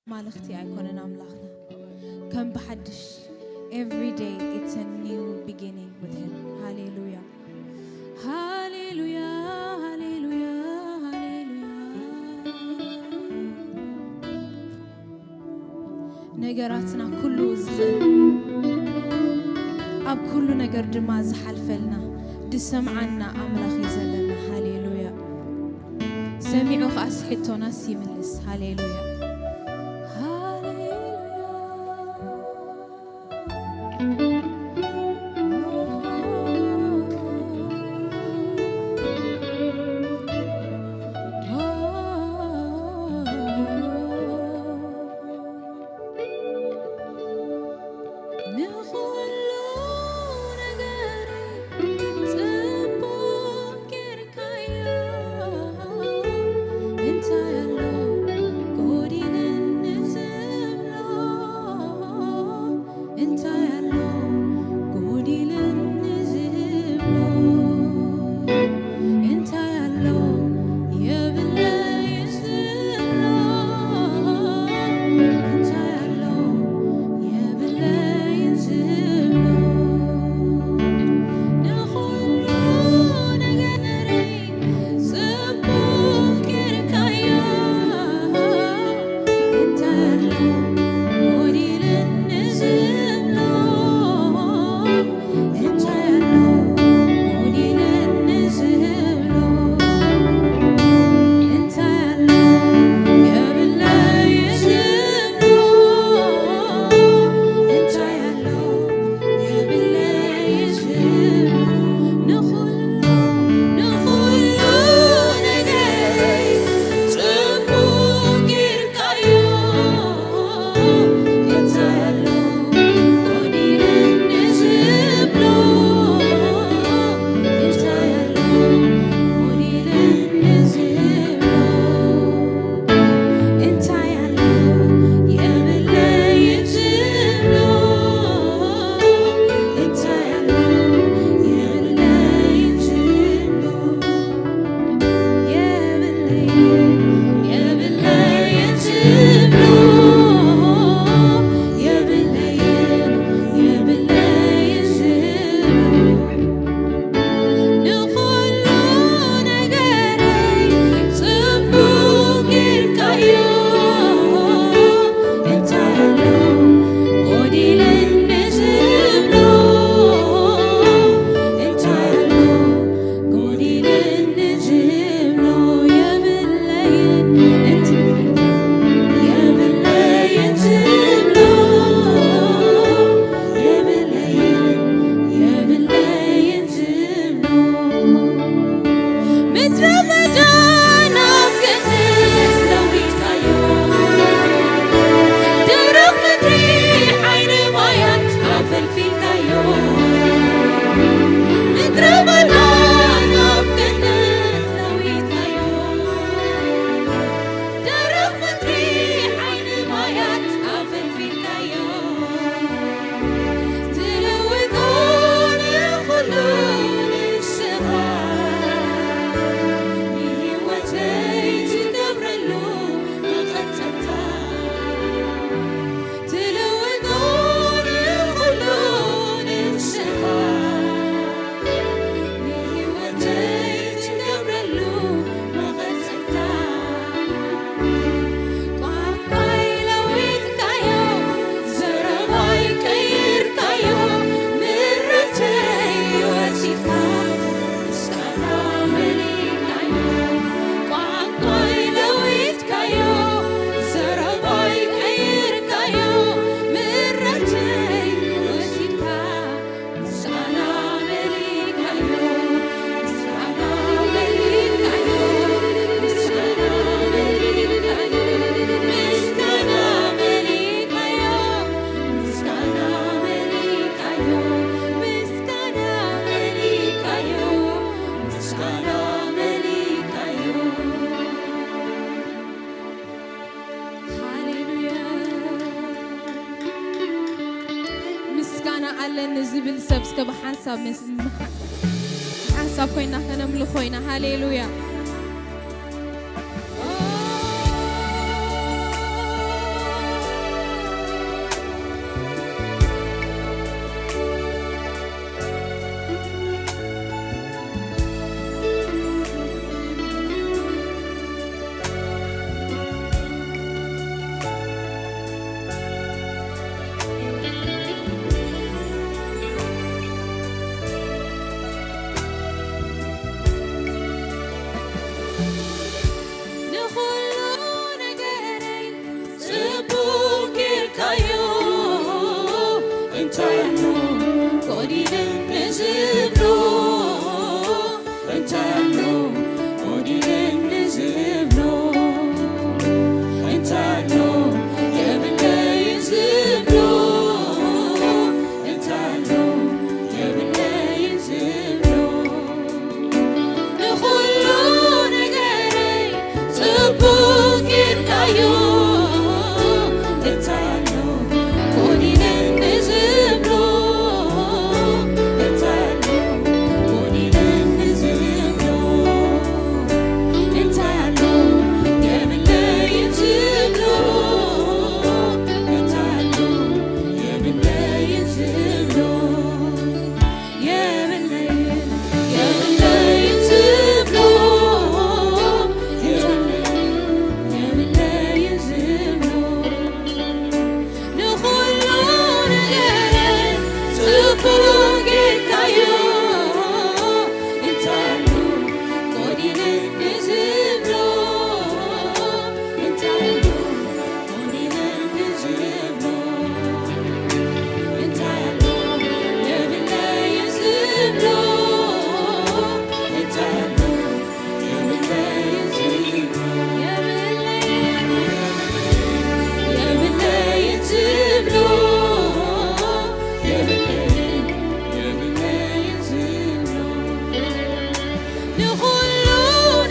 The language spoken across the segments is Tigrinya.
ማለኽቲ ኣይኮነን ኣምላኽና። ከም ብሓድሽ every day it's a new beginning with him. ሃሌሉያ፣ ሃሌሉያ፣ ሃሌሉያ፣ ሃሌሉያ። ነገራትና ኩሉ ዝኽእል፣ ኣብ ኩሉ ነገር ድማ ዝሓልፈልና፣ ዝሰምዓና ኣምላኽ እዩ ዘለና። ሃሌሉያ። ሰሚዑ ኸኣ ሕቶናስ ይምልስ። ሃሌሉያ፣ ሃሌሉያ። ንኹሉ ነገር ጽቡቕ ጌርካዮ። እንታይ ኣሎ ጎዲለኒ ዝብሎ? እንታይ ኣሎ ጎዲለኒ ዝብሎ? እንታይ ኣሎ የብለይን ዝብሎ? እንታይ ኣሎ የብለይን ዝብሎ? ንኹሉ ነገረይ ጽቡቕ ጌርካዮ። እንታይ ኣሎ ጎዲለኒ ዝብሎ? እንታይ ኣሎ ጎዲለኒ ዝብሎ? እንታይ ኣሎ የብለይን ዝብሎ? እንታይ ኣሎ የብለይን ዝብሎ? ንኹሉ፣ ንኹሉ ነገረይ ጽቡቕ ጌርካዮ። እንታይ ኣሎ ጎዲለኒ ዝብሎ? እንታይ ኣሎ ጎዲለኒ ዝብሎ? እንታይ ኣሎ የብለይን ዝብሎ? እንታይ ኣሎ የብለይን ዝብሎ? የብለይን፣ የብለይን ዝብሎ፣ የብለይን፣ የብለይን ዝብሎ። ንኹሉ ነገረይ ጽቡቕ ጌርካዮ። እንታይ ኣሎ ጎዲለኒ ዝብሎ? እንታይ ኣሎ ጎዲለኒ ዝብሎ? የብለይን፣ የብለይን ዝብሎ፣ የብለይን፣ የብለይን ዝብሎ። ምድረ በዳ ናብ ገነት ለዊጥካዮ፣ ደረቕ ምድሪ ዓይኒ ማያት ኣፈልፊልካዮ። ምድረ በዳ ናብ ገነት ለዊጥካዮ፣ ደረቕ ምድሪ ዓይኒ ማያት ኣፈልፊልካዮ። ትልውጦ ንኹሉ ንስኻ፣ ንህይወተይ ትገብረሉ መቐጸልታ። ትልውጦ ንኹሉ ንስኻ፣ ንህይወተይ ትገብረሉ መቐጸልታ። ቋንቋይ ለዊጥካዮ፣ ዘረባይ ቀይርካዮ፣ ምሕረተይ ወሲድካ፣ ምስጋና መሊእካዮ። ቋንቋይ ለዊጥካዮ፣ ዘረባይ ቀይርካዮ፣ ምሕረተይ ወሲድካ፣ ምስጋና መሊእካዮ፣ ምስጋና መሊእካዮ፣ ምስጋና መሊእካዮ፣ ምስጋና መሊእካዮ፣ ምስጋና መሊእካዮ፣ ምስጋና መሊእካዮ፣ ምስጋና መሊእካዮ። ሃሌሉያ። ምስጋና ኣለኒ ዝብል ሰብ እስከ ብሓንሳብ ምስ-፣ ብሓንሳብ ኮይና ከነምልኾ ኢና። ሃሌሉያ። ዝብሎ እንታይ ኣሎ ጎዲለኒ ዝብሎ እንታይ ኣሎ የብለይን ዝብሎ እንታይ ኣሎ የብለይን ዝብሎ ንኹሉ ነገረይ ጽቡቕ ጌርካዮ እንታይ ኣሎ ጎዲለኒ ዝብሎ እንታይ ኣሎ ጎዲለኒ ዝብሎ እንታይ ኣሎ የብለይን ዝብሎ እንታይ ኣሎ የብለይን ዝብሎ የብለይን የብለይን ዝብሎ የብለይን የብለይን ዝብሎ ንኹሉ ነገረይ ጽቡቕ ጌርካዮ እንታይ ኣሎ ጎዲለኒ ዝብሎ እንታይ ኣሎ ጎዲለኒ ዝብሎ እንታይ ኣሎ የብለይን ዝብሎ እንታይ ኣሎ የብለይን ዝብሎ የብለይን ዝብሎ የብለይን የብለይን ዝብሎ ንኹሉ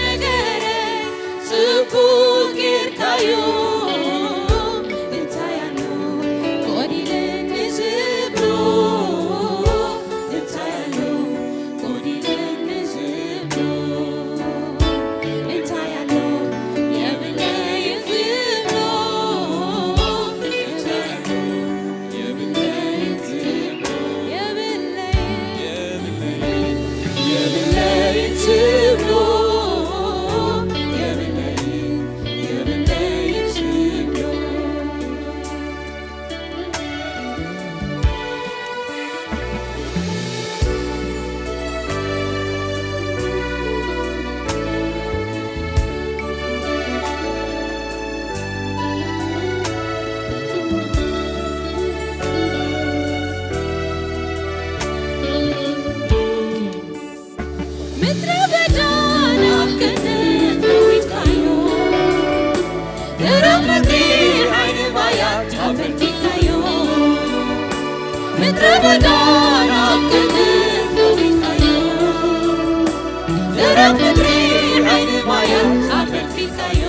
ነገረይ ጽቡቕ ጌርካዮ እንታይ ኣሎ ጎዲለኒ ዝብሎ እንታይ ኣሎ ጎዲለኒ ዝብሎ እንታይ ኣሎ የብለይን ዝብሎ እንታይ ኣሎ የብለይን ዝብሎ የብለይን የብለይን ዝብሎ የብለይን የብለይን ዝብሎ ምድረ በዳ ናብ ገነት ለዊጥካዮ ደረቕ ምድሪ ዓይኒ ማያት ኣፈልፊልካዮ ምድረ በዳ ናብ ገነት ለዊጥካዮ ደረቕ ምድሪ ዓይኒ ማያት ኣፈልፊልካዮ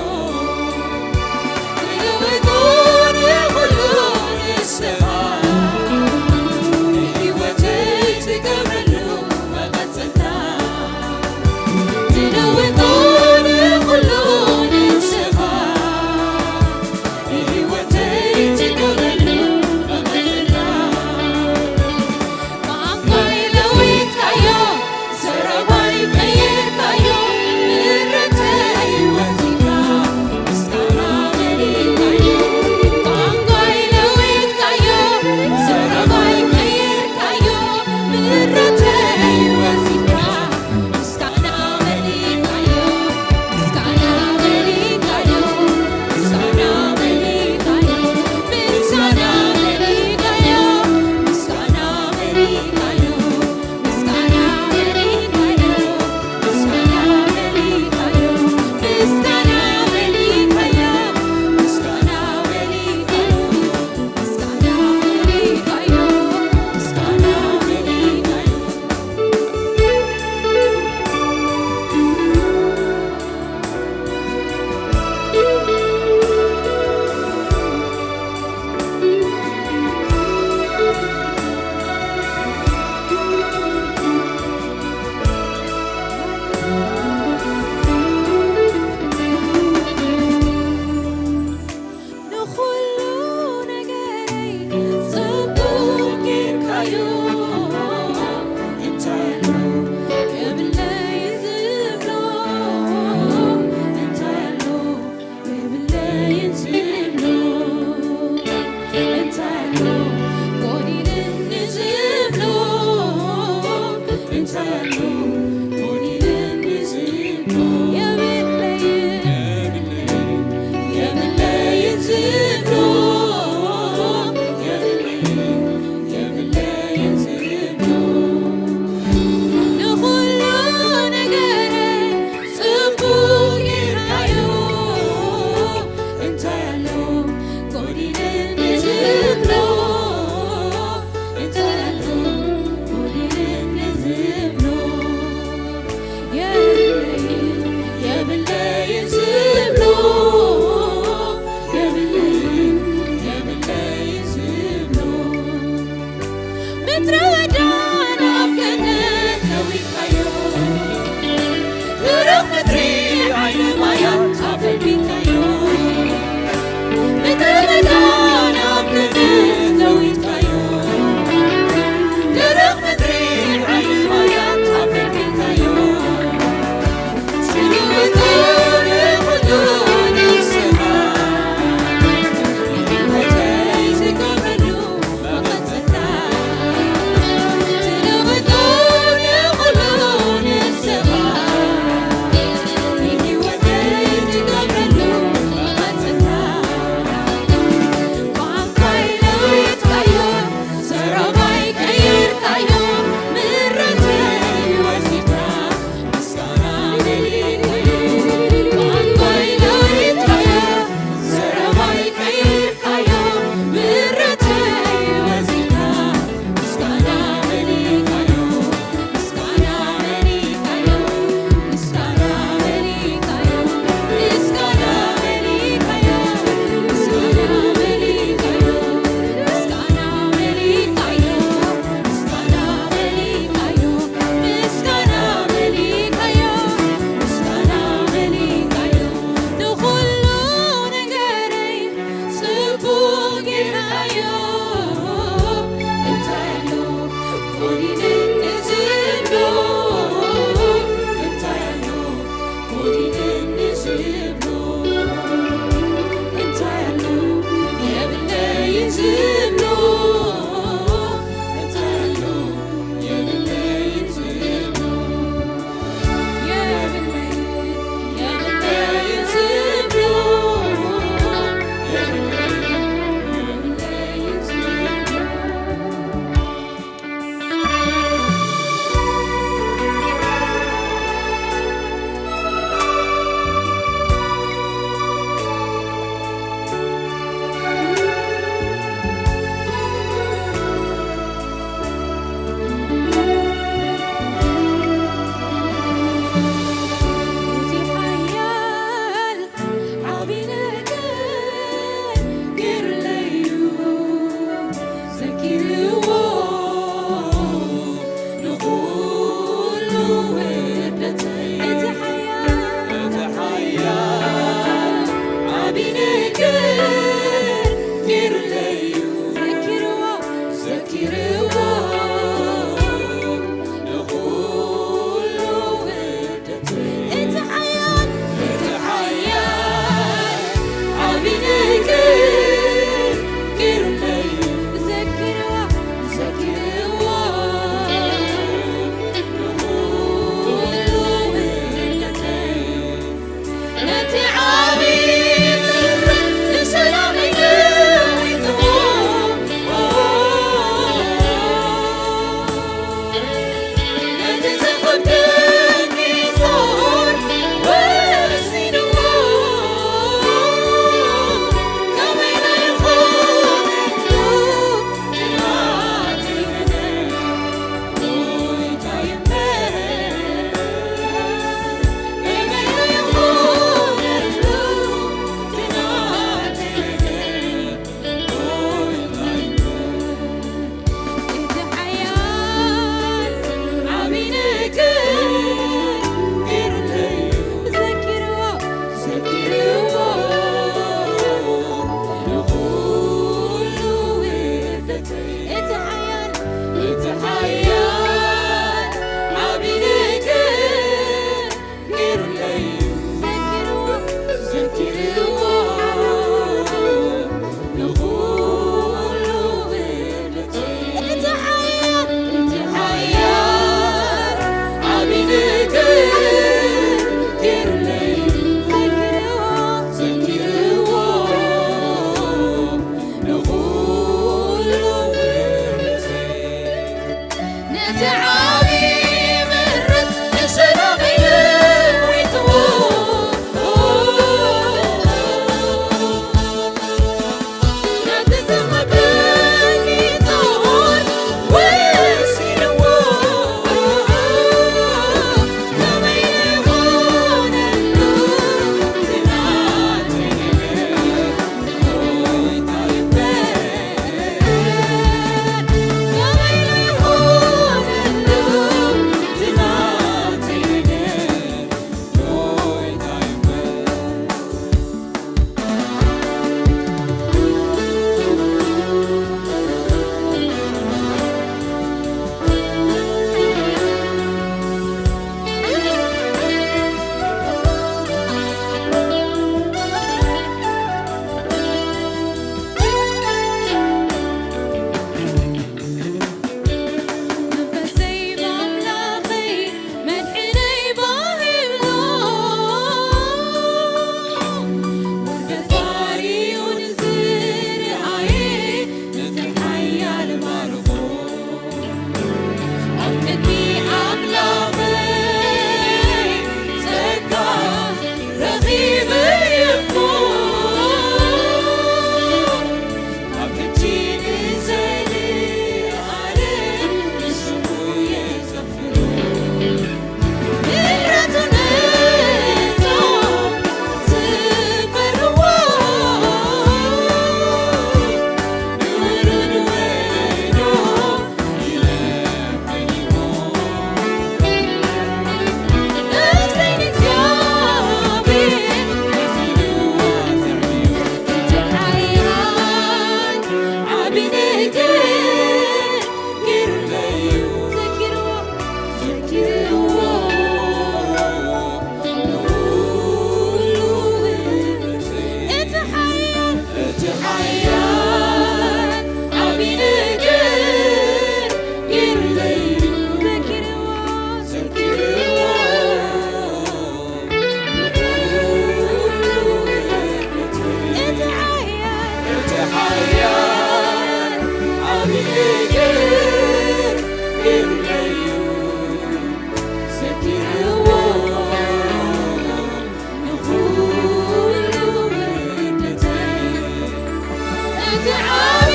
እቲ ዓቢ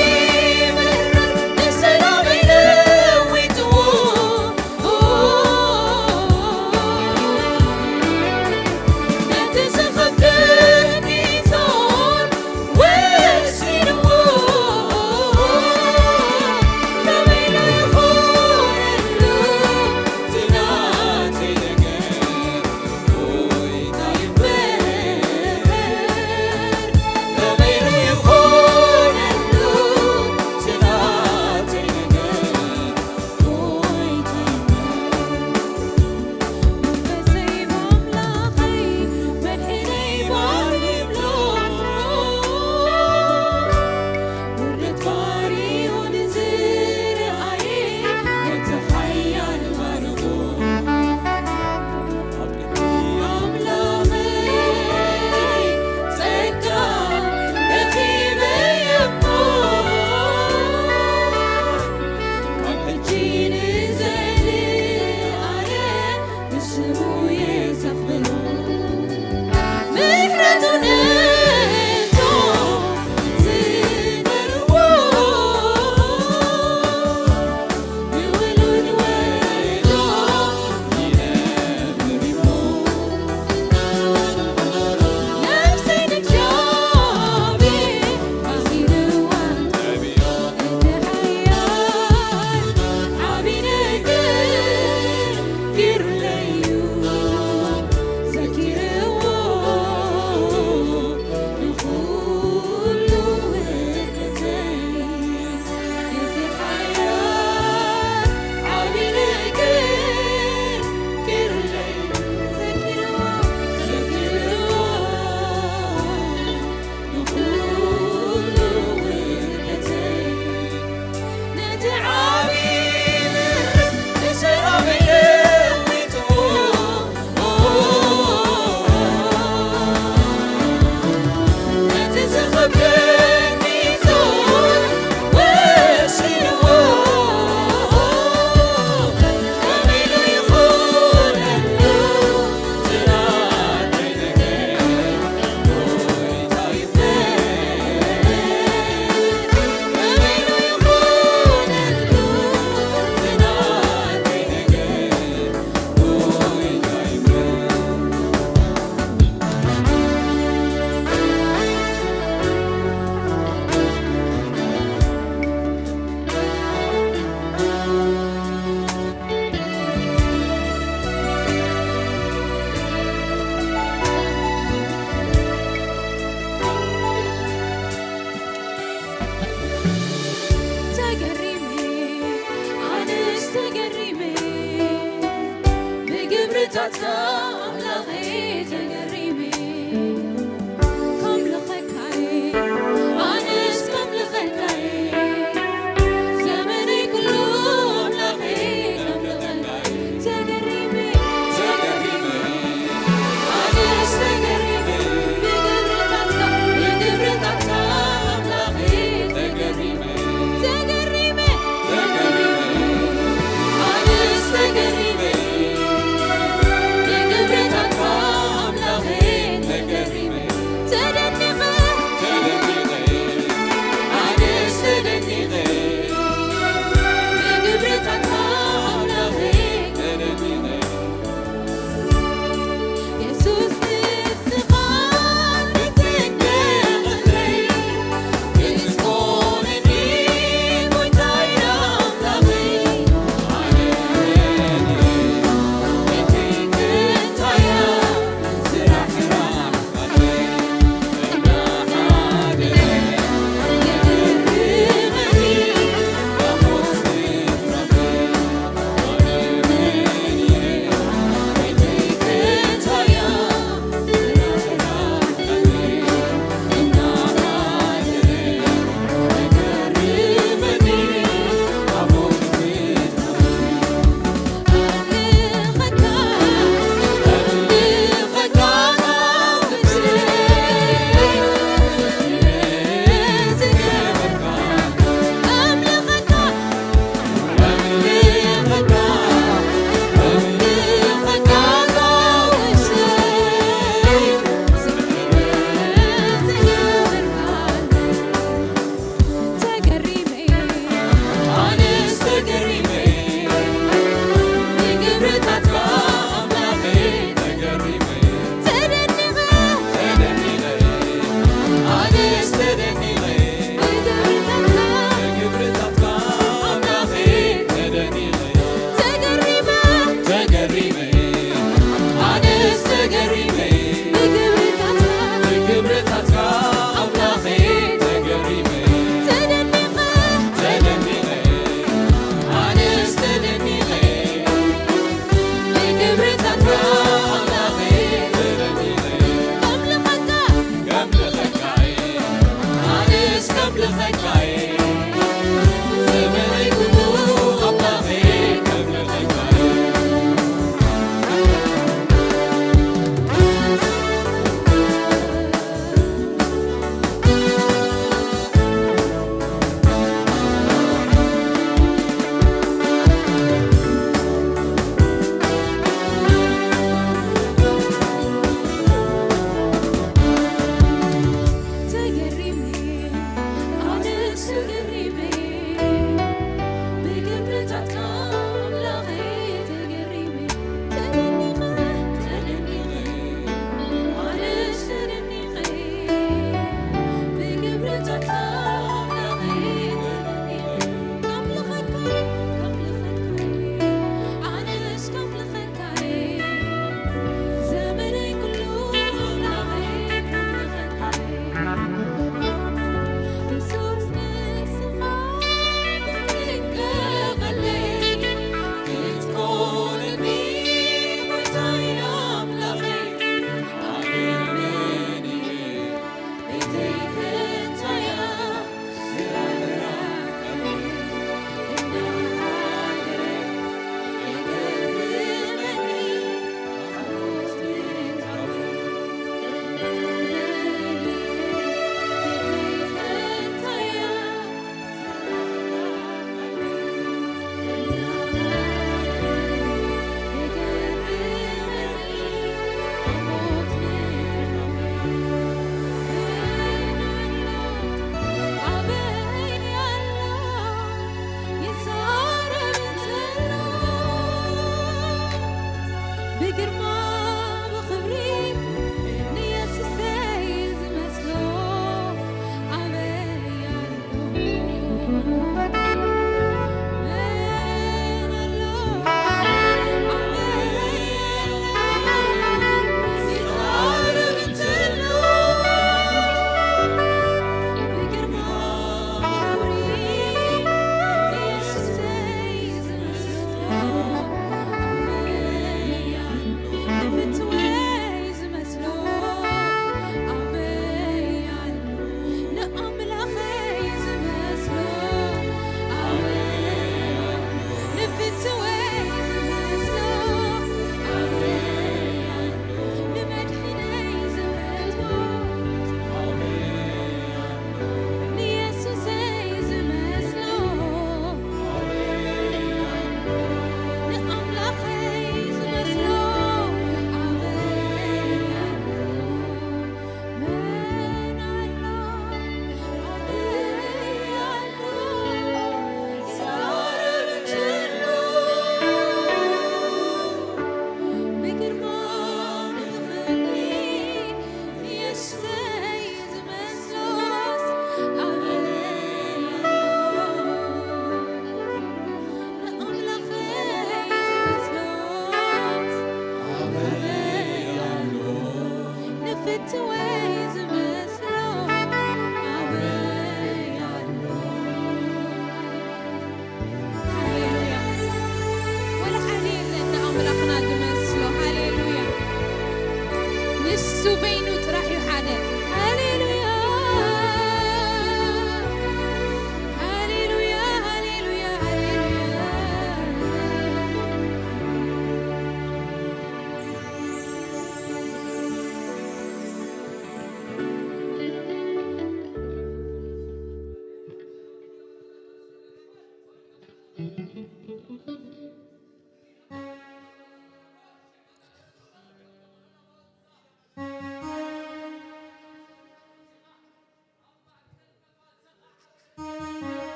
ምሕረት ንሰላመይ ለዊጥዎ። ነቲ ዝኸብደኒ ጾር ወሲንዎ። ከመይ ዶ ይኾነሉ እቲ ናተይ ነገር? ጎይታ ይበሃል። ከመይ ዶ ይኾነሉ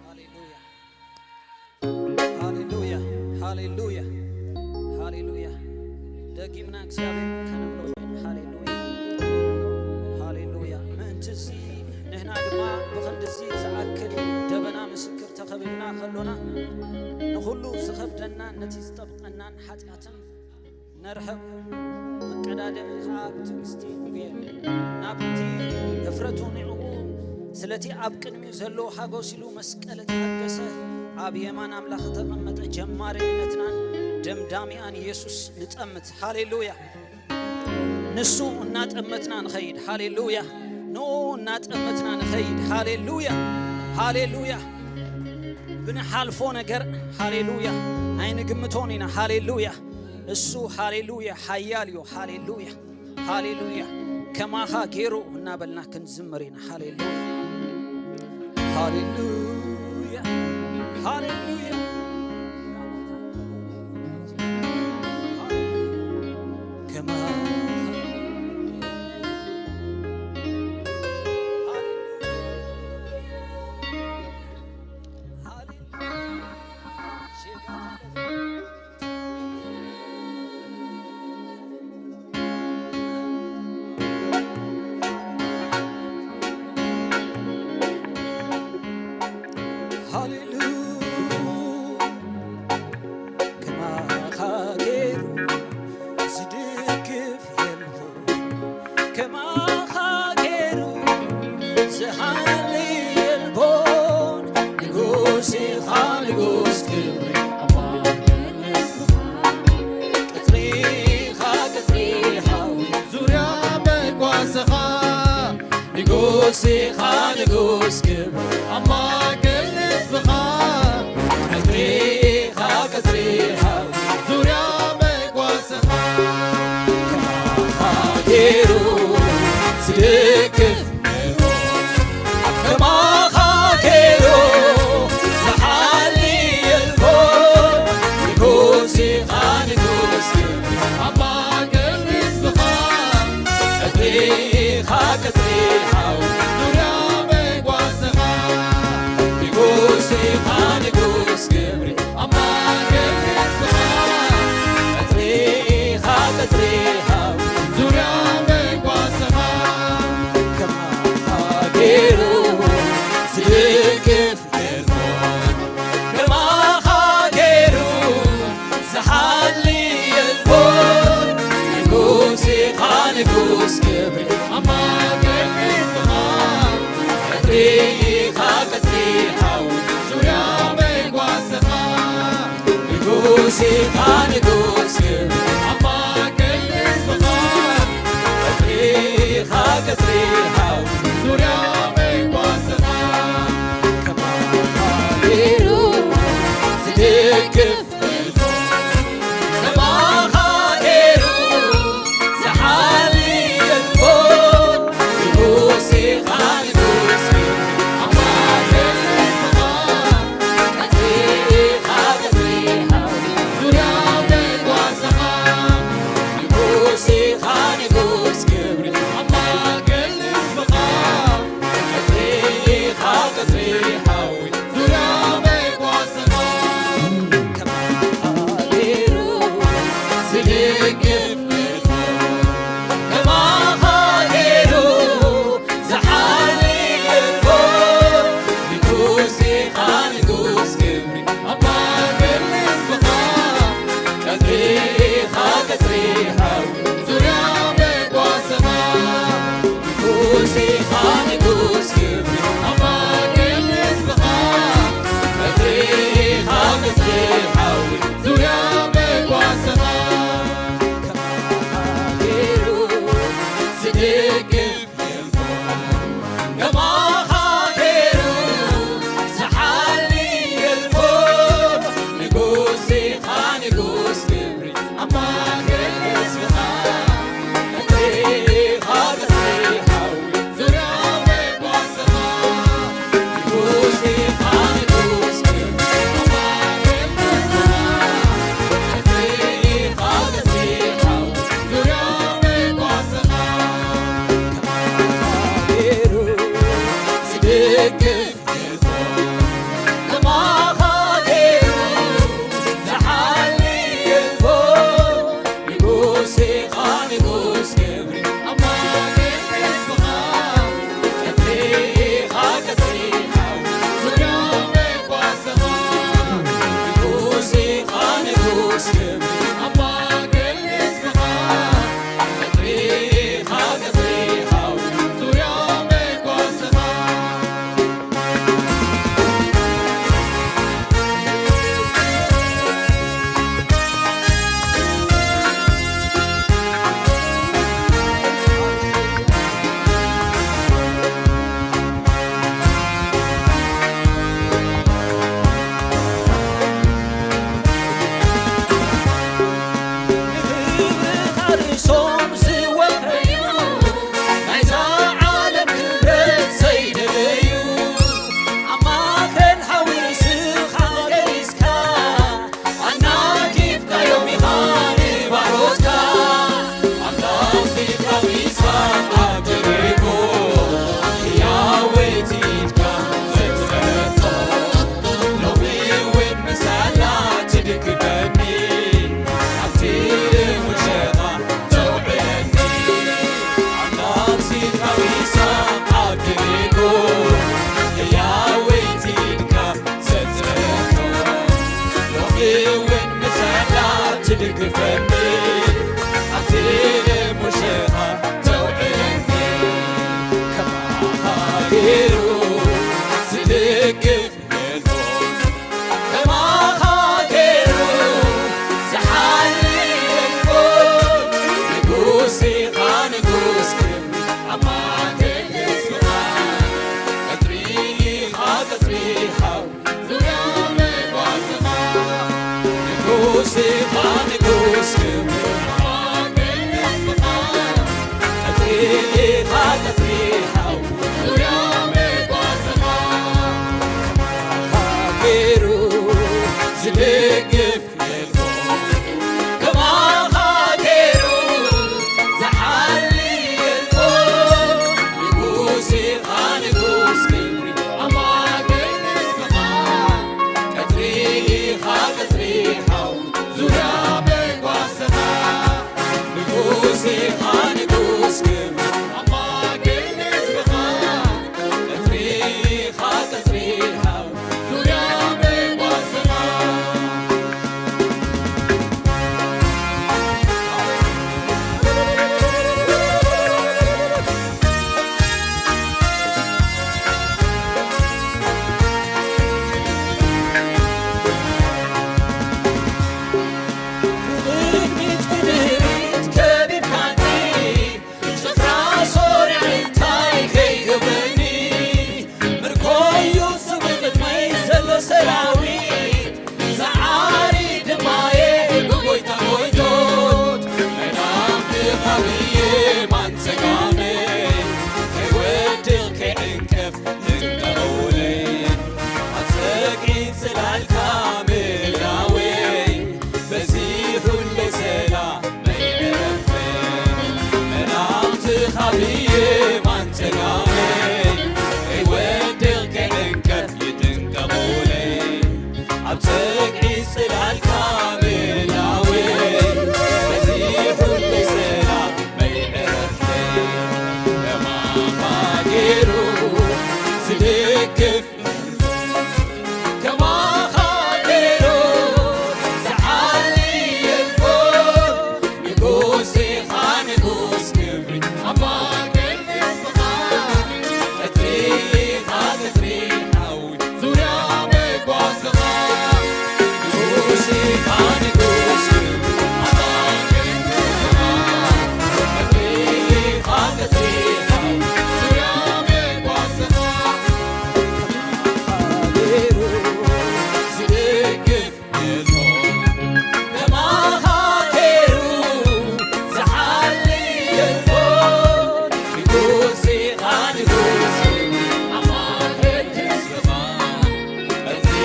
ሃሌሉያ፣ ሃሌሉያ፣ ሃሌሉያ፣ ሃሌሉያ። ደጊምና እግዚኣብሔር ከነምልኾ ኢና። ሃሌሉያ፣ ሃሌሉያ። ምእንቲ እዚ ንሕና ድማ ብኽንድዚ ዝኣክል ደበና ምስክር ተኸቢብና ከሎና፣ ንኹሉ ዝኸብደናን ነቲ ዝጠብቐናን ሓጢኣትን ነርሕቕ፣ መቀዳደሚ ኸኣ ብትዕግስቲ ንጉየ። ናብቲ ህፍረቱ ንዕኡ፣ ስለቲ ኣብ ቅድሚኡ ዘሎ ሓጎስ ኢሉ መስቀል እተዓገሰ፣ ኣብ የማን ኣምላኽ እተቐመጠ ጀማሪ እምነትናን ደምዳሚኣን የሱስ ንጠምት። ሃሌሉያ! ንሱ እናጠመትና ንኸይድ። ሃሌሉያ! ንኡ እናጠመትና ንኸይድ። ሃሌሉያ! ሃሌሉያ! ብንሓልፎ ነገር፣ ሃሌሉያ፣ ኣይንግምቶን ኢና። ሃሌሉያ! እሱ፣ ሃሌሉያ፣ ሓያል እዩ። ሃሌሉያ! ሃሌሉያ! ከማኻ ገይሩ እናበልና ክንዝምር ኢና። ሃሌሉያ! ሃሌሉያ! ሃሌሉያ! ከማኻ ሃሌሉያ፣ ከማኻ ገይሩ ዝድግፍ የልቦ፣ ከማኻ ገይሩ ዝሃሊ የልቦን። ንጉስ ኢኻ ንጉስ ክብሪ፣ ኣባ ቅጽሪ ኢኻ ቅጽሪ ሓዊ፣ ዙርያ መጓሰኻ። ንጉስ ኢኻ ንጉስ ክብሪ፣ ኣብ ማእከል ህዝብኻ። ቀጽሪ ኢኻ ቀጽሪ ሓዊ፣ ዙርያ መጓሰኻ። ከማኻ ገይሩ ዝድግፍ፣ ከማኻ ገይሩ ዝሓሊ የልቦን። ንጉስ ኢኻ ንጉስ ክብሪ፣ ኣብ ማእከል ህዝብኻ። ቀጽሪ ኢኻ ቀጽሪ ሓዊ፣ ዙርያ መጓሰኻ። ንጉስ ኢኻ ንጉስ ክብሪ፣ ኣብ ማእከል ህዝብኻ። ቀጽሪ ኢኻ ቀጽሪ ሓዊ፣ ዙርያ መጓሰኻ። ከማኻ ገይሩ ዝድግፍ የልቦን፣ ከማኻ ገይሩ ዝሓሊ የልቦን። ንጉስ ኢኻ ንጉስ ክብሪ፣ ኣብ ማእከል ህዝብኻ። ቀጽሪ ኢኻ ቀጽሪ ሓዊ፣ ዙርያ መጓሰኻ። ንጉስ ኢኻ ንጉስ ክብሪ፣ ኣብ ማእከል ህዝብኻ። ቀጽሪ ኢኻ ቀጽሪ ሓዊ፣ ዙርያ መጓሰኻ። ከማኻ ገይሩ ዝድግፍ፣ ከማኻ ገይሩ ዝሓሊ የልቦን። ንጉስ ኢኻ ንጉስ፣ ኣብ ማእከል ህዝብኻ። ቀጽሪ ኢኻ ቀጽሪ ሓዊ፣ ዙርያ ትደግፈኒ፣ ኣብቲ ሙሸኻ ተውዕለኒ። ከማኻ ገይሩ ዝድግፍ የልቦን፣ ከማኻ ገይሩ ዝሓሊ የልቦን። ንጉስ ኢኻ ንጉስ ክብሪ፣ ኣብ ማእከል ህዝብኻ። ቀጽሪ ኢኻ ቀጽሪ ሓው፣ ዙርያ መጓሰኻ። ንጉስ ኢኻ ንጉስ ክብሪ፣ ኣብ ማእከል ህዝብኻ። ቀጽሪ ኢኻ ቀጽሪ ሓው፣ ዙርያ መጓሰኻ። ከማኻ ገይሩ ዝደግፍ የልቦን፣ ከማኻ ገይሩ ዝሓሊ የልቦን። ንጉስ ኢኻ ንጉስ ክብሪ፣ ኣብ ማእከል ህዝብኻ። ቀጽሪ ኢኻ ቀጽሪ ሓው፣ ዙርያ መጓሰኻ። ንጉስ ኢኻ ንጉስ ክብሪ፣ ኣብ ማእከል ህዝብኻ። ቀጽሪ ኢኻ ቀጽሪ ሓው፣ ዙርያ መጓሰኻ። ብቕድሚት ብድሕሪት ከቢብካኒ፣ ጭፍራ ሶርያ እንታይ ከይገብረኒ? ምርኮዩ ዝብል ቅድመይ ዘሎ ሰራዊት፣ ዝዓሪ ድማየ ብጎይታ ጎይቶት። መናፍቕ ኣብ የማን ጸጋመይ፣ ከይወድቕ ከይዕንቀፍ ትንጠለውለይ። ኣብ ጸግዒ ጽላልካ ምህላወይ፣ በዚ ሁሉ ሰላም መይለፈ። መናፍቕ ኣብ የማን ጸጋመይ፣ ከይወድቕ ከይዕንቀፍ ይጥንቀቑለይ። ኣብ ጸግዒ ጽላልካ ምህላወይ፣ በዚ ሁሉ ሰላም መይለፈ። ከማኻ ገይሩ ዝድግፍ፣ ከማኻ ገይሩ ዝዓሊ የልቦን። ንጉስ ኢኻ ንጉስ ክብሪ፣ ኣብ ማእከል ህዝብኻ። ቀጽሪ ኢኻ ቀጽሪ ሓዊ፣ ዙርያ መጓሰኻ። ንጉስ ኢኻ ንጉስ ክብሪ፣ ኣብ ማእከል ህዝብኻ። ቀጽሪ ኢኻ ቀጽሪ ሓዊ፣ ዙርያ መጓሰኻ። ከማኻ ገይሩ ዝድግፍ የልቦን፣ ከማኻ ገይሩ ዝሓሊ የልቦን። ንጉስ ኢኻ ንጉስ፣ ኣብ ማእከል ህዝብኻ። ቀጽሪ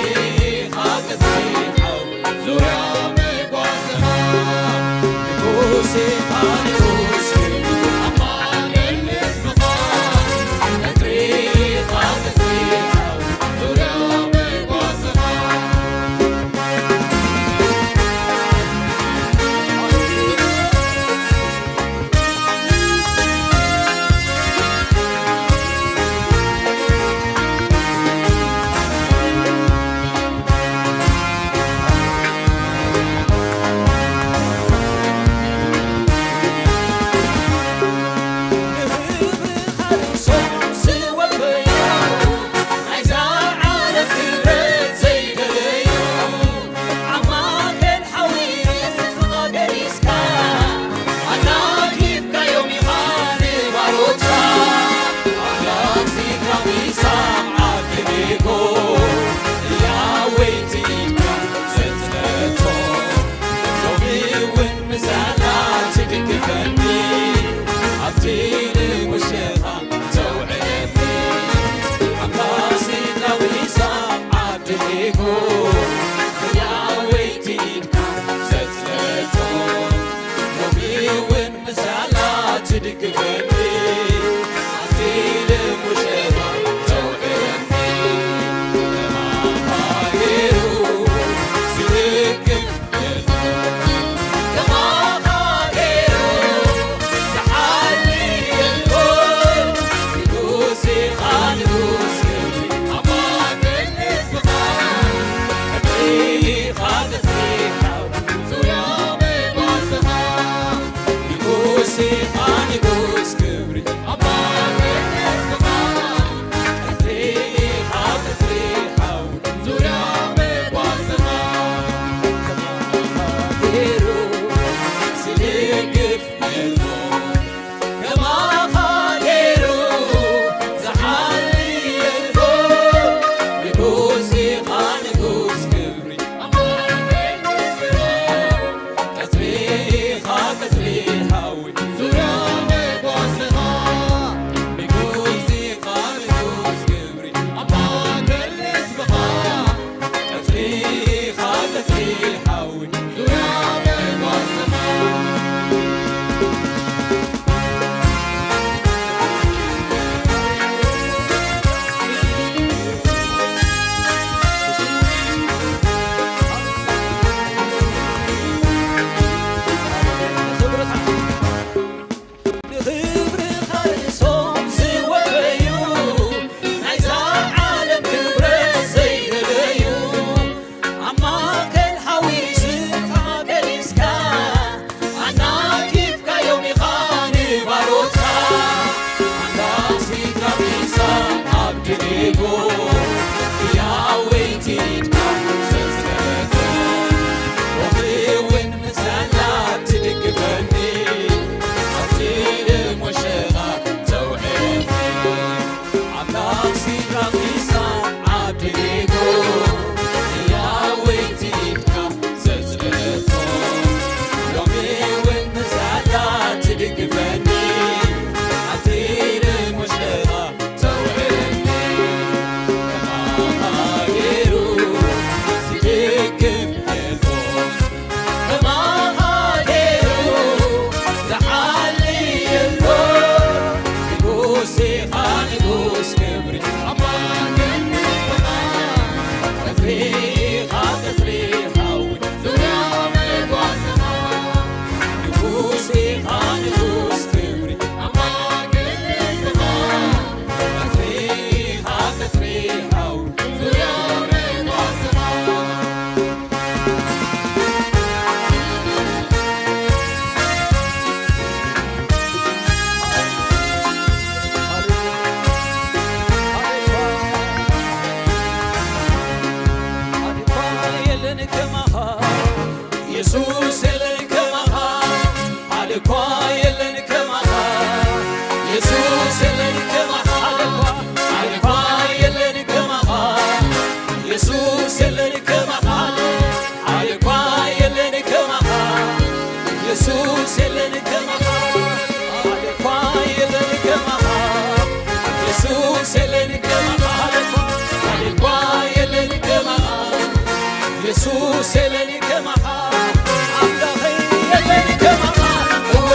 ኢኻ ቀጽሪ ሓው፣ ዙርያ መጓሰኻ። ንጉስ ኢኻ ንጉስ፣ ኣብ ማእከል ህዝብኻ። ቀጽሪ ኢኻ ቀጽሪ ሓው፣ ዙርያ መጓሰኻ። ከማኻ ገይሩ ዝሓሊ የልቦ። ንጉስ ኢኻ ንጉስ ክብሪ ኣማኑኤል ንስኻ። ቀጽሪ ኢኻ ቀጽሪ ሓዊ ዙርያ መጓሰኻ። ንጉስ ኢኻ ንጉስ ክብሪ ኣማኑኤል ንስኻ። ቀጽሪ ኢኻ ቀጽሪ ሓዊ ንኽብርኻ ርእሶም ዝወፈዩ፣ ናይዛ ዓለም ክብረት ዘይደለዩ፣ ኣብ ማእከል ሓዊ ስፍራ ገሊጽካ፣ ኣናኪፍካዮም ኢኻ ንባሮትካ። ኣምላኽ ሲድራቕ ሚሳቕ ኣብደኔጎ፣ ህያወይቲ ኢድካ ዘጽለለቶ፣ ሎሚ እውን ምሳላ ትድግፈኒ፣ ኣብቲ ልሞሸኻ ተውዕለኒ። ኣምላኽ ሲድራቕ ሚሳቕ ኣብደኔጎ፣ ህያወይቲ ኢድካ ዘጽለለቶ፣ ሎሚ እውን ምሳላ ትድግፈኒ፣ ኣብቲ ልሞሸኻ ተውዕለኒ። ከማኻ ገይሩ ዝድግፍ የልቦን፣ ከማኻ ገይሩ ዝሓሊ የሎ። ንጉስ ኢኻ ንጉስ ክብሪ ኣባ ክንድኻ። ቀጽሪ ኢኻ ቀጽሪ ሓዊ ዙርያ መጓሰኻ። ንጉስ ኢኻ ንጉስ ክብሪ ኣባ ክንድኻ። ቀጽሪ ኢኻ ቀጽሪ ሓዊ ዙርያ መጓሰኻ። የሱስ የለን ከማኻ፣ ሓደ እኳ የለን ከማኻ። የሱስ የለን ከማኻ፣ ሓደ እኳ፣ ሓደ እኳ የለን ከማኻ። የሱስ የለን ከማኻ፣ ሓደ እኳ የለን ከማኻ። የሱስ የለን ከማኻ፣ ሓደ እኳ የለን ከማኻ። የሱስ የለን ከማኻ፣ ሓደ እኳ፣ ሓደ እኳ የለን ከማኻ። የሱስ የለን ከማኻ፣ ኣምላኸይ የለን ከማኻ። እወ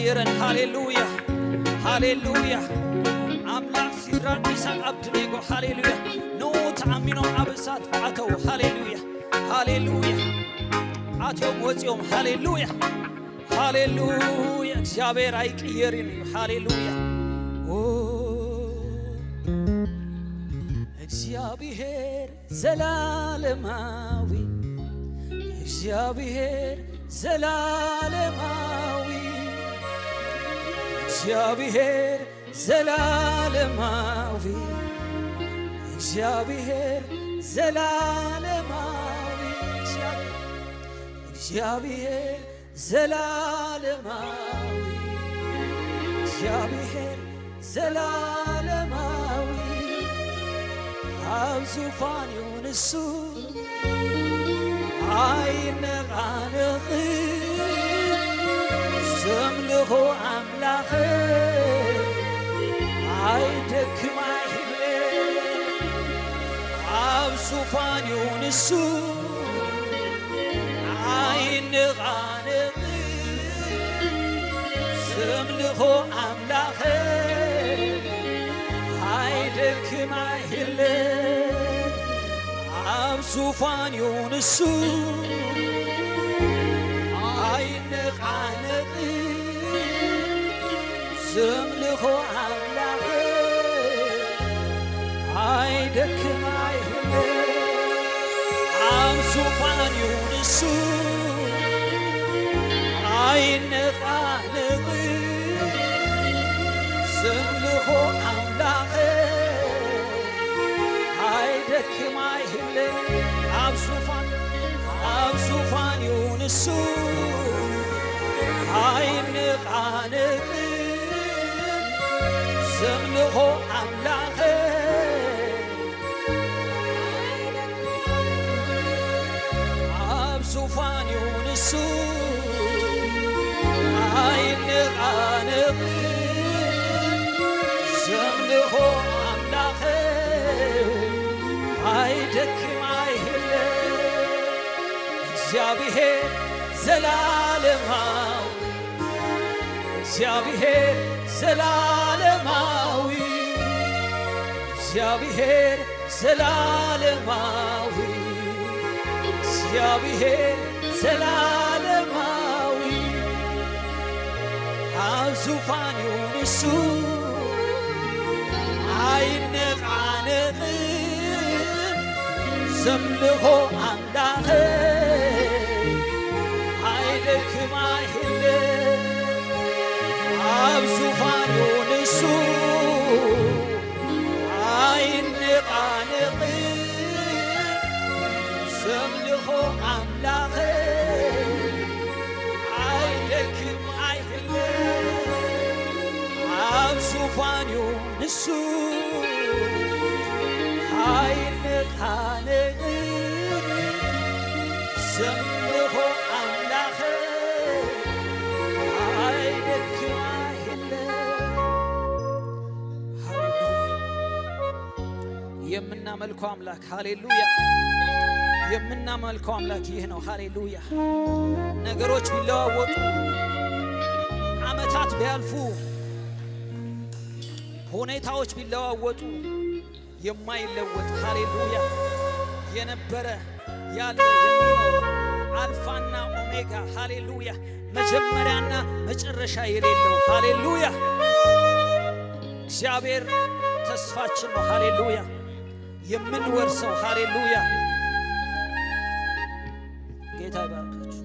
ይረን። ሃሌሉያ፣ ሃሌሉያ። ኣምላኽ ሲድራቅ፣ ሚሳቅ፣ ኣብድኔጎ፣ ሃሌሉያ፣ ንኡ ተኣሚኖም ኣብ እሳት ኣተዉ። ሃሌሉያ፣ ሃሌሉያ። ኣትዮም ወፂኦም። ሃሌሉያ፣ ሃሌሉያ። እግዚኣብሔር ኣይቅየርን እዩ። ሃሌሉያ። ኦ፣ እግዚኣብሔር ዘላለማዊ፣ እግዚኣብሔር ዘላለማዊ፣ እግዚኣብሔር ዘላለማዊ፣ እግዚኣብሔር ዘላለማዊ፣ እግዚኣብሔር ዘላለማዊ፣ እግዚኣብሔር ዘላለማዊ፣ ኣብ ዙፋን እዩ ንሱ ኣይነቓነቕ። ዘምልኾ ኣምላኽ ኣይደክም ኣይህለ፣ ኣብ ዙፋን እዩ ንሱ ኣይነቓነቕ። ዘምልኾ ኣምላኽ ኣይደክም ኣይህለ፣ ኣብ ዙፋን እዩ ንሱ ኣይነቓነቕ። ዘምልኾ ኣምላኽ ኣይደክም ኣይህለ፣ ኣብ ዙፋን እዩ ንሱ ኣይነቓነቕ። ዘምልኾ ኣምላኽ ኣይደክም ኣይህለ፣ ኣብ ዙፋን፣ ኣብ ዙፋን እዩ ንሱ ኣይነቓነቕ። ዘምልኾ ኣምላኽ ኣብ ዙፋን እዩ ንሱ ኣይነቓነቕ። ዘምልኾ ኣምላኽ ኣይደክም ኣይህለ፣ እግዚኣብሔር ዘላለማዊ፣ እግዚኣብሔር ዘላለማዊ፣ እግዚኣብሔር ዘላለማዊ፣ እግዚኣብሔር ዘላለማዊ፣ ኣብ ዙፋን እዩ ንሱ ኣይነቓነቕን። ዘምልኾ ኣምላኽ ኣይደክም ኣይህለ፣ ኣብ ዙፋን እዩ ንሱ ኣይነቓነቕን። ዘምልኾ ኣምላኽ ኣይደክም ኣይህለ፣ ኣብ ዙፋን እዩ ንሱ ኣይነቓነቕን። ዘምልኾ ኣምላኽ ኣይደክም ኣይህለ። ሃሌሉያ። የምናመልከው አምላክ፣ ሃሌሉያ፣ የምናመልከው አምላክ ይህ ነው። ሃሌሉያ። ነገሮች ቢለዋወጡ፣ ዓመታት ቢያልፉ፣ ሁኔታዎች ቢለዋወጡ፣ የማይለወጥ፣ ሃሌሉያ፣ የነበረ፣ ያለ፣ የሚኖር፣ አልፋና ኦሜጋ፣ ሃሌሉያ፣ መጀመሪያና መጨረሻ የሌለው፣ ሃሌሉያ። እግዚአብሔር ተስፋችን ነው። ሃሌሉያ። የምንወርሰው፣ ሃሌሉያ። ጌታ ይባርካችሁ።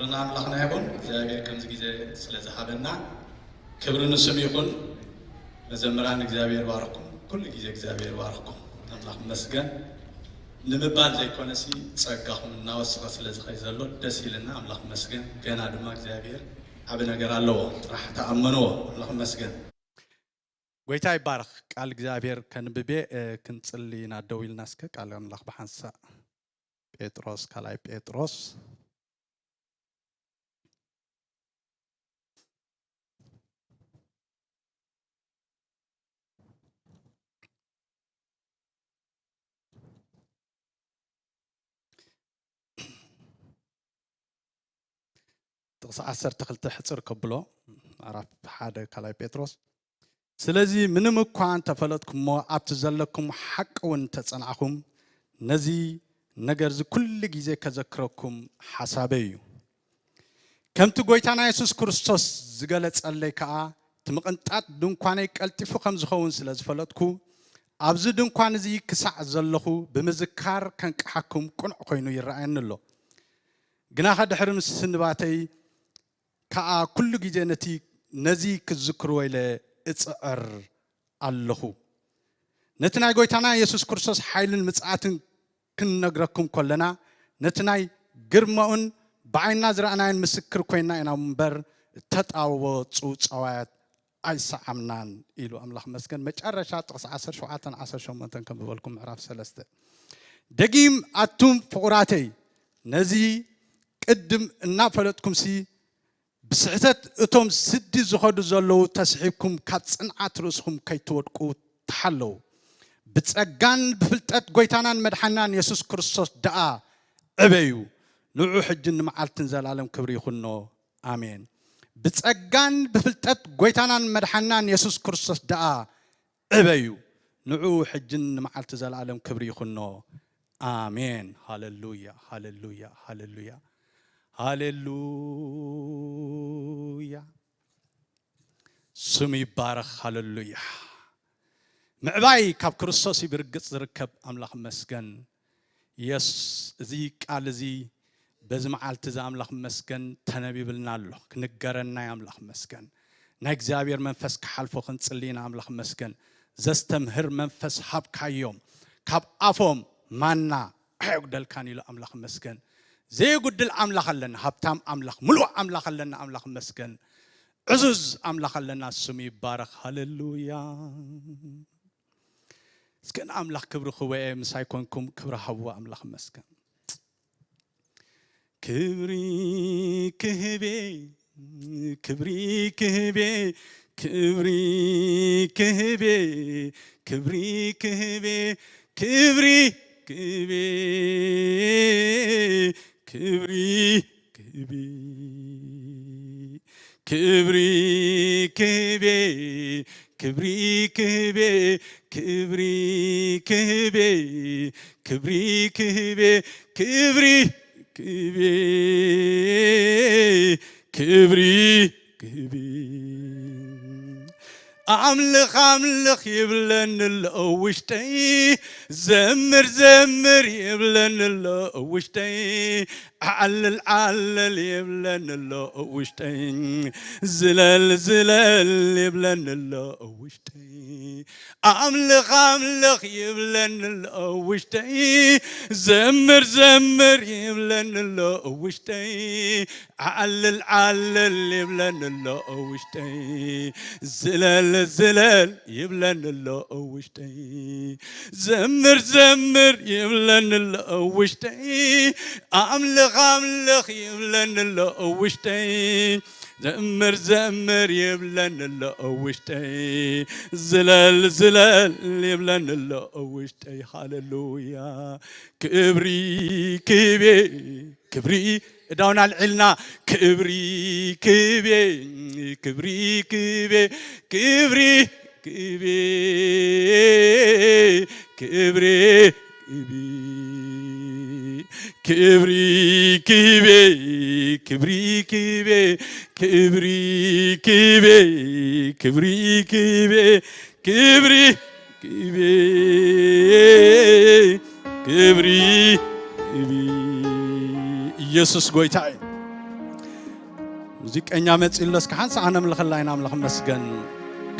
ኣምላኽና ይኹን እግዚኣብሔር ከምዚ ግዜ ስለ ዝሃበና ክብሪ ንስም ይኹን። መዘምራን እግዚኣብሔር ባርኩም፣ ኩሉ ግዜ እግዚኣብሔር ባርኩም። ኣምላኽ መስገን ንምባል ዘይኮነሲ ጸጋኹም እናወሰኸ ስለ ዝኸይ ዘሎ ደስ ኢልና ኣምላኽ መስገን። ገና ድማ እግዚኣብሔር ዓቢ ነገር ኣለዎ፣ ጥራሕ ተኣመንዎ። ኣምላኽ መስገን። ጎይታ ይባረኽ። ቃል እግዚኣብሔር ከንብቤ ክንጽሊ ኢና። ደው ኢልና እስከ ቃል ኣምላኽ ብሓንሳእ ጴጥሮስ ካልኣይ ጴጥሮስ ጥቕሲ ዓሰርተ ክልተ ሕፅር ከብሎ። ምዕራፍ ሓደ ካልኣይ ጴጥሮስ። ስለዚ ምንም እኳ እንተፈለጥኩሞ ኣብቲ ዘለኩም ሓቂ እውን እንተጸናዕኹም ነዚ ነገር እዚ ኩሉ ግዜ ከዘክረኩም ሓሳበይ እዩ። ከምቲ ጎይታና የሱስ ክርስቶስ ዝገለጸለይ ከኣ እቲ ምቕንጣጥ ድንኳነይ ቀልጢፉ ከም ዝኸውን ስለ ዝፈለጥኩ ኣብዚ ድንኳን እዚ ክሳዕ ዘለኹ ብምዝካር ከንቅሓኩም ቅኑዕ ኮይኑ ይረኣየኒ ኣሎ። ግናኸ ድሕሪ ምስንባተይ ከኣ ኩሉ ግዜ ነቲ ነዚ ክትዝክርዎ ኢለ እጽዕር ኣለኹ። ነቲ ናይ ጎይታና የሱስ ክርስቶስ ሓይልን ምጽኣትን ክንነግረኩም ከለና ነቲ ናይ ግርማኡን ብዓይንና ዝረኣናዮን ምስክር ኮይና ኢና እምበር እተጣወቦ ጽውጸዋያት ኣይሰዓምናን ኢሉ ኣምላኽ መስገን። መጨረሻ ጥቕሲ ዓሰርተ ሸውዓተን ዓሰርተ ሸሞንተን ከም ዝበልኩም ምዕራፍ ሰለስተ ደጊም ኣቱም ፍቑራተይ ነዚ ቅድም እናፈለጥኩምሲ ብስሕተት እቶም ስዲ ዝኸዱ ዘለዉ ተስሒብኩም ካብ ጽንዓት ርእስኹም ከይትወድቁ ተሓለዉ። ብጸጋን ብፍልጠት ጎይታናን መድሓናን የሱስ ክርስቶስ ደኣ ዕበዩ። ንዑ ሕጅን ንመዓልትን ዘላለም ክብሪ ይኹኖ። ኣሜን። ብጸጋን ብፍልጠት ጎይታናን መድሓናን የሱስ ክርስቶስ ደኣ ዕበዩ። ንዑ ሕጅን ንመዓልቲ ዘላለም ክብሪ ይኹኖ። ኣሜን። ሃሌሉያ፣ ሃሌሉያ፣ ሃሌሉያ፣ ሃሌሉያ። ስሙ ይባረኽ። ሃሌሉያ። ምዕባይ ካብ ክርስቶስ እዩ ብርግጽ ዝርከብ። ኣምላኽ መስገን። የሱስ፣ እዚ ቃል እዚ በዚ መዓልቲ እዚ ኣምላኽ መስገን ተነቢብልና ኣሎ። ክንገረና እዩ ኣምላኽ መስገን። ናይ እግዚኣብሔር መንፈስ ክሓልፎ ክንጽሊ ኢና ኣምላኽ መስገን። ዘስተምህር መንፈስ ሃብካዮም። ካብ ኣፎም ማና ኣየጉደልካን ኢሉ ኣምላኽ መስገን። ዘየጉድል ኣምላኽ ኣለና፣ ሃብታም ኣምላኽ፣ ምሉእ ኣምላኽ ኣለና ኣምላኽ መስገን። ዕዙዝ ኣምላኽ ኣለና፣ ስሙ ይባረኽ። ሃሌሉያ። እስከ ንኣምላኽ ክብሪ ክህቦ እየ፣ ምሳይ ኮንኩም ክብሪ ሃብዎ ኣምላኽ መስገን። ክብሪ ክህቤ፣ ክብሪ ክህቤ፣ ክብሪ ክህቤ፣ ክብሪ ክህቤ፣ ክብሪ ክህቤ፣ ክብሪ ክህቤ፣ ክብሪ ክህቤ፣ ክብሪ ክህቤ፣ ክብሪ ክህቤ፣ ክብሪ ክህቤ፣ ክብሪ ክህቤ፣ ክብሪ ክህቤ። ኣምልኽ ኣምልኽ ይብለኒ ኣሎ ውሽጠይ፣ ዘምር ዘምር ይብለኒ ኣሎ ውሽጠይ፣ ዓለል ዓለል ይብለኒ ኣሎ ውሽጠይ፣ ዝለል ዝለል ይብለኒ ኣሎ ውሽጠይ። ኣምልኽ ኣምልኽ ይብለኒ ኣሎ ውሽጠይ፣ ዘምር ዘምር ይብለኒ ኣሎ ውሽጠይ፣ ዓለል ዓለል ይብለኒ ኣሎ ውሽጠይ፣ ዝለል ዝለል ይብለኒ ኣሎ ውሽጠይ፣ ዘምር ዘምር ይብለኒ ኣሎ ውሽጠይ፣ ኣምልኽ ኣምልኽ ይብለኒ ኣሎ ውሽጠይ፣ ዘምር ዘምር ይብለኒ ኣሎ ውሽጠይ፣ ዝለል ዝለል ይብለኒ ኣሎ ውሽጠይ። ሃሌሉያ። ክብሪ ክህቤ፣ ክብሪ እዳውና ኣልዒልና፣ ክብሪ ክህቤ፣ ክብሪ ክህቤ፣ ክብሪ ክህቤ፣ ክብሪ ክህቤ፣ ክብሪ ክህቤ፣ ክብሪ ክህቤ፣ ክብሪ ክህቤ፣ ክብሪ ክህቤ፣ ክብሪ ክህቤ፣ ክብሪ ክህቤ። ኢየሱስ ጎይታ እዩ። ሙዚቀኛ መጺኡ ኣሎ። እስከ ሓንሳእ ኣነምልኸላ ኢና ኣምላኽ መስገን።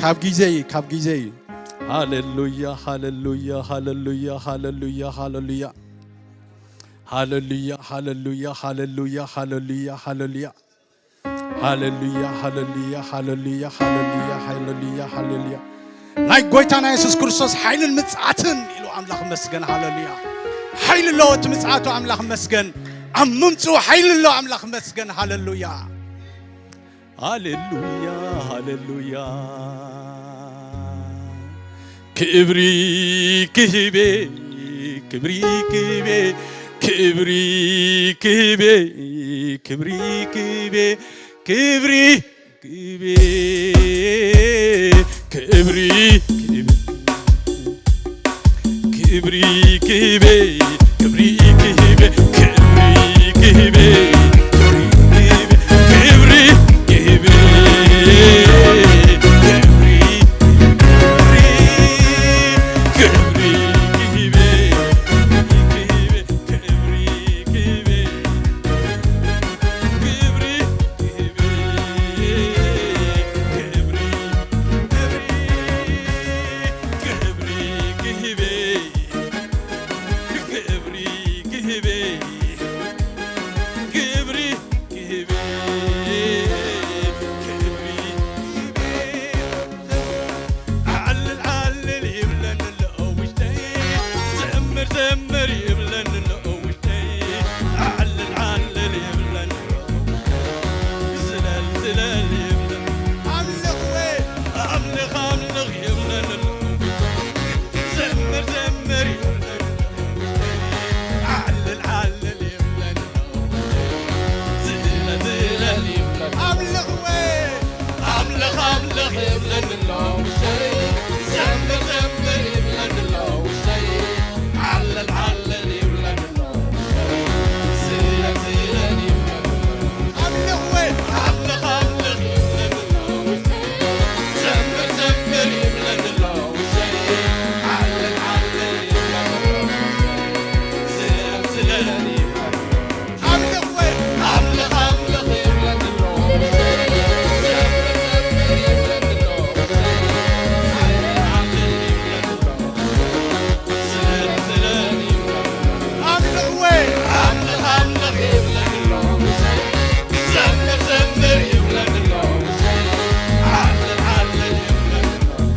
ካብ ግዜይ፣ ካብ ግዜይ። ሃሌሉያ፣ ሃሌሉያ፣ ሃሌሉያ፣ ሃሌሉያ፣ ሃሌሉያ። ሃሌሉያ፣ ሃሌሉያ፣ ሃሌሉያ፣ ሃሌሉያ፣ ሃሌሉያ። ሃሌሉያ፣ ሃሌሉያ፣ ሃሌሉያ፣ ሃሌሉያ፣ ሃሌሉያ፣ ሃሌሉያ። ናይ ጎይታና የሱስ ክርስቶስ ሓይልን ምጽኣትን ኢሉ ኣምላኽ መስገን። ሃሌሉያ። ሓይሊ ኣለዎ እቲ ምጽኣቱ ኣምላኽ መስገን። ኣብ ምምጽኡ ሓይሊ ኣለዎ ኣምላኽ መስገን። ሃሌሉያ። ሃሌሉያ፣ ሃሌሉያ። ክብሪ ክህቤ፣ ክብሪ ክህቤ፣ ክብሪ ክህቤ፣ ክብሪ ክህቤ፣ ክብሪ ክህቤ፣ ክብሪ ክህቤ። ክብሪ ክህቤ፣ ክብሪ ክህቤ፣ ክብሪ ክህቤ፣ ክብሪ ክህቤ፣ ክብሪ ክህቤ፣ ክብሪ ክህቤ፣ ክብሪ ክህቤ። ክብሪ፣ ክብሪ፣ ክብሪ፣ ክብሪ፣ ክብሪ፣ ክብሪ፣ ክብሪ፣ ክብሪ፣ ክብሪ፣ ክብሪ። ዓልል ዓልል ይብለኒ ኣሎ ውሽጠይ፣ ዘምር ዘምር ይብለኒ ኣሎ ውሽጠይ። ዓልል ዓልል ይብለኒ ኣሎ፣ ዝለል ዝለል ይብለኒ። ኣምልኽ ወይ ኣምልኽ ኣምልኽ ይብለኒ ኣሎ፣ ዘምር ዘምር ይብለኒ ኣሎ። ዓልል ዓልል ይብለኒ ኣሎ፣ ዝለል ዝለል ይብለኒ። ኣምልኽ ወይ ኣምልኽ ኣምልኽ ይብለኒ ኣሎ ውሽጠይ፣ ዘምር ዘምር ይብለኒ ኣሎ ውሽጠይ፣ ዓልል ዓልል ይብለኒ ኣሎ ውሽጠይ፣ ዝለል ዝለል ይብለኒ። ኣምልኽ ወይ ኣምልኽ ኣምልኽ ይብለኒ ኣሎ ውሽጠይ፣ ዘምር ዘምር ይብለኒ ኣሎ ውሽጠይ፣ ዓልል ዓልል ይብለኒ ኣሎ ውሽጠይ፣ ዝለል ዝለል ይብለኒ። ኣምልኽ ወይ ኣምልኽ ኣምልኽ ይብለኒ ኣሎ። ዘምር ዘምር ይብለኒ ኣሎ። ኣምልኽ ወይ ኣምልኽ ኣምልኽ ይብለኒ ኣሎ። ዘምር ዘምር ይብለኒ ኣሎ። ዓልል ዓልል ይብለኒ ኣሎ።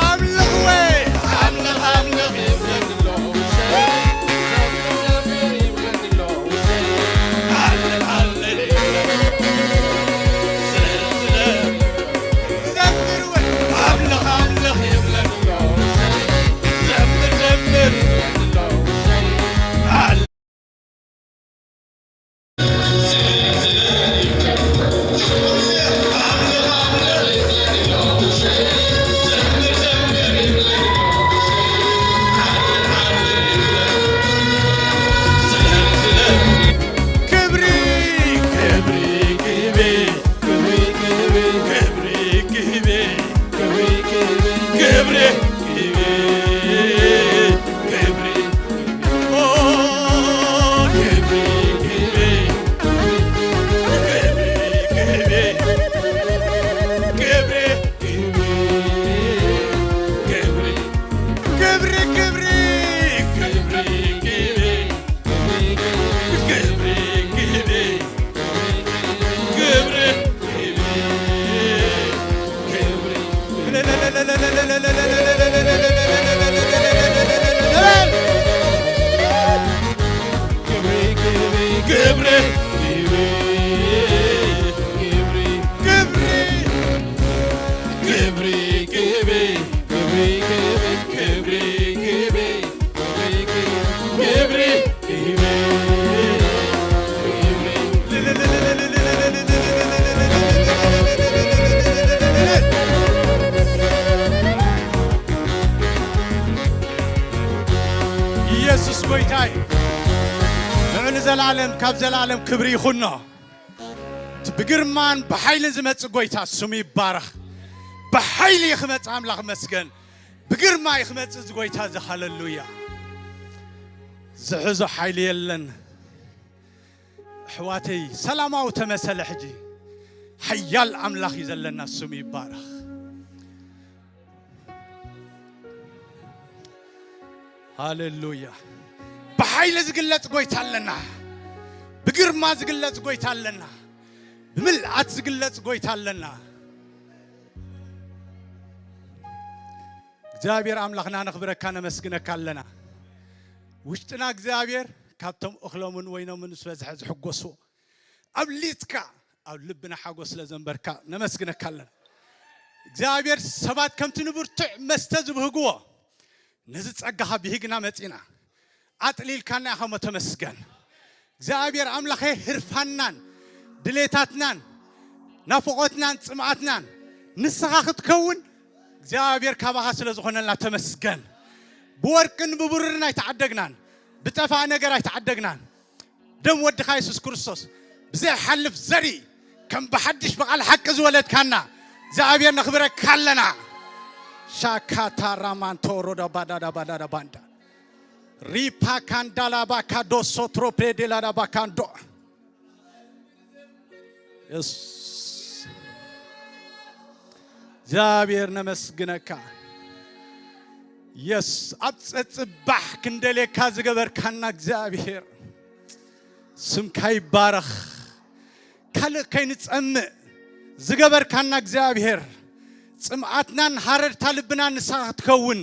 ኣምልኽ ወይ ኣምልኽ ኣምልኽ ይብለኒ ኣሎ። ዓልል ዓልል ይብለኒ። ዘምር ወይ ኣምልኽ ኣምልኽ ይብለኒ ኣሎ። ዘምር ዘምር ይብለኒ ኣሎ። ክብሪ፣ ክብሪ፣ ክብሪ፣ ክብሪ፣ ክብሪ፣ ክብሪ፣ ክብሪ፣ ክብሪ፣ ክብሪ፣ ክብሪ፣ ኦ፣ ክብሪ፣ ክብሪ፣ ክብሪ፣ ክብሪ፣ ክብሪ፣ ክብሪ፣ ክብሪ፣ ክብሪ፣ ክብሪ፣ ክብሪ፣ ክብሪ፣ ክብሪ፣ ክብሪ፣ ክብሪ። ክብሪ፣ ክብሪ፣ ክብሪ፣ ክብሪ፣ ክብሪ፣ ክብሪ፣ ክብሪ፣ ክብሪ፣ ክብሪ፣ ክብሪ፣ ክብሪ፣ ክብሪ፣ ክብሪ። ኢየሱስ ጎይታ እዩ። ንዑ ንዘላለም ካብ ዘላለም ክብሪ ይኹኖ። እቲ ብግርማን ብሓይልን ዝመጽእ ጎይታ ስሙ ይባረኽ። ብሓይሊ እዩ ክመጽእ ኣምላኽ መስገን። ብግርማ እዩ ክመጽእ እዚ ጎይታ እዚ። ሃለሉያ። ዝሕዞ ሓይሊ የለን። ኣሕዋተይ ሰላማዊ ተመሰለ። ሕጂ ሓያል ኣምላኽ እዩ ዘለና፣ ስሙ ይባረኽ። ሃሌሉያ። ብሓይሊ ዝግለጽ ጎይታ ኣለና። ብግርማ ዝግለጽ ጎይታ ኣለና። ብምልኣት ዝግለጽ ጎይታ ኣለና። እግዚኣብሔር ኣምላኽና ነኽብረካ ነመስግነካ ኣለና። ውሽጥና እግዚኣብሔር ካብቶም እኽሎምን ወይኖምን ዝበዝሐ ዝሕጎሱ ኣብሊጽካ ኣብ ልብና ሓጎስ ስለ ዘንበርካ ነመስግነካ ኣለና። እግዚኣብሔር ሰባት ከምቲ ንብርቱዕ መስተ ዝብህግዎ ነዚ ጸጋኻ ብሂግና መጺና ኣጥሊልካና ኢኻ እሞ ተመስገን። እግዚኣብሔር ኣምላኸ ህርፋናን ድሌታትናን ናፍቖትናን ጽምኣትናን ንስኻ ክትከውን እግዚኣብሔር ካባኻ ስለ ዝኾነልና ተመስገን። ብወርቅን ብብሩርን ኣይተዓደግናን፣ ብጠፋእ ነገር ኣይተዓደግናን። ደም ወድኻ የሱስ ክርስቶስ ብዘይሓልፍ ዘርኢ ከም ብሓድሽ ብቓል ሓቂ ዝወለድካና እግዚኣብሔር ነኽብረካ ኣለና። ሻካታ ራማንቶ ሮዳ ባዳዳ ባዳዳ ባንዳ ሪፓ ካንዳላ ባካዶ ሶትሮ ፕሬዴላዳ ባካንዶ የስ እግዚኣብሔር ነመስግነካ። የስ ኣብ ጸጽባሕ ክንደሌካ ዝገበርካና እግዚኣብሔር ስምካ ይባረኽ። ካልእ ከይንጸምእ ዝገበርካና እግዚኣብሔር ጽምኣትናን ሃረርታ ልብናን ንስኻ ክትከውን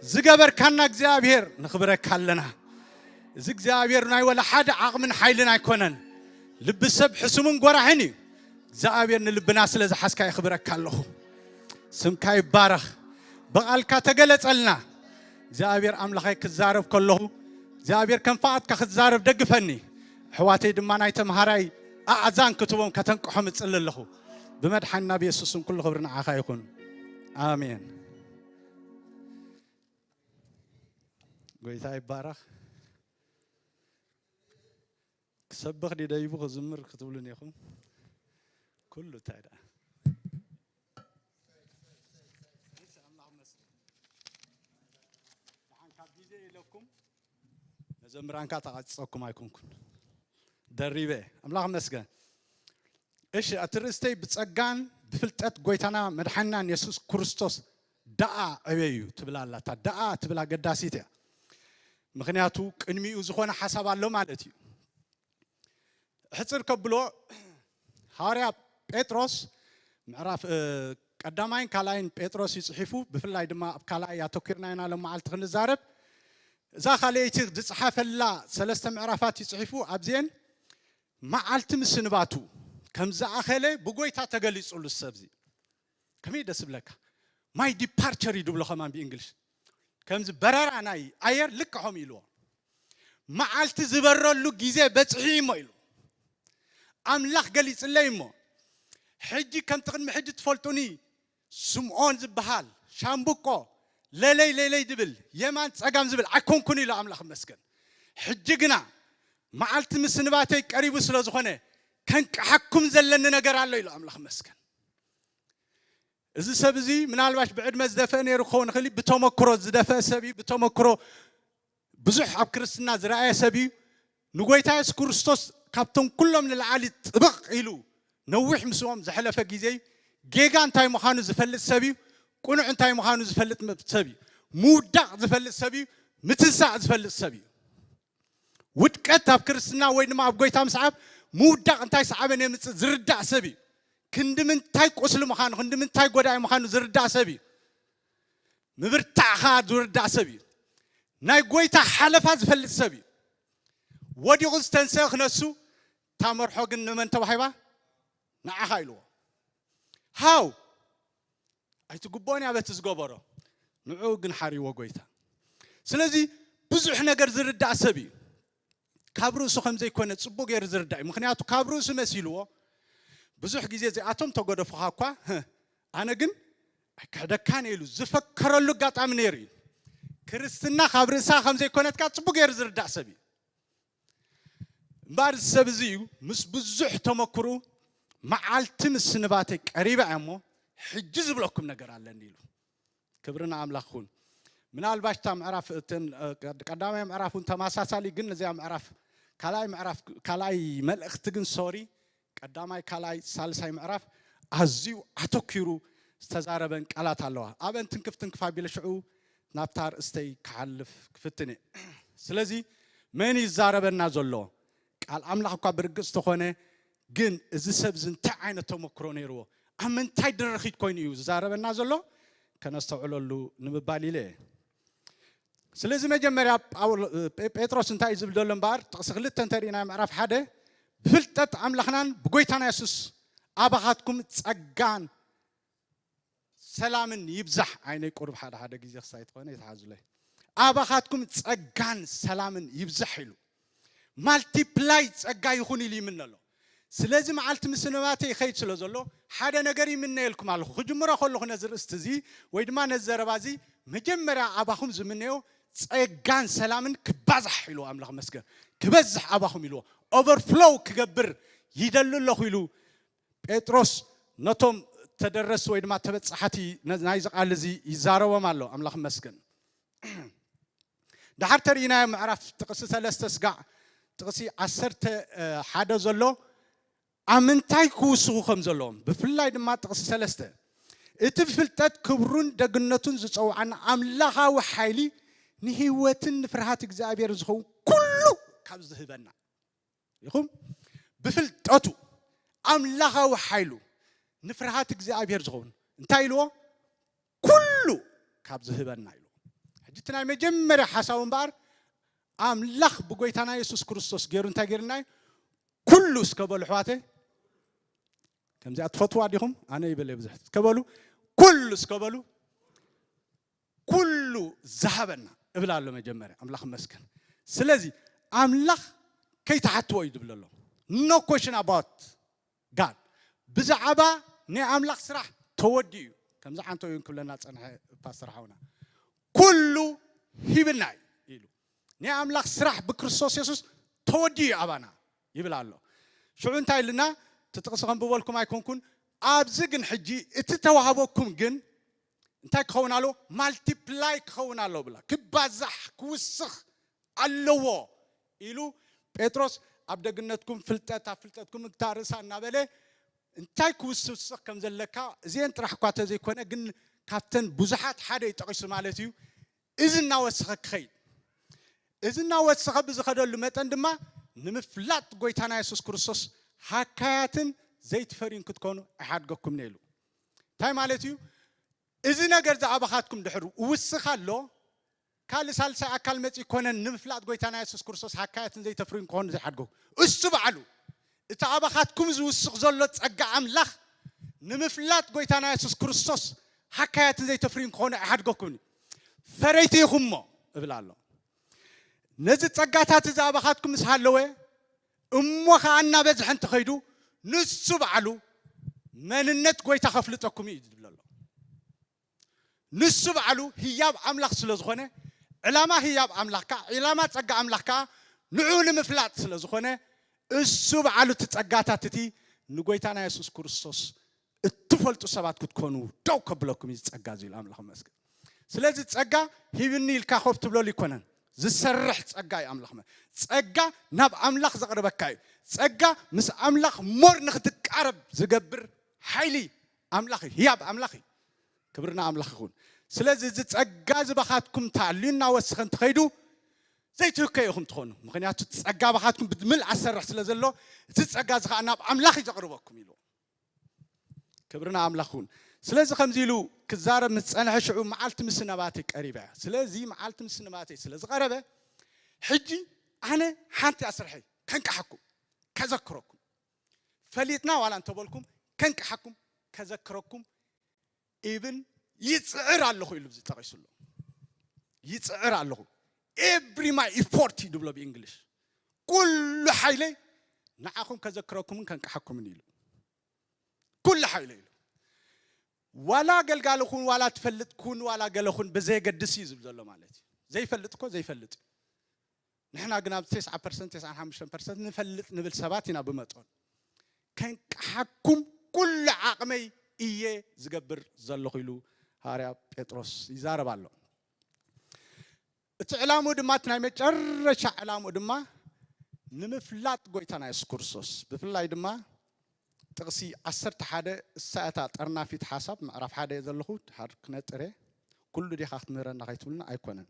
ዝገበርካና እግዚኣብሔር ንኽብረካ ኣለና። እዚ እግዚኣብሔር ናይ ወላ ሓደ ዓቕምን ሓይልን ኣይኮነን። ልቢ ሰብ ሕሱምን ጎራሕን እዩ። እግዚኣብሔር ንልብና ስለ ዝሓዝካ የኽብረካ ኣለኹ። ስምካ ይባረኽ። ብቓልካ ተገለጸልና። እግዚኣብሔር ኣምላኸይ ክዛረብ ከለኹ እግዚኣብሔር ከም ፍቓድካ ክትዛረብ ደግፈኒ። ኣሕዋተይ ድማ ናይ ተምሃራይ ኣእዛን ክትቦም ከተንቅሖም እጽሊ ኣለኹ። ብመድሓንና ብየሱስ ስም ኩሉ ክብሪ ንዓኻ ይኹን። ኣሜን። ጎይታ ይባረኽ። ክሰብኽ ድዩ ደይቡ ክዝምር ክትብሉን ኢኹም። ኩሉ እንታይ ደኣ ደሓን ካብ ግዜ ኢለኩም መዘምራንካ ተቓጽጸኩም ኣይኮንኩን። ደሪበ ኣምላኽ መስገን። እሺ፣ እቲ ርእስተይ ብጸጋን ብፍልጠት ጎይታና መድሓንናን የሱስ ክርስቶስ ደኣ ዕበዩ ትብል ኣላ። እታ ደኣ ትብል ኣገዳሲት እያ። ምኽንያቱ ቅድሚኡ ዝኾነ ሓሳብ ኣሎ ማለት እዩ። ሕጽር ከብሎ ሃዋርያ ጴጥሮስ ምዕራፍ፣ እ፣ ቀዳማይን ካልኣይን ጴጥሮስ እዩ ጽሒፉ፣ ብፍላይ ድማ ኣብ ካልኣይ ኣተኲርና ኢና ሎም መዓልቲ ክንዛረብ። እዛ ካልኣይቲ ዝጽሓፈላ ሰለስተ ምዕራፋት እዩ ጽሒፉ። ኣብዚኤን መዓልቲ ምስንባቱ ከም ዝኣኸለ ብጎይታ ተገሊጹሉ ሰብዚ። ከመይ ደስ ይብለካ። ማይ ዲፓርቸር እዩ ድብሎ ከማን ብእንግሊሽ። ከምዚ በረራ ናይ ኣየር ልክዖም ኢልዎ። መዓልቲ ዝበረሉ ግዜ በጽሒ እሞ ኢሉ። ኣምላኽ ገሊጽለይ እሞ። ሕጂ ከምቲ ቅድሚ ሕጂ ትፈልጡኒ ስምዖን ዝበሃል ሻምብቆ ለለይ ለለይ ዝብል የማን ጸጋም ዝብል ኣይኮንኩን ኢሉ ኣምላኽ መስገን። ሕጂ ግና መዓልቲ ምስንባተይ ቀሪቡ ስለ ዝኾነ ከንቅሓኩም ዘለኒ ነገር ኣሎ ኢሉ ኣምላኽ መስገን። እዚ ሰብ እዚ ምናልባሽ ብዕድመ ዝደፈአ ነይሩ ክኸውን ይኽእል እዩ። ብተመክሮ ዝደፈአ ሰብ እዩ። ብተመክሮ ብዙሕ ኣብ ክርስትና ዝረኣየ ሰብ እዩ። ንጎይታ የሱስ ክርስቶስ ካብቶም ኩሎም ንላዕሊ ጥብቕ ኢሉ ነዊሕ ምስኦም ዘሕለፈ ግዜ እዩ። ጌጋ እንታይ ምዃኑ ዝፈልጥ ሰብ እዩ። ቅኑዕ እንታይ ምዃኑ ዝፈልጥ ሰብ እዩ። ምውዳቕ ዝፈልጥ ሰብ እዩ። ምትንሳእ ዝፈልጥ ሰብ እዩ። ውድቀት ኣብ ክርስትና ወይ ድማ ኣብ ጎይታ ምስዓብ ምውዳቕ እንታይ ሰዓበን የምጽእ ዝርዳእ ሰብ እዩ። ክንዲ ምንታይ ቁስሊ ምዃኑ፣ ክንዲ ምንታይ ጎዳኢ ምዃኑ ዝርዳእ ሰብ እዩ። ምብርታዕ ኸኣ ዝርዳእ ሰብ እዩ። ናይ ጎይታ ሓለፋ ዝፈልጥ ሰብ እዩ። ወዲቑ ዝተንስአ ክነሱ፣ እታ መርሖ ግን ንመን ተዋሂባ? ንዓኻ ኢልዎ። ሃው ኣይትግብኦን እያ በቲ ዝገበሮ፣ ንዕኡ ግን ሓሪዎ ጎይታ። ስለዚ ብዙሕ ነገር ዝርዳእ ሰብ እዩ። ካብ ርእሱ ከም ዘይኮነ ጽቡቕ ገይሩ ዝርዳእ እዩ። ምኽንያቱ ካብ ርእሱ መሲልዎ ብዙሕ ግዜ እዚኣቶም ተገደፉኻ እኳ፣ "ህህ፣ ኣነ ግን ኣይክሕደካን እየ" ኢሉ ዝፈከረሉ ኣጋጣሚ ነይሩ እዩ። ክርስትና ካብ ርእሳ ከም ዘይኮነትካ ጽቡቕ ገይሩ ዝርዳእ ሰብ እዩ። እምበኣር እዚ ሰብ እዚ እዩ ምስ ብዙሕ ተመክሩ፣ "መዓልቲ ምስንባተይ ቀሪባ እያ እሞ ሕጂ ዝብለኩም ነገር ኣለኒ" ኢሉ። ክብሪ ንኣምላኽ ይኹን። ምናልባሽ እታ ምዕራፍ እተን፣ እ፣ ቀድ-፣ ቀዳማይ ምዕራፍ እውን ተመሳሳሊ፣ ግን እዚኣ ምዕራፍ ካልኣይ ምዕራፍ፣ ካልኣይ መልእኽቲ ግን፣ ሶሪ፣ ቀዳማይ፣ ካልኣይ፣ ሳልሳይ ምዕራፍ ኣዝዩ ኣተኪሩ ዝተዛረበን ቃላት ኣለዋ። ኣበን ትንክፍ ትንክፍ ኣቢለ ሽዑ ናብታ ርእስተይ ክሓልፍ ክፍትን እየ። ስለዚ መን ይዛረበና ዘሎ? ቃል ኣምላኽ እኳ ብርግጽ ተኾነ፣ ግን እዚ ሰብ እዚ እንታይ ዓይነት ተመክሮ ነይርዎ? ኣብ ምንታይ ድርኺት ኮይኑ እዩ ዝዛረበና ዘሎ? ከነስተውዕለሉ ንምባል ኢለ እየ። ስለዚ መጀመርያ ጳውሎ-፣ ጴ-፣ ጴጥሮስ እንታይ እዩ ዝብል ዘሎ እምበኣር? ጥቕሲ ክልተ እንተሪእና ምዕራፍ ሓደ፣ "ብፍልጠት ኣምላኽናን ብጎይታና የሱስ ኣባኻትኩም ጸጋን ሰላምን ይብዛሕ." ዓይነይ ቁሩብ ሓደ ሓደ ግዜ ክሳይ ተኾነ ይትሓዙለይ። "ኣባኻትኩም ጸጋን ሰላምን ይብዛሕ" ኢሉ። ማልቲፕላይ ጸጋ ይኹን ኢሉ ይምነ ኣሎ። ስለዚ መዓልቲ ምስንባተይ ይኸይድ ስለ ዘሎ ሓደ ነገር ይምነየልኩም ኣለኹ። ክጅምሮ ከለኹ ነዚ ርእስቲ እዚ ወይ ድማ ነዚ ዘረባ እዚ መጀመርያ ኣባኹም ዝምነዮ ጸጋን ሰላምን ክባዛሕ ኢሉ፣ ኣምላኽ መስገን፣ ክበዝሕ ኣባኹም ኢልዎ፣ ኦቨርፍሎው ክገብር ይደሊ ኣለኹ ኢሉ ጴጥሮስ ነቶም ተደረስቲ ወይ ድማ ተበጻሓቲ ነ-፣ ናይዚ ቃል እዚ ይዛረቦም ኣሎ። ኣምላኽ መስገን። ድሓር ተሪኢናዮ ምዕራፍ ጥቕሲ ሰለስተ ስጋዕ ጥቕሲ ዓሰርተ ሓደ ዘሎ ኣብ ምንታይ ክውስኹ ከም ዘለዎም፣ ብፍላይ ድማ ጥቕሲ ሰለስተ፣ "እቲ ብፍልጠት ክብሩን ደግነቱን ዝጸውዓና ኣምላኻዊ ሓይሊ ንህይወትን ንፍርሃት እግዚኣብሔር ዝኸውን ኩሉ ካብ ዝህበና" ኢኹም። ብፍልጠቱ ኣምላኻዊ ሓይሉ ንፍርሃት እግዚኣብሔር ዝኸውን እንታይ ኢልዎ? "ኩሉ ካብ ዝህበና" ኢልዎ። ሕጂ እቲ ናይ መጀመርያ ሓሳቡ እምበኣር ኣምላኽ ብጎይታና የሱስ ክርስቶስ ገይሩ እንታይ ገይርና እዩ? "ኩሉ" እስከ በሉ ኣሕዋተይ። ከምዚኣ ትፈትዋ ዲኹም? ኣነ ይበለ ብዙሕ። እስከ በሉ፣ "ኩሉ" እስከ በሉ። "ኩሉ ዝሃበና" እብል ኣሎ መጀመርያ። ኣምላኽ ይመስገን። ስለዚ ኣምላኽ ከይትሓትዎ እዩ ዝብል ኣሎ። No question about God። ብዛዕባ ናይ ኣምላኽ ስራሕ ተወዲኡ እዩ። ከምዚ ዓንቶ እዩ ክብለና ጸንሐ ፓስተር ሓውና። "ኩሉ ሂብና" እዩ ኢሉ። ናይ ኣምላኽ ስራሕ ብክርስቶስ የሱስ ተወዲኡ እዩ ኣባና ይብል ኣሎ። ሽዑ እንታይ ኢልና? እቲ ጥቕሲ ከንብበልኩም ኣይኮንኩን። "ኣብዚ ግን ሕጂ እቲ ተዋህበኩም ግን እንታይ ክኸውን ኣለዎ? ማልቲፕላይ ክኸውን ኣለዎ" ብላ፣ "ክባዛሕ፣ ክውስኽ ኣለዎ" ኢሉ ጴጥሮስ። ኣብ ደግነትኩም ፍልጠት፣ ኣብ ፍልጠትኩም እታ ርእሳ እናበለ እንታይ ክውስኽ ከም ዘለካ፣ እዚአን ጥራሕ እኳ ተዘይኮነ፣ ግን ካብተን ብዙሓት ሓደ እዩ ጠቒሱ ማለት እዩ። እዚ እናወሰኸ ክኸይድ፣ እዚ እናወሰኸ ብዝኸደሉ መጠን ድማ ንምፍላጥ ጎይታና የሱስ ክርስቶስ ሃካያትን ዘይትፈርዩን ክትኮኑ ኣይሓድገኩምን ኢሉ። እንታይ ማለት እዩ? እዚ ነገር ዝኣባኻትኩም ድሕር ውስኽ ኣሎ፣ ካልእ ሳልሳይ ኣካል መጺእ ኮነን ንምፍላጥ ጎይታና የሱስ ክርስቶስ ሃካያትን ዘይተፍርዩን ክኾኑ ዘይሓድገኩ። እሱ ባዕሉ እቲ ኣባኻትኩም ዝውስኽ ዘሎ ጸጋ ኣምላኽ ንምፍላጥ ጎይታና የሱስ ክርስቶስ ሃካያትን ዘይተፍርዩን ክኾኑ ኣይሓድገኩምን እዩ። ፈረይቲ ኢኹምሞ እብል ኣሎ። ነዚ ጸጋታት እዚ ኣባኻትኩም ምስ ሃለወ፣ እሞ ኸኣ እናበዝሐ እንተኸይዱ፣ ንሱ ባዕሉ መንነት ጎይታ ከፍልጠኩም እዩ ዝብል ኣሎ። ንሱ ባዕሉ ህያብ ኣምላኽ ስለ ዝኾነ፣ ዕላማ ህያብ ኣምላኽ ከኣ፣ ዕላማ ጸጋ ኣምላኽ ከኣ ንዕኡ ንምፍላጥ ስለ ዝኾነ፣ እሱ ባዕሉ እቲ ጸጋታት እቲ ንጎይታና የሱስ ክርስቶስ እትፈልጡ ሰባት ክትኮኑ ደው ከብለኩም እዩ ጸጋ እዚ ኢሉ ኣምላኽ ይመስገን። ስለዚ ጸጋ ሂብኒ ኢልካ ኮፍ ትብለሉ ኣይኮነን። ዝሰርሕ ጸጋ እዩ ኣምላኽ መ-፣ ጸጋ ናብ ኣምላኽ ዘቕርበካ እዩ። ጸጋ ምስ ኣምላኽ ሞር ንኽትቃረብ ዝገብር ሓይሊ ኣምላኽ እዩ። ህያብ ኣምላኽ እዩ። ክብርና ኣምላኽ ይኹን። ስለዚ እዚ ጸጋ እዚ ባኻትኩም ተኣልዩ እናወሰኸ እንተኸይዱ ዘይትህከዩ ኢኹም ትኾኑ። ምኽንያቱ እቲ ጸጋ ባኻትኩም ብምልኣት ዝሰርሕ ስለ ዘሎ፣ እቲ ጸጋ እዚ ኸኣ ናብ ኣምላኽ እዩ ዘቕርበኩም ኢሉ። ክብርና ኣምላኽ ይኹን። ስለዚ ከምዚ ኢሉ ክዛረብ ምስ ጸንሐ ሽዑ መዓልቲ ምስንባተይ ቀሪባ እያ። ስለዚ መዓልቲ ምስንባተይ ስለ ዝቐረበ፣ ሕጂ ኣነ ሓንቲ እያ ስርሐይ፣ ከንቅሓኩም፣ ከዘክረኩም። ፈሊጥና ዋላ እንተበልኩም፣ ከንቅሓኩም፣ ከዘክረኩም፣ ኢብን ይጽዕር ኣለኹ ኢሉ እዚ ጠቒሱ ኣሎ። ይጽዕር ኣለኹ። Every my effort እዩ ድብሎ ብእንግሊሽ። ኩሉ ሓይለይ ንዓኹም ከዘክረኩምን ከንቅሓኩምን ኢሉ። ኩሉ ሓይለይ ኢሉ። ዋላ ኣገልጋሊ ኩን፣ ዋላ ትፈልጥ ኩን፣ ዋላ ገለ ኩን ብዘየገድስ እዩ ዝብል ዘሎ ማለት እዩ። ዘይፈልጥ እኮ ዘይፈልጥ እዩ። ንሕና ግን ኣብ ተስዓ ፐርሰንት፣ ተስዓን ሓሙሽተን ፐርሰንት ንፈልጥ ንብል ሰባት ኢና ብመጠኑ። ከንቅሓኩም ኩሉ ዓቕመይ እየ ዝገብር ዘለኹ ኢሉ ሃዋርያ ጴጥሮስ ይዛረብ ኣሎ። እቲ ዕላምኡ ድማ፣ እቲ ናይ መጨረሻ ዕላምኡ ድማ ንምፍላጥ ጎይታና የሱስ ክርስቶስ፣ ብፍላይ ድማ ጥቕሲ ዓሰርተ ሓደ፣ እሳ እታ ጠርናፊት ሓሳብ፣ ምዕራፍ ሓደ እየ ዘለኹ፣ ድሓር ክነጥር እየ። ኩሉ ዲኻ ክትምህረና ከይትብሉና ኣይኮነን።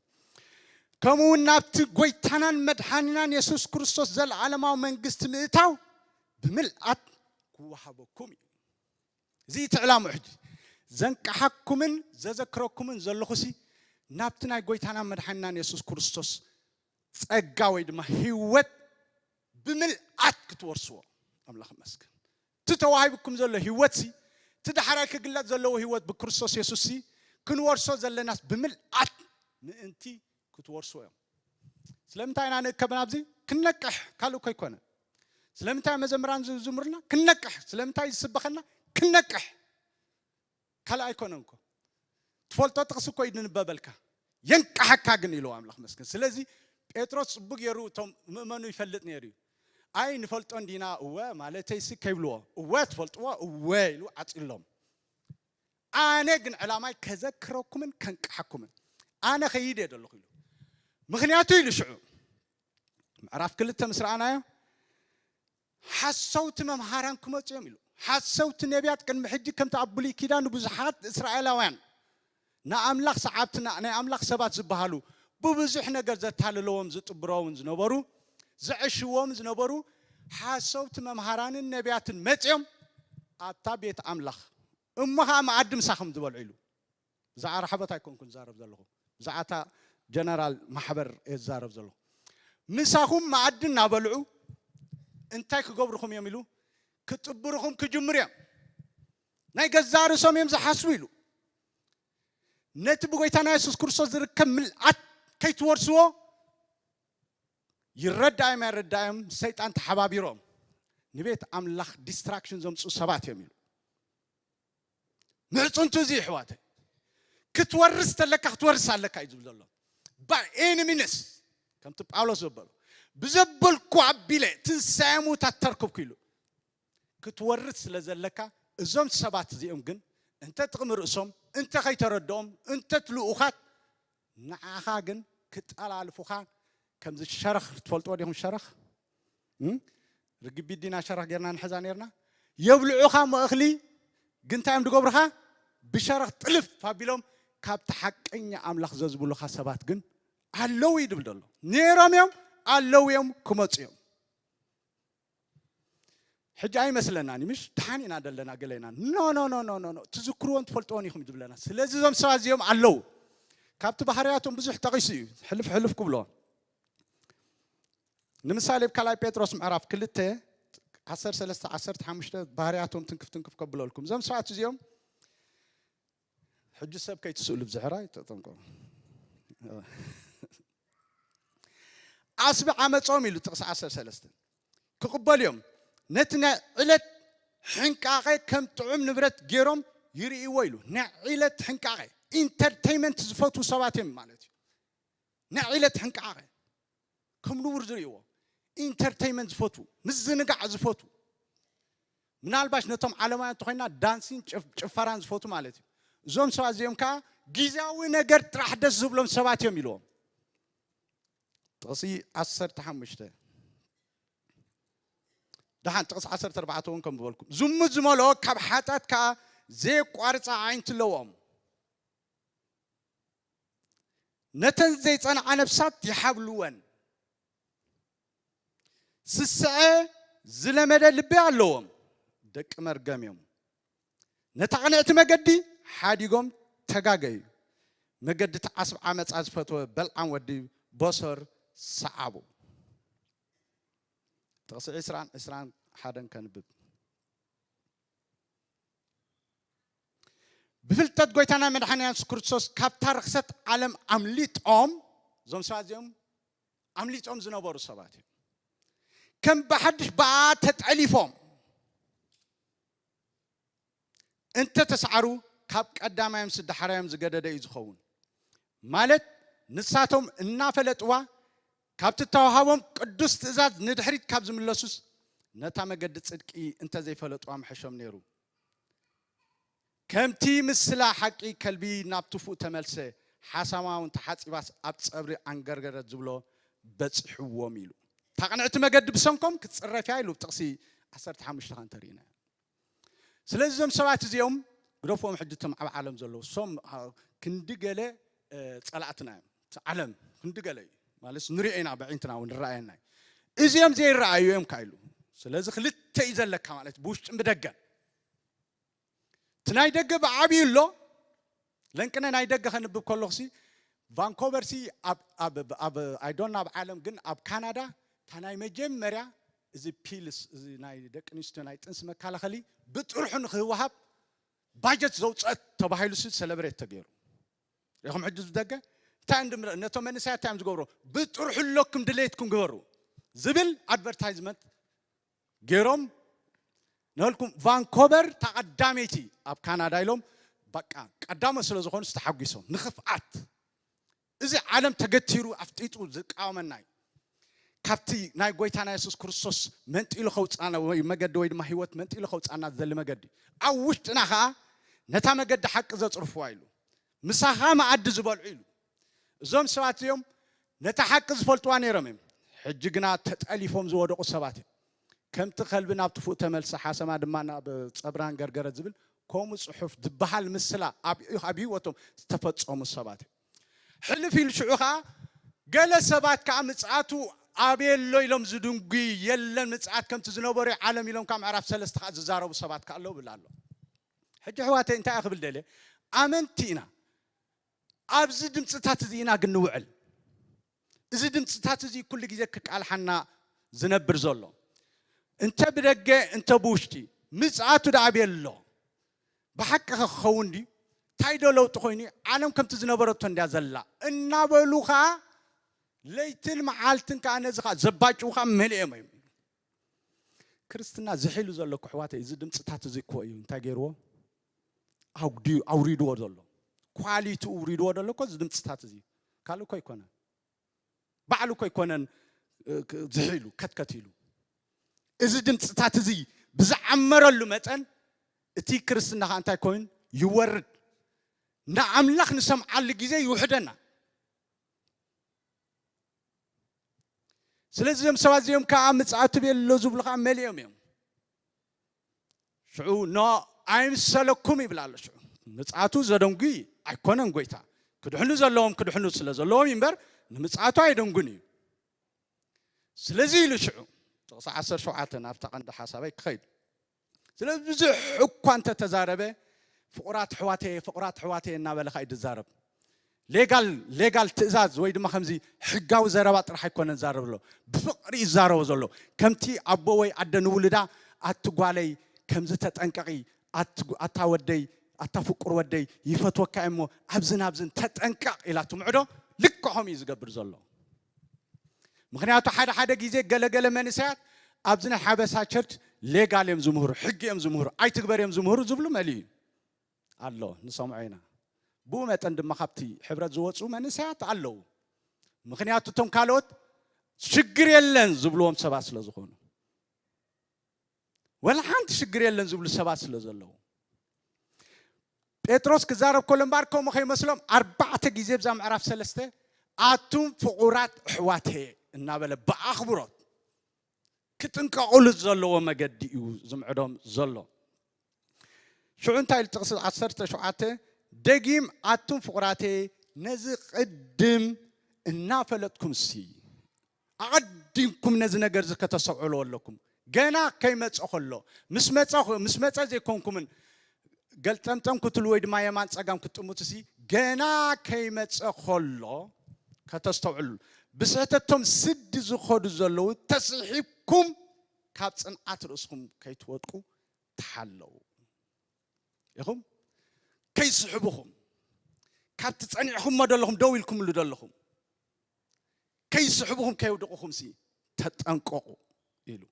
ከምኡ እውን ናብቲ ጎይታናን መድሓኒናን የሱስ ክርስቶስ ዘለዓለማዊ መንግስቲ ምእታው ብምልኣት ክወሃበኩም እዩ። እዚ እቲ ዕላምኡ። ሕጂ ዘንቀሓኩምን ዘዘክረኩምን ዘለኹሲ ናብቲ ናይ ጎይታናን መድሓኒናን የሱስ ክርስቶስ ጸጋ ወይ ድማ ህይወት ብምልኣት ክትወርስዎ። ኣምላኽ ይመስገን። እቲ ተዋሂብኩም ዘሎ ህይወትሲ፣ እቲ ዳሕራይ ክግለጽ ዘለዎ ህይወት ብክርስቶስ የሱስሲ፣ ክንወርሶ ዘለናስ ብምልኣት ምእንቲ ክትወርስዎ እዮም። ስለምንታይ ኢና ንእከብ ናብዚ? ክንነቅሕ፣ ካልእ እኮ ኣይኮነን። ስለምንታይ መዘምራን ዝዝምሩልና? ክንነቅሕ። ስለምንታይ ዝስበኸና? ክንነቅሕ። ካልእ ኣይኮነን እኮ። ትፈልጦ ጥቕሲ እኮ እዩ ዝንበበልካ። የንቅሓካ ግን ኢሉ ኣምላኽ መስገን። ስለዚ ጴጥሮስ ጽቡቅ ገይሩ እቶም ምእመኑ ይፈልጥ ነይሩ እዩ። ኣይ ንፈልጦ እንዲና እወ ማለተይሲ ከይብልዎ፣ እወ ትፈልጥዎ እወ ኢሉ ዓጺሎም። ኣነ ግን ዕላማይ ከዘክረኩምን ከንቅሓኩምን። ኣነ ከይድ እየ ዘለኹ ኢሉ። ምኽንያቱ ኢሉ ሽዑ ምዕራፍ ክልተ ምስ ረኣናዮ ሓሰውቲ መምሃራን ክመጹ እዮም ኢሉ። ሓሰውቲ ነቢያት ቅድሚ ሕጂ ከምቲ ኣብ ብሉይ ኪዳን ንብዙሓት እስራኤላውያን ንኣምላኽ ሰዓብትና ናይ ኣምላኽ ሰባት ዝበሃሉ ብብዙሕ ነገር ዘታልለዎም ዝጥብረውን ዝነበሩ ዘዕሽዎም ዝነበሩ ሓሰውቲ መምሃራንን ነቢያትን መጺኦም ኣብታ ቤት ኣምላኽ እሞ ኸዓ መኣዲ ምሳኹም ዝበልዑ ኢሉ። ብዛዕባ ራሕቦት ኣይኮንኩን ዝዛረብ ዘለኹ፣ ብዛዕባ እታ ጀነራል ማሕበር እየ ዝዛረብ ዘለኹ። ምሳኹም መኣዲ እናበልዑ እንታይ ክገብሩኹም እዮም ኢሉ? ክጥብሩኹም ክጅምሩ እዮም። ናይ ገዛእ ርእሶም እዮም ዝሓስቡ ኢሉ። ነቲ ብጎይታና የሱስ ክርስቶስ ዝርከብ ምልኣት ከይትወርስዎ ይረዳእዮም ኣይረዳእዮም ሰይጣን ተሓባቢሮም ንቤት ኣምላኽ ዲስትራክሽን ዘምፅኡ ሰባት እዮም ኢሉ። ምዕፅንቱ እዚ ይሕዋተይ ክትወርስ ተለካ ክትወርስ ኣለካ እዩ ዝብል ዘሎ። ባይ ኤኒ ሚንስ ከምቲ ጳውሎስ ዘበሎ ብዘበልኩ ኣቢለ ትንሳኤ ሙታት ተርክብኩ ኢሉ ክትወርስ ስለ ዘለካ እዞም ሰባት እዚኦም ግን እንተ ጥቕሚ ርእሶም እንተ ከይተረድኦም እንተ ትልኡኻት ንዓኻ ግን ክጠላልፉኻ ከምዚ ሸረኽ ትፈልጥዎ ዲኹም ሸረኽ ርግቢት ዲና ሸረኽ ጌርና ንሕዛ ኔርና የብልዑኻ እሞ እኽሊ ግን እንታይ እዮም ዝገብሩኻ ብሸረኽ ጥልፍ ኣቢሎም ካብቲ ሓቀኛ ኣምላኽ ዘዝብሉኻ ሰባት ግን ኣለዉ እዩ ድብል ዘሎ ኔሮም እዮም ኣለዉ እዮም ክመፁ እዮም ሕጂ ኣይመስለናን ምሽ ድሓን ኢና ደለና ገለና ኖ ኖ ኖ ኖ ኖ ትዝክርዎን ትፈልጥዎን ኢኹም ዝብለና ስለዚ እዞም ሰባት እዚኦም ኣለዉ ካብቲ ባህርያቶም ብዙሕ ጠቂሱ እዩ ሕልፍ ሕልፍ ክብሎ ንምሳሌ ኣብ ካልኣይ ጴጥሮስ ምዕራፍ ክልተ ዓሰርተ ሰለስተ ዓሰርተ ሓሙሽተ ባህርያቶም ትንክፍ ትንክፍ ከብለልኩም እዞም ሰባት እዚኦም ሕጂ ሰብ ከይትስእሉ ብዝሕራይ ተጠንቀቁ ዓስቢ ዓመጾም ኢሉ ጥቕሲ ዓሰርተ ሰለስተ ክቕበሉ እዮም ነቲ ናይ ዕለት ሕንቃቐ ከም ጥዑም ንብረት ገይሮም ይርእይዎ ኢሉ ናይ ዕለት ሕንቃቐ ኢንተርቴይመንት ዝፈትዉ ሰባት እዮም ማለት እዩ ናይ ዕለት ሕንቃቐ ከም ንቡር ዝርእይዎ ኢንተርቴይመንት ዝፈትዉ ምዝንጋዕ ዝፈትዉ ምናልባሽ ነቶም ዓለማውያን እንተኮይና ዳንሲን ጭፈራን ዝፈትዉ ማለት እዩ እዞም ሰባት እዚኦም ከዓ ግዜያዊ ነገር ጥራሕ ደስ ዝብሎም ሰባት እዮም ኢልዎም ጥቕሲ ዓሰርተ ሓሙሽተ ደሓን ጥቕሲ ዓሰርተ ኣርባዕተ እውን ከም ዝበልኩም ዝሙት ዝመልኦ ካብ ሓጢኣት ከዓ ዘየቋርፃ ዓይንቲ ኣለዎም ነተን ዘይፀንዓ ነፍሳት ይሓብልወን ስስዐ ዝለመደ ልቢ ኣለዎም ደቂ መርገም እዮም ነታ ቅንዕቲ መገዲ ሓዲጎም ተጋገዩ መገዲ ተዓስብ ዓመፃ ዝፈትወ በልዓም ወዲ ቦሶር ሰዓቡ ጥቕሲ ዕስራን ዕስራን ሓደን ከንብብ ብፍልጠት ጎይታና መድሓኒ የሱስ ክርስቶስ ካብታ ርክሰት ዓለም ኣምሊጦም እዞም ሰባት እዚኦም ኣምሊጦም ዝነበሩ ሰባት እዮም ከም ብሓድሽ ብኣ ተጠሊፎም እንተ ተሰዓሩ ካብ ቀዳማዮም ስዳሓራዮም ዝገደደ እዩ ዝኸውን ማለት ንሳቶም እናፈለጥዋ ካብቲ ተዋሃቦም ቅዱስ ትእዛዝ ንድሕሪት ካብ ዝምለሱስ ነታ መገዲ ጽድቂ እንተ ዘይፈለጥዋ ምሐሾም ነይሩ ከምቲ ምስላ ሓቂ ከልቢ ናብ ትፉእ ተመልሰ ሓሳማ እውን ተሓፂባስ ኣብ ፀብሪ ኣንገርገረት ዝብሎ በፂሕዎም ኢሉ እታ ቅንዕቲ መገዲ ብሰንኮም ክትፅረፍ እያ ኢሉ ጥቕሲ ዓሰርተ ሓሙሽተ ከ እንተርኢና። ስለዚ እዞም ሰባት እዚኦም ግደፍዎም፣ ሕጂ እቶም ኣብ ዓለም ዘለዉ ሶም ክንዲ ገለ ጸላእትና እዮም። ዓለም ክንዲ ገለ እዩ ማለት ንሪኦ ኢና፣ ብዕንትና እውን ንረኣየና እዩ። እዚኦም ዘይረኣዩ እዮም ካይሉ። ስለዚ ክልተ እዩ ዘለካ ማለት ብውሽጥን ብደገን። እቲ ናይ ደገ ብዓብዩ ኣሎ። ለንቅነ ናይ ደገ ከንብብ ከለኹሲ ቫንኮቨር ሲ ኣብ ኣይዶና ኣብ ዓለም ግን ኣብ ካናዳ እታ ናይ መጀመርያ እዚ ፒልስ እዚ ናይ ደቂ ኣንስትዮ ናይ ጥንሲ መከላኸሊ ብጥርሑ ንክህወሃብ ባጀት ዘውፀት ተባሂሉ ሲ ሰለብሬት ተገይሩ። ሪኹም ሕጂ ዝደገ እንታይ እንድምረ ነቶም መንእሰያት እንታይ እዮም ዝገብሩ? ብጥርሑ ኣለኩም ድሌትኩም ግበሩ ዝብል ኣድቨርታይዝመንት ገይሮም ንልኩም ቫንኮቨር ተቐዳመይቲ ኣብ ካናዳ ኢሎም በቃ ቀዳሞ ስለ ዝኾኑ ዝተሓጒሶም ንኽፍኣት እዚ ዓለም ተገቲሩ ኣፍጢጡ ዝቃወመና እዩ። ካብቲ ናይ ጎይታና የሱስ ክርስቶስ መንጢሉ ከውፃና ወይ መገዲ ወይ ድማ ህይወት መንጢሉ ከውፃና ዝደሊ መገዲ ኣብ ውሽጥና ከዓ ነታ መገዲ ሓቂ ዘፅርፍዋ ኢሉ ምሳኻ መኣዲ ዝበልዑ ኢሉ። እዞም ሰባት እዮም ነታ ሓቂ ዝፈልጥዋ ነይሮም እዮም። ሕጂ ግና ተጠሊፎም ዝወደቑ ሰባት እዮም። ከምቲ ከልቢ ናብ ትፉእ ተመልሰ ሓሰማ ድማ ናብ ጸብራን ገርገረ ዝብል ከምኡ ጽሑፍ ዝበሃል ምስላ ኣብ ኣብ ህይወቶም ዝተፈጸሙ ሰባት እዮም። ሕልፍ ኢሉ ሽዑ ኸዓ ገለ ሰባት ከዓ ምጽኣቱ ኣበየሎ ኢሎም ዝድንጉ የለን ምጽኣት ከምቲ ዝነበሩ ዓለም ኢሎም ካብ ምዕራፍ ሰለስተ ከዓ ዝዛረቡ ሰባት ከዓ ኣለዉ ብላ ኣሎ። ሕጂ ኣሕዋተይ እንታይ እየ ክብል ደልየ ኣመንቲ ኢና ኣብዚ ድምፅታት እዚ ኢና ግን ንውዕል። እዚ ድምፅታት እዚ ኩሉ ግዜ ክቃልሓና ዝነብር ዘሎ እንተ ብደገ እንተ ብውሽጢ ምፅኣቱ ደኣ ቤሎ ብሓቂ ክኸውን ድዩ እንታይ ዶ ለውጢ ኮይኑ ዓለም ከምቲ ዝነበረቶ እንድያ ዘላ እናበሉ ከዓ ለይትን መዓልትን ከዓ ነዚ ከዓ ዘባጭው ከዓ መሊኦም እዮም። ክርስትና ዝሒሉ ዘሎ ክሕዋተ እዚ ድምፅታት እዚ እኮ እዩ እንታይ ገይርዎ ኣውዲ- ኣውሪድዎ ዘሎ ኳሊቲ ውሪድዎ ዘሎ እኮ እዚ ድምፅታት እዚ ካልእ እኮ ኣይኮነን። ባዕሉ እኮ ኣይኮነን እ፣ ክ- ዝሒሉ ከትከት ኢሉ እዚ ድምፅታት እዚ ብዝዓመረሉ መጠን እቲ ክርስትና ከዓ እንታይ ኮይኑ ይወርድ ንኣምላኽ ንሰምዓሉ ግዜ ይውሕደና። ስለዚ እዞም ሰባት እዚኦም ከዓ ምፅኣቱ ቤሎ ዝብሉ ከዓ መሊኦም እዮም። ሽዑ ኖ ኣይምሰለኩም ይብል ኣሎ። ሽዑ ምፅኣቱ ዘደንጉ ኣይኮነን ጎይታ ክድሕኑ ዘለዎም ክድሕኑ ስለ ዘለዎም እምበር ንምፅኣቱ ኣይደንጉን እዩ። ስለዚ ኢሉ ሽዑ ጥቕሲ ዓሰርተ ሸውዓተ ናብታ ቀንዲ ሓሳበይ ክኸይድ ስለዚ ብዙሕ እኳ እንተተዛረበ ፍቑራት ኣሕዋተየ ፍቑራት ኣሕዋተየ እናበለ ከዓ እዩ ዝዛረብ። ሌጋል ሌጋል ትእዛዝ ወይ ድማ ከምዚ ሕጋዊ ዘረባ ጥራሕ ኣይኮነን ዝዛረብ ኣሎ። ብፍቕሪ እዩ ዝዛረቦ ዘሎ። ከምቲ ኣቦ ወይ ኣደ ንውሉዳ ኣቲ ጓለይ ከምዚ ተጠንቀቒ፣ ኣቲ- ኣታ ወደይ ኣታ ፍቁር ወደይ ይፈትወካ እሞ ኣብዝን ኣብዝን ተጠንቀቕ ኢላ ትምዕዶ ልክዖም እዩ ዝገብር ዘሎ። ምክንያቱ ሓደ ሓደ ግዜ ገለገለ መንእሰያት ኣብዚ ናይ ሓበሳ ቸርች ሌጋል እዮም ዝምህሩ፣ ሕጊ እዮም ዝምህሩ፣ ኣይትግበር እዮም ዝምህሩ ዝብሉ መሊኡ እዩ ኣሎ፣ ንሰምዖ ኢና። ብኡ መጠን ድማ ካብቲ ሕብረት ዝወፁ መንእሰያት ኣለዉ። ምክንያቱ እቶም ካልኦት ሽግር የለን ዝብልዎም ሰባት ስለ ዝኾኑ፣ ወላ ሓንቲ ሽግር የለን ዝብሉ ሰባት ስለ ዘለዉ፣ ጴጥሮስ ክዛረብ ከሎ እምበኣር ከምኡ ከይመስሎም ኣርባዕተ ግዜ ብዛ ምዕራፍ ሰለስተ ኣቱም ፍቑራት ኣሕዋተየ እናበለ ብኣኽብሮት ክጥንቀቑሉ ዘለዎ መገዲ እዩ ዝምዕዶም ዘሎ። ሽዑ እንታይ ኢሉ ጥቕሲ ዓሰርተ ሸውዓተ ደጊም ኣቱም ፍቑራተየ ነዚ ቅድም እናፈለጥኩም ሲ ኣቐዲምኩም ነዚ ነገር እዚ ከተስተውዕልዎ ኣለኩም። ገና ከይመፀ ከሎ ምስ መፀ ምስ መፀ ዘይኮንኩምን ገልጠምጠም ክትሉ ወይ ድማ የማን ፀጋም ክትጥምቱ ሲ ገና ከይመፀ ከሎ ከተስተውዕሉ ብስሕተቶም ስዲ ዝኸዱ ዘለዉ ተስሒብኩም ካብ ፅንዓት ርእስኹም ከይትወድቁ ተሓለዉ ኢኹም። ከይስሕብኹም ካብቲ ፀኒዕኹሞ ዘለኹም ደው ኢልኩምሉ ዘለኹም ከይስሕብኹም ከየውድቕኹም ሲ ተጠንቀቑ ኢሉ።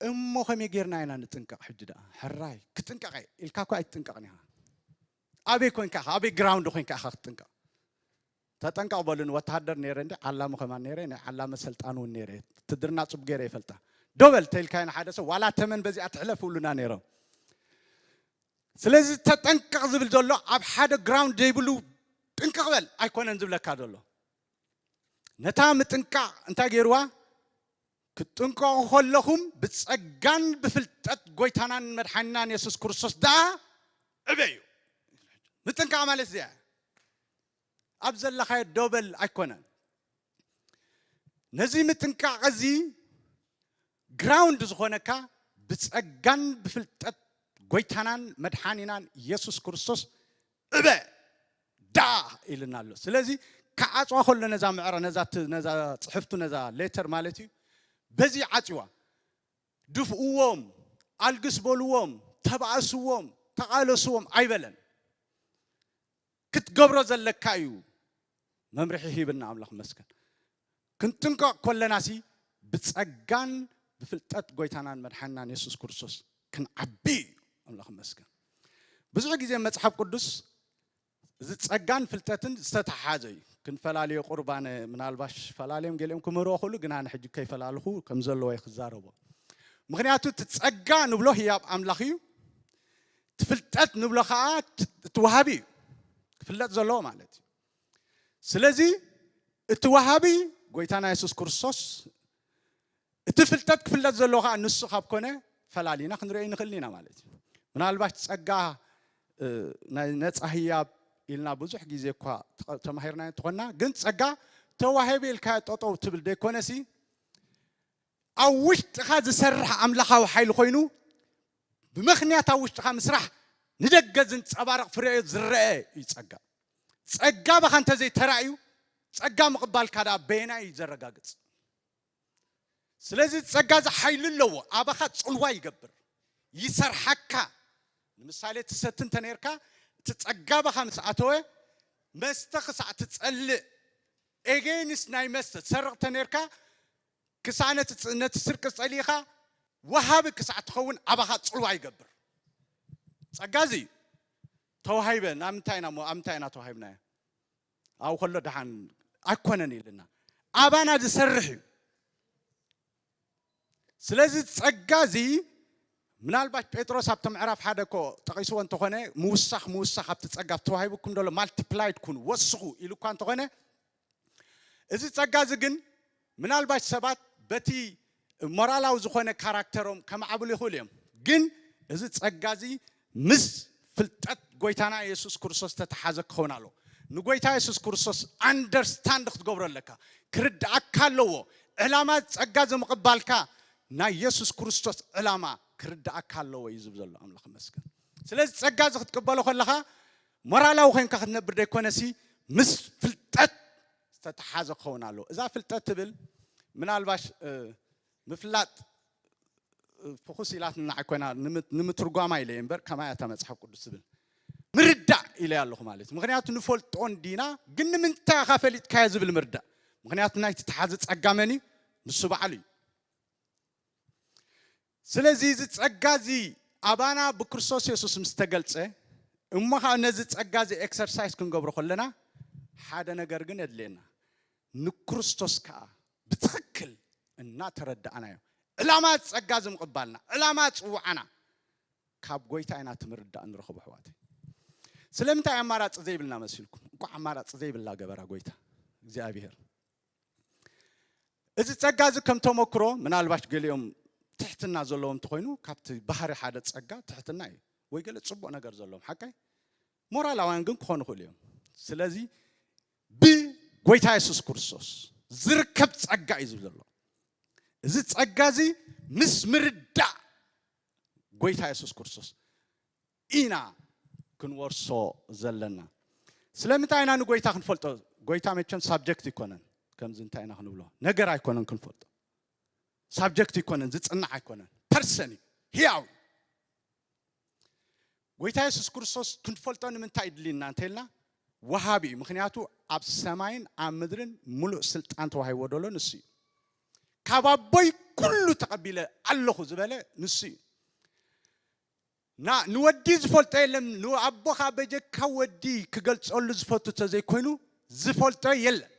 እሞ ከመይ ጌርና ኢና ንጥንቀቕ? ሕጂ ደኣ ሕራይ ክጥንቀቐ ኢልካ እኮ ኣይትጥንቀቕን ኢኻ። ኣበይ ኮንካ ኢኻ? ኣበይ ግራውንድ ኮንካ ኢኻ ክትጥንቀቕ? ተጠንቀቕ በሉኒ። ወተሃደር ነይረ እንዲ ዓላሙ ከማን ነይረ፣ ናይ ዓላመ ሰልጣን እውን ነይረ። ትድርና ጽቡቅ ገይረ ይፈልጣ። ዶ በል ተይልካዮ ንሓደ ሰብ ዋላ ተመን በዚኣ ትሕለፍ ይብሉና ነይሮም። ስለዚ ተጠንቀቕ ዝብል ዘሎ ኣብ ሓደ ግራውንድ ዘይብሉ ጥንቅቕ በል ኣይኮነን ዝብለካ ዘሎ። ነታ ምጥንቃቕ እንታይ ገይርዋ? ክትጥንቀቑ ከለኹም ብጸጋን ብፍልጠት ጎይታናን መድሓኒናን የሱስ ክርስቶስ ደኣ ዕበዩ። ምጥንቃቕ ማለት እዚኣ ኣብ ዘለኻዮ ደው በል ኣይኮነን። ነዚ ምጥንቃቕ እዚ ግራውንድ ዝኾነካ ብጸጋን ብፍልጠት ጎይታናን መድሓኒናን የሱስ ክርስቶስ ዕበ ደኣ ኢልና ኣሎ። ስለዚ ክዓጽዋ ከሎ ነዛ ምዕረ ነዛ ት- ነዛ ጽሕፍቱ ነዛ ሌተር ማለት እዩ በዚ ዓጽዋ። ድፍእዎም፣ ኣልግስ በልዎም፣ ተባእስዎም፣ ተቓለስዎም ኣይበለን። ክትገብሮ ዘለካ እዩ መምርሒ ሂብና። ኣምላኽ መስገን። ክንጥንቀቕ ኮለናሲ ብጸጋን ብፍልጠት ጎይታናን መድሓንናን የሱስ ክርስቶስ ክንዓቢ እዩ። ኣምላኽ መስገን። ብዙሕ ግዜ መጽሓፍ ቅዱስ እዚ ጸጋን ፍልጠትን ዝተተሓሓዘ እዩ። ክንፈላለዮ ቁርባን ምናልባሽ ፈላልዮም ገሊኦም ክምህርዎ ክእሉ፣ ግን ኣነ ሕጂ ከይፈላለኹ ከም ዘለዎ ክዛረቦ። ምኽንያቱ እቲ ጸጋ ንብሎ ህያብ ኣምላኽ እዩ። እቲ ፍልጠት ንብሎ ከዓ እቲ ወሃቢ እዩ። ክፍለጥ ዘለዎ ማለት እዩ። ስለዚ እቲ ወሃቢ ጎይታና የሱስ ክርስቶስ፣ እቲ ፍልጠት ክፍለጥ ዘለዎ ከዓ ንሱ ካብ ኮነ ፈላሊና ክንሪኦ ይንኽእል ኢና ማለት እዩ። ምናልባሽ ጸጋ ናይ ነጻ ህያብ ኢልና ብዙሕ ግዜ እኳ ተማሂርና እንተኾንና፣ ግን ጸጋ ተዋሂቡ ኢልካ ጠጠው ትብል ደይኮነሲ ኣብ ውሽጥኻ ዝሰርሕ ኣምላኻዊ ሓይሊ ኮይኑ፣ ብምኽንያት ኣብ ውሽጥኻ ምስራሕ ንደገ ዝንጸባረቕ ፍረ ዝረአ እዩ ጸጋ። ጸጋ ባኻ እንተዘይተራእዩ፣ ጸጋ ምቕባልካ ደኣ በየናይ እዩ ዘረጋግጽ? ስለዚ ጸጋ እዚ ሓይሊ ኣለዎ። ኣባኻ ጽልዋ ይገብር፣ ይሰርሓካ። ንምሳሌ ትሰቲ እንተ ነርካ፣ እቲ ጸጋ ባኻ ምስ ኣተወ፣ መስተ ክሳዕ ትጸልእ፣ ኤጌንስት ናይ መስተ ትሰርቕ እንተ ነርካ፣ ክሳዕ ነቲ ፅ- ነቲ ስርቂ ጸሊእኻ ወሃቢ ክሳዕ ትኸውን ኣባኻ ጽልዋ ይገብር። ጸጋ እዚ ተዋሂበ ናብ ምንታይ ኢና እሞ ኣብ ምንታይ ኢና ተዋሂብናዮ? ኣብኡ ከሎ ደሓን ኣይኮነን ኢልና ኣባና ዝሰርሕ እዩ። ስለዚ ጸጋ እዚ ምናልባት ጴጥሮስ ኣብቲ ምዕራፍ ሓደ እኮ ጠቒስዎ እንተኾነ፣ ምውሳኽ ምውሳኽ ኣብቲ ጸጋ ተዋሂቡኩም ዘሎ ማልቲፕላይድ ኩኑ ወስኹ ኢሉ እኳ እንተኾነ፣ እዚ ጸጋ እዚ ግን ምናልባት ሰባት በቲ ሞራላዊ ዝኾነ ካራክተሮም ከማዕብሉ ይኽእሉ እዮም። ግን እዚ ጸጋ እዚ ምስ ፍልጠት ጎይታና የሱስ ክርስቶስ ተተሓዘ ክኸውን ኣለዎ። ንጎይታ የሱስ ክርስቶስ ኣንደርስታንድ ክትገብሮ ኣለካ። ክርድኣካ ኣለዎ። ዕላማ ጸጋ እዚ ምቕባልካ ናይ የሱስ ክርስቶስ ዕላማ ክርድኣካ ኣለዎ እዩ ዝብል ዘሎ። ኣምላኽ ይመስገን። ስለዚ ጸጋ እዚ ክትቅበሎ ከለኻ ሞራላዊ ኮይንካ ክትነብር ደይኮነሲ ምስ ፍልጠት ዝተተሓዘ ክኸውን ኣለዎ። እዛ ፍልጠት ትብል ምናልባሽ እ፣ ምፍላጥ እ፣ ፍኹስ ኢላትና ኣይኮና ንምት- ንምትርጓማ ኢለ እየ እምበር ከማይ እታ መጽሓፍ ቅዱስ ትብል ምርዳእ ኢለ ኣለኹ ማለት እዩ። ምክንያቱ ንፈልጦ እንዲና ግን ንምንታይ ኢኻ ፈሊጥካዮ ዝብል ምርዳእ። ምክንያቱ ናይቲ ተሓዘ ጸጋ መን እዩ? ንሱ በዓሉ እዩ። ስለዚ እዚ ጸጋ እዚ ኣባና ብክርስቶስ የሱስ ምስ ተገልጸ እሞ ከዓ ነዚ ጸጋ እዚ ኤክሰርሳይዝ ክንገብሮ ከለና ሓደ ነገር ግን የድልየና። ንክርስቶስ ከዓ ብትኽክል እናተረዳእናዮ ዕላማ ጸጋ እዚ ምቕባልና ዕላማ ጽውዓና ካብ ጎይታ ኢና ትምርዳእ ንረኽቦ ኣሕዋተይ። ስለምንታይ ኣማራጺ ዘይብልና መሲልኩም? እኳ ኣማራጺ ዘይብላ ገበራ ጎይታ እግዚኣብሔር። እዚ ጸጋ እዚ ከም ተመክሮ ምናልባሽ ገሊኦም ትሕትና ዘለዎም እንተኾይኑ ካብቲ ባህሪ ሓደ ጸጋ ትሕትና እዩ። ወይ ገለ ጽቡቕ ነገር ዘለዎም ሓቀይ ሞራላውያን ግን ክኾኑ ይኽእሉ እዮም። ስለዚ ብጎይታ የሱስ ክርስቶስ ዝርከብ ጸጋ እዩ ዝብል ዘሎ። እዚ ጸጋ እዚ ምስ ምርዳእ ጎይታ የሱስ ክርስቶስ ኢና ክንወርሶ ዘለና። ስለምንታይ ኢና ንጎይታ ክንፈልጦ? ጎይታ መቸም ሳብጀክት ኣይኮነን። ከምዚ እንታይ ኢና ክንብሎ ነገር ኣይኮነን ክንፈልጦ። ሳብጀክት ኣይኮነን፣ ዝጽናዕ ኣይኮነን። ፐርሰን እዩ፣ ህያው እዩ። ጎይታ የሱስ ክርስቶስ ክንፈልጦ ንምንታይ ይድልየና እንተኢልና ወሃቢ እዩ። ምክንያቱ ኣብ ሰማይን ኣብ ምድርን ሙሉእ ስልጣን ተዋሂብዎ ዘሎ ንሱ እዩ። ካብ ኣቦይ ኩሉ ተቐቢለ ኣለኹ ዝበለ ንሱ እዩ። ና ንወዲ ዝፈልጦ የለን፣ ንኣቦኻ በጀካ ወዲ ክገልጸሉ ዝፈቱ ተዘይኮይኑ ዝፈልጦ የለን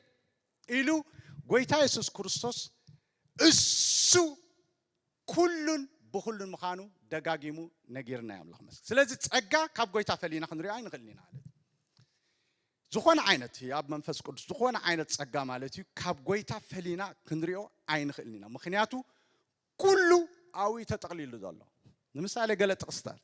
ኢሉ ጎይታ የሱስ ክርስቶስ እሱ ኩሉን ብኩሉን ምዃኑ ደጋጊሙ ነጊርና እዩ ኣምላኽ መስገን። ስለዚ ጸጋ ካብ ጎይታ ፈሊና ክንሪኦ ኣይንኽእልን ኢና ማለት እዩ። ዝኾነ ዓይነት ኣብ መንፈስ ቅዱስ ዝኾነ ዓይነት ጸጋ ማለት እዩ፣ ካብ ጎይታ ፈሊና ክንሪኦ ኣይንኽእልን ኢና። ምኽንያቱ ኩሉ ኣብኡ ተጠቕሊሉ ዘሎ። ንምሳሌ ገለ ጥቕስታት።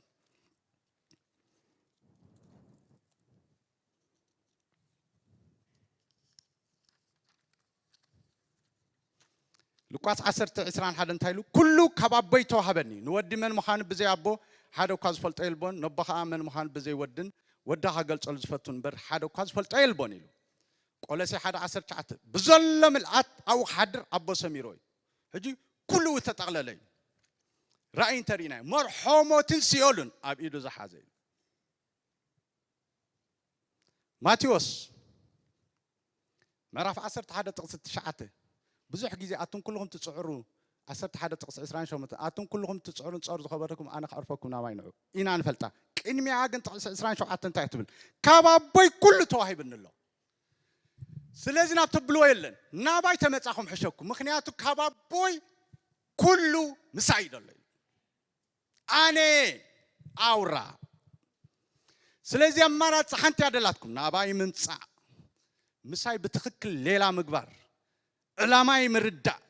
ሉቃስ ዓሰርተ ዕስራን ሓደን እንታይ ኢሉ? "ኩሉ ካብ ኣቦይ ተዋህበኒ። ንወዲ መን ምዃኑ ብዘይ ኣቦ ሓደ እኳ ዝፈልጦ የልቦን፣ ነቦ ኸኣ መን ምዃኑ ብዘይ ወድን ወዳ ኸገልጸሉ ዝፈቱን እምበር ሓደ እኳ ዝፈልጦ የልቦን" ኢሉ። ቆሎሴ ሓደ ዓሰርተ ትሽዓተ፣ "ብዘሎ ምልኣት ኣብኡ ክሓድር ኣቦ ሰሚሮ እዩ። ሕጂ ኩሉ ተጠቕለለ እዩ። ራእይ እንተርኢናዮ፣ መርሖ ሞትን ሲኦልን ኣብ ኢዱ ዝሓዘ እዩ." ማቴዎስ ምዕራፍ ዓሰርተ ሓደ ጥቕሲ ትሽዓተ፣ ብዙሕ ግዜ ኣቱም ኩልኹም ትጽዕሩ፣ ዓሰርተ ሓደ ጥቕሲ ዕስራን ሸሞንተን፣ ኣቱም ኩልኹም ትጽዕሩን ጸሩ ዝኸበደኩም ኣነ ከዕርፈኩም ናባይ ንዑ ኢና ንፈልጣ። ቅድሚኣ ግን ጥቕሲ ዕስራን ሸውዓተን እንታይ ትብል? "ካብ ኣቦይ ኩሉ ተዋሂብኒ ኣሎ። ስለዚ ናብ ተብልዎ የለን፣ ናባይ ተመጻኹም ሕሸኩም፣ ምኽንያቱ ካብ ኣቦይ ኩሉ ምሳይ እዩ ዘሎ" ኢሉ። ኣነ ኣውራ። ስለዚ ኣማራጺ ሓንቲ እያ ደላትኩም፣ ናባይ ምምጻእ፣ ምሳይ ብትኽክል ሌላ ምግባር፣ ዕላማይ ምርዳእ።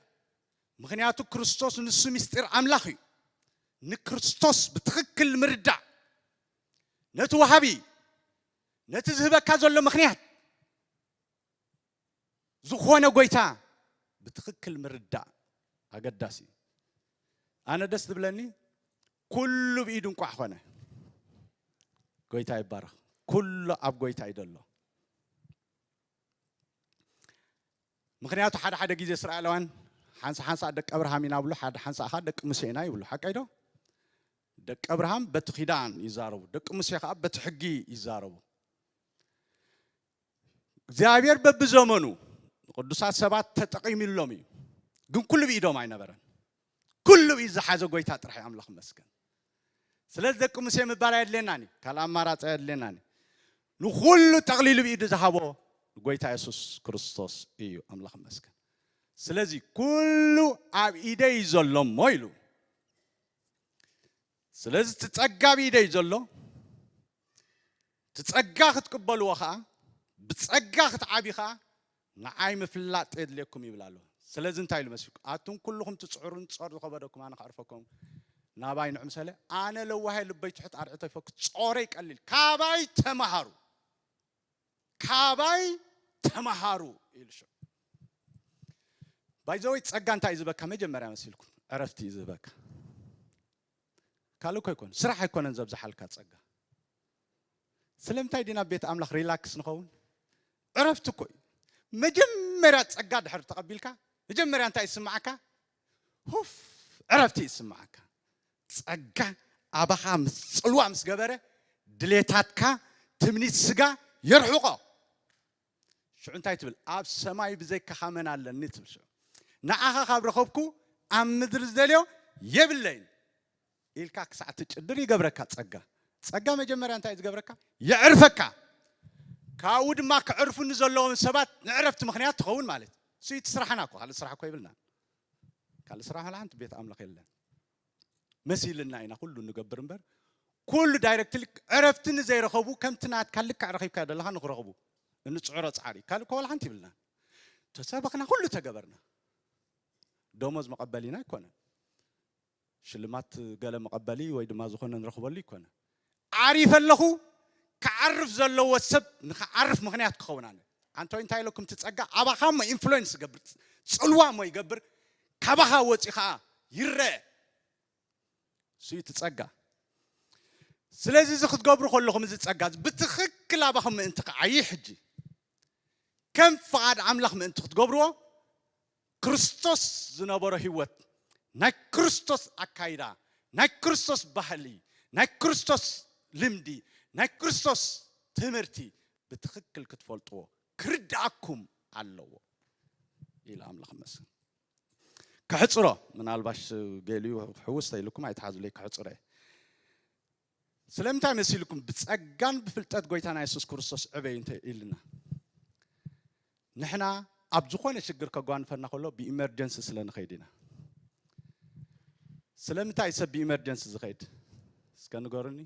ምኽንያቱ ክርስቶስ ንሱ ምስጢር ኣምላኽ እዩ። ንክርስቶስ ብትኽክል ምርዳእ፣ ነቲ ወሃቢ፣ ነቲ ዝህበካ ዘሎ ምኽንያት፣ ዝኾነ ጎይታ ብትኽክል ምርዳእ ኣገዳሲ እዩ። ኣነ ደስ ዝብለኒ ኩሉ ብኢዱ እንቋዕ ኾነ። ጎይታ ይባረኽ። ኩሉ ኣብ ጎይታ እዩ ዘሎ። ምኽንያቱ ሓደ ሓደ ግዜ እስራኤላውያን ሓንሳ ሓንሳ ደቂ ኣብርሃም ኢና ብሉ፣ ሓደ ሓንሳ ኸዓ ደቂ ሙሴ ኢና ይብሉ። ሓቀይ ዶ? ደቂ ኣብርሃም በቲ ኪዳን ይዛረቡ፣ ደቂ ሙሴ ኸዓ በቲ ሕጊ ይዛረቡ። እግዚኣብሔር በብዘመኑ ንቅዱሳት ሰባት ተጠቒምሎም እዩ። ግን ኩሉ ብኢዶም ኣይነበረን። ኩሉ ብኢድ ዝሓዘ ጎይታ ጥራሕ እዩ፣ ኣምላኽ ይመስገን። ስለዚ ደቂ ሙሴ ምባል ኣየድልየናን እዩ፣ ካልእ ኣማራጺ ኣየድልየናን እዩ። ንኹሉ ጠቕሊሉ ብኢዱ ዝሃቦ ጎይታ የሱስ ክርስቶስ እዩ፣ ኣምላኽ ይመስገን። ስለዚ ኩሉ ኣብ ኢደይ እዩ ዘሎ እሞ ኢሉ። ስለዚ እቲ ጸጋ ኣብ ኢደይ እዩ ዘሎ። እቲ ጸጋ ክትቅበልዎ ኸኣ፣ ብጸጋ ክትዓብዩ ኸኣ ንዓይ ምፍላጥ የድልየኩም ይብል ኣሎ። ስለዚ እንታይ ኢሉ መሲልኩም? ኣቱም ኩልኹም ትጽዕሩን ጾር ዝኸበደኩም ኣነ ከዕርፈኩም ናባይ ንዑ ምሰለ፣ ኣነ ለዋሃይ ልበይ ትሑት ኣርዕቶይ ፈኩስ ጾረይ ቀሊል፣ ካባይ ተማሃሩ፣ ካባይ ተማሃሩ ኢሉ ሽዑ። ባይዘወይ ጸጋ እንታይ እዩ ዝበካ? መጀመርያ መሲልኩም ዕረፍቲ እዩ ዝበካ። ካልእ እኮ ኣይኮነ፣ ስራሕ ኣይኮነን ዘብዝሓልካ ጸጋ። ስለምንታይ ዲና ቤት ኣምላኽ ሪላክስ ንኸውን? ዕረፍቲ እኮ እዩ። መጀመርያ ጸጋ ድሕር ተቐቢልካ፣ መጀመርያ እንታይ ይስምዓካ? ሁፍ፣ ዕረፍቲ ይስምዓካ። ጸጋ ኣባኻ ምስ ጽልዋ ምስ ገበረ፣ ድሌታትካ፣ ትምኒት ስጋ የርሕቖ። ሽዑ እንታይ ትብል? ኣብ ሰማይ ብዘይካኻ መን ኣለኒ ትብል። ሽዑ ንዓኻ ካብ ረኸብኩ ኣብ ምድሪ ዝደልዮ የብለይን ኢልካ ክሳዕ ትጭድር ይገብረካ ጸጋ። ጸጋ መጀመርያ እንታይ እዩ ዝገብረካ? የዕርፈካ። ካብኡ ድማ ክዕርፉ ንዘለዎም ሰባት ንዕረፍቲ ምኽንያት ትኸውን ማለት እዩ። እሱ እቲ ስራሕና እኮ፣ ካልእ ስራሕ እኮ የብልናን። ካልእ ስራሕ ዋላ ሓንቲ ቤት ኣምላኽ የለን። መሲልና ኢና ኩሉ ንገብር እምበር፣ ኩሉ ዳይሬክትሊ ዕረፍቲ ንዘይረኸቡ ከምቲ ናትካ ልክዕ ረኺብካ ዘለኻ ንኽረኽቡ እንጽዕሮ ጻዕሪ ካልእ እኮ ዋላ ሓንቲ ይብልና። ተሰበኽና፣ ኩሉ ተገበርና። ደሞዝ መቐበሊና ኣይኮነን። ሽልማት ገለ መቐበሊ ወይ ድማ ዝኾነ ንረኽበሉ ኣይኮነ። ዓሪፈ ኣለኹ፣ ክዓርፍ ዘለዎ ሰብ ንኽዓርፍ ምኽንያት ክኸውን ኣነ። ኣንቶይ እንታይ ኢለኩም? እቲ ጸጋ ኣባኻ እሞ ኢንፍሉዌንስ ይገብር፣ ጽልዋ እሞ ይገብር፣ ካባኻ ወጺኡ ኸኣ ይረአ። እሱ እዩ እቲ ጸጋ። ስለዚ እዚ ክትገብሩ ከለኹም እዚ ጸጋ እዚ ብትኽክል ኣባኹም ምእንቲ ክዓዪ ሕጂ ከም ፍቓድ ኣምላኽ ምእንቲ ክትገብርዎ ክርስቶስ ዝነበሮ ህይወት፣ ናይ ክርስቶስ ኣካይዳ፣ ናይ ክርስቶስ ባህሊ፣ ናይ ክርስቶስ ልምዲ፣ ናይ ክርስቶስ ትምህርቲ ብትኽክል ክትፈልጥዎ ክርድኣኩም ኣለዎ ኢሉ ኣምላኽ መስል። ከሕጽሮ፣ ምናልባሽ ገሊኡ ሕውስ ተኢልኩም ኣይትሓዙለይ፣ ከሕጽሮ እየ። ስለምንታይ መሲልኩም? ብጸጋን ብፍልጠት ጎይታና የሱስ ክርስቶስ ዕበዩ እንተ ኢልና፣ ንሕና ኣብ ዝኾነ ሽግር ከጓንፈና ከሎ ብኢመርጀንሲ ስለ ንኸይድ ኢና። ስለምንታይ ሰብ ብኢመርጀንሲ ዝኸይድ? እስከ ንገሩኒ።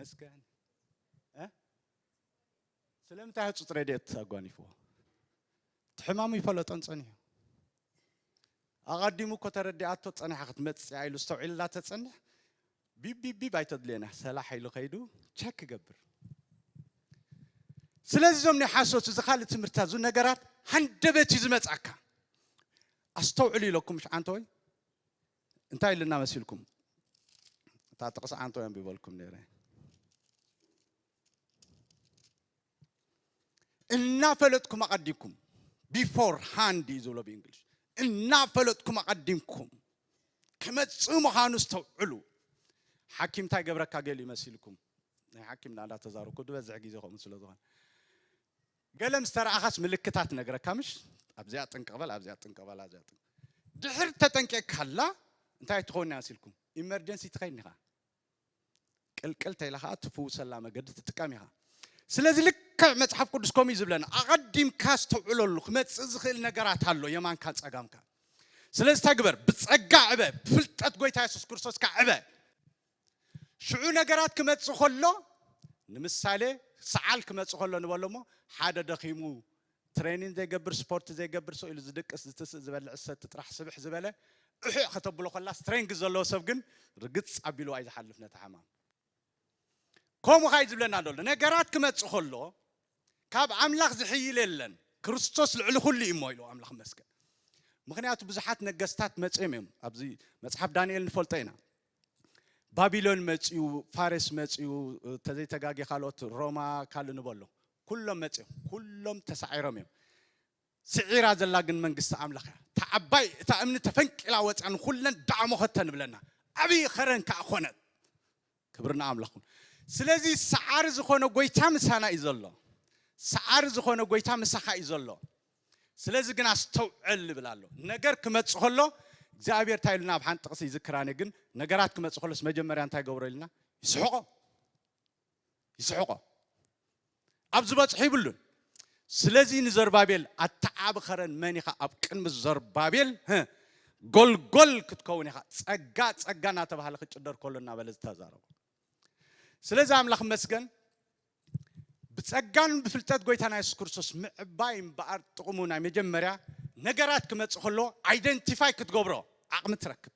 እስከ፣ እ? ስለምንታይ ህጹጽ ረድኤት ኣጓኒፍዎ? እቲ ሕማሙ ይፈለጦን ጸኒሑ። ኣቐዲሙ እኮ ተረዲኣቶ ጸኒሓ ክትመጽእ እያ ኢሉ ኣስተውዒልላ ተጸኒሕ። ቢብ ቢብ ቢብ ኣይተድልየና። ሰላሕ ኢሉ ከይዱ ቸክ ይገብር። ስለዚ እዞም ናይ ሓሶት፣ እዚ ካልእ ትምህርትታት፣ እዚ ነገራት ሃንደበት እዩ ዝመጽኣካ። ኣስተውዕሉ ኢለኩም ምሽ ዓንተወይ? እንታይ ኢልና መሲልኩም? እታ ጥቕሲ ዓንተወይ ኣንቢበልኩም ነይረ። እናፈለጥኩም ኣቐዲምኩም፣ ቢፎር ሃንድ እዩ ዝብሎ ብእንግሊሽ። እናፈለጥኩም ኣቐዲምኩም ክመጽእ ምዃኑ ኣስተውዕሉ። ሓኪም እንታይ ገብረካ ገሊኡ መሲልኩም? ናይ ሓኪም ናዳ ተዛረብኩ ዝበዝሕ ግዜ ከምኡ ስለ ዝኾነ፣ ገለ ምስ ተረኣኻስ ምልክታት ነግረካ ምሽ? ኣብዚኣ ጥንቅቕ በል፣ ኣብዚኣ ጥንቅቕ በል፣ ኣብዚኣ ጥንቅቕ። ድሕር ተጠንቂቕካላ እንታይ ትኸውን እያ መሲልኩም? ኢመርጀንሲ ትኸይድ ኢኻ። ቅልቅል ተኢላ ኸዓ ትፍውሰላ መገዲ ትጥቀም ኢኻ። ስለዚ ልክዕ መጽሓፍ ቅዱስ ከምኡ እዩ ዝብለና። ኣቐዲምካ ኣስተውዕለሉ፣ ክመጽእ ዝኽእል ነገራት ኣሎ፣ የማንካን ጸጋምካ። ስለዚ እንታይ ግበር? ብጸጋ ዕበ፣ ብፍልጠት ጎይታ የሱስ ክርስቶስካ ዕበ። ሽዑ ነገራት ክመጽእ ከሎ፣ ንምሳሌ ሰዓል ክመጽእ ከሎ ንበሎ እሞ፣ ሓደ ደኺሙ፣ ትሬኒን ዘይገብር፣ ስፖርት ዘይገብር፣ ሰው ኢሉ ዝድቅስ፣ ዝትስእ፣ ዝበልዕ፣ ዝሰቲ፣ ጥራሕ ስብሕ ዝበለ፣ እሑዕ ከተብሎ ከላ፣ ስትሬንግ ዘለዎ ሰብ ግን ርግጽ ኣቢሉ ኣይዝሓልፍ ነቲ ሓማም። ከምኡ ኸይ ዝብለና ዘሎ፣ ነገራት ክመጽእ ከሎ፣ ካብ ኣምላኽ ዝሕይል የለን፣ ክርስቶስ ልዕሊ ኩሉ እዩ እሞ ኢሉ ኣምላኽ መስገን። ምኽንያቱ ብዙሓት ነገስታት መጽዮም እዮም። ኣብዚ መጽሓፍ ዳንኤል ንፈልጦ ኢና። ባቢሎን መጽዩ፣ ፋሬስ መጽዩ፣ እንተዘይተጋጌ ካልኦት ሮማ ካልእ ንበሎ። ኩሎም መጽዮም፣ ኩሎም ተሳዒሮም እዮም። ስዒራ ዘላ ግን መንግስቲ ኣምላኽ እያ። እታ ዓባይ፣ እታ እምኒ ተፈንቂላ ወፅያ ንኹለን ዳዕሞ ኸተን ብለና። ዓብዪ ኸረን ከዓ ኾነት። ክብሪ ንኣምላኽ ይኹን። ስለዚ ሰዓሪ ዝኾነ ጎይታ ምሳና እዩ ዘሎ። ሰዓሪ ዝኾነ ጎይታ ምሳኻ እዩ ዘሎ። ስለዚ ግን ኣስተውዕል ይብል ኣሎ። ነገር ክመጽእ ከሎ እግዚኣብሔር እንታይ ኢሉና ኣብ ሓንቲ ጥቕሲ ይዝክራኒ ግን ነገራት ክመጽእ ከሎስ መጀመርያ እንታይ ገብሮ ኢልና? ይስሕቆ። ይስሕቆ። ኣብ ዝበጽሖ ይብሉን። ስለዚ ንዘርባቤል ኣተዓባብኸረን መን ኢኻ ኣብ ቅድሚ ዘርባቤል ህ፣ ጎልጎል ክትከውን ኢኻ። ጸጋ ጸጋ እናተባህለ ክጭደር ከሎ እናበለ ዝተዛረቦ። ስለዚ ኣምላኽ መስገን ብጸጋን ብፍልጠት ጎይታና የሱስ ክርስቶስ ምዕባይ እምበኣር ጥቕሙ ናይ መጀመርያ ነገራት ክመጽእ ከሎ ኣይደንቲፋይ ክትገብሮ ዓቕሚ ትረክብ።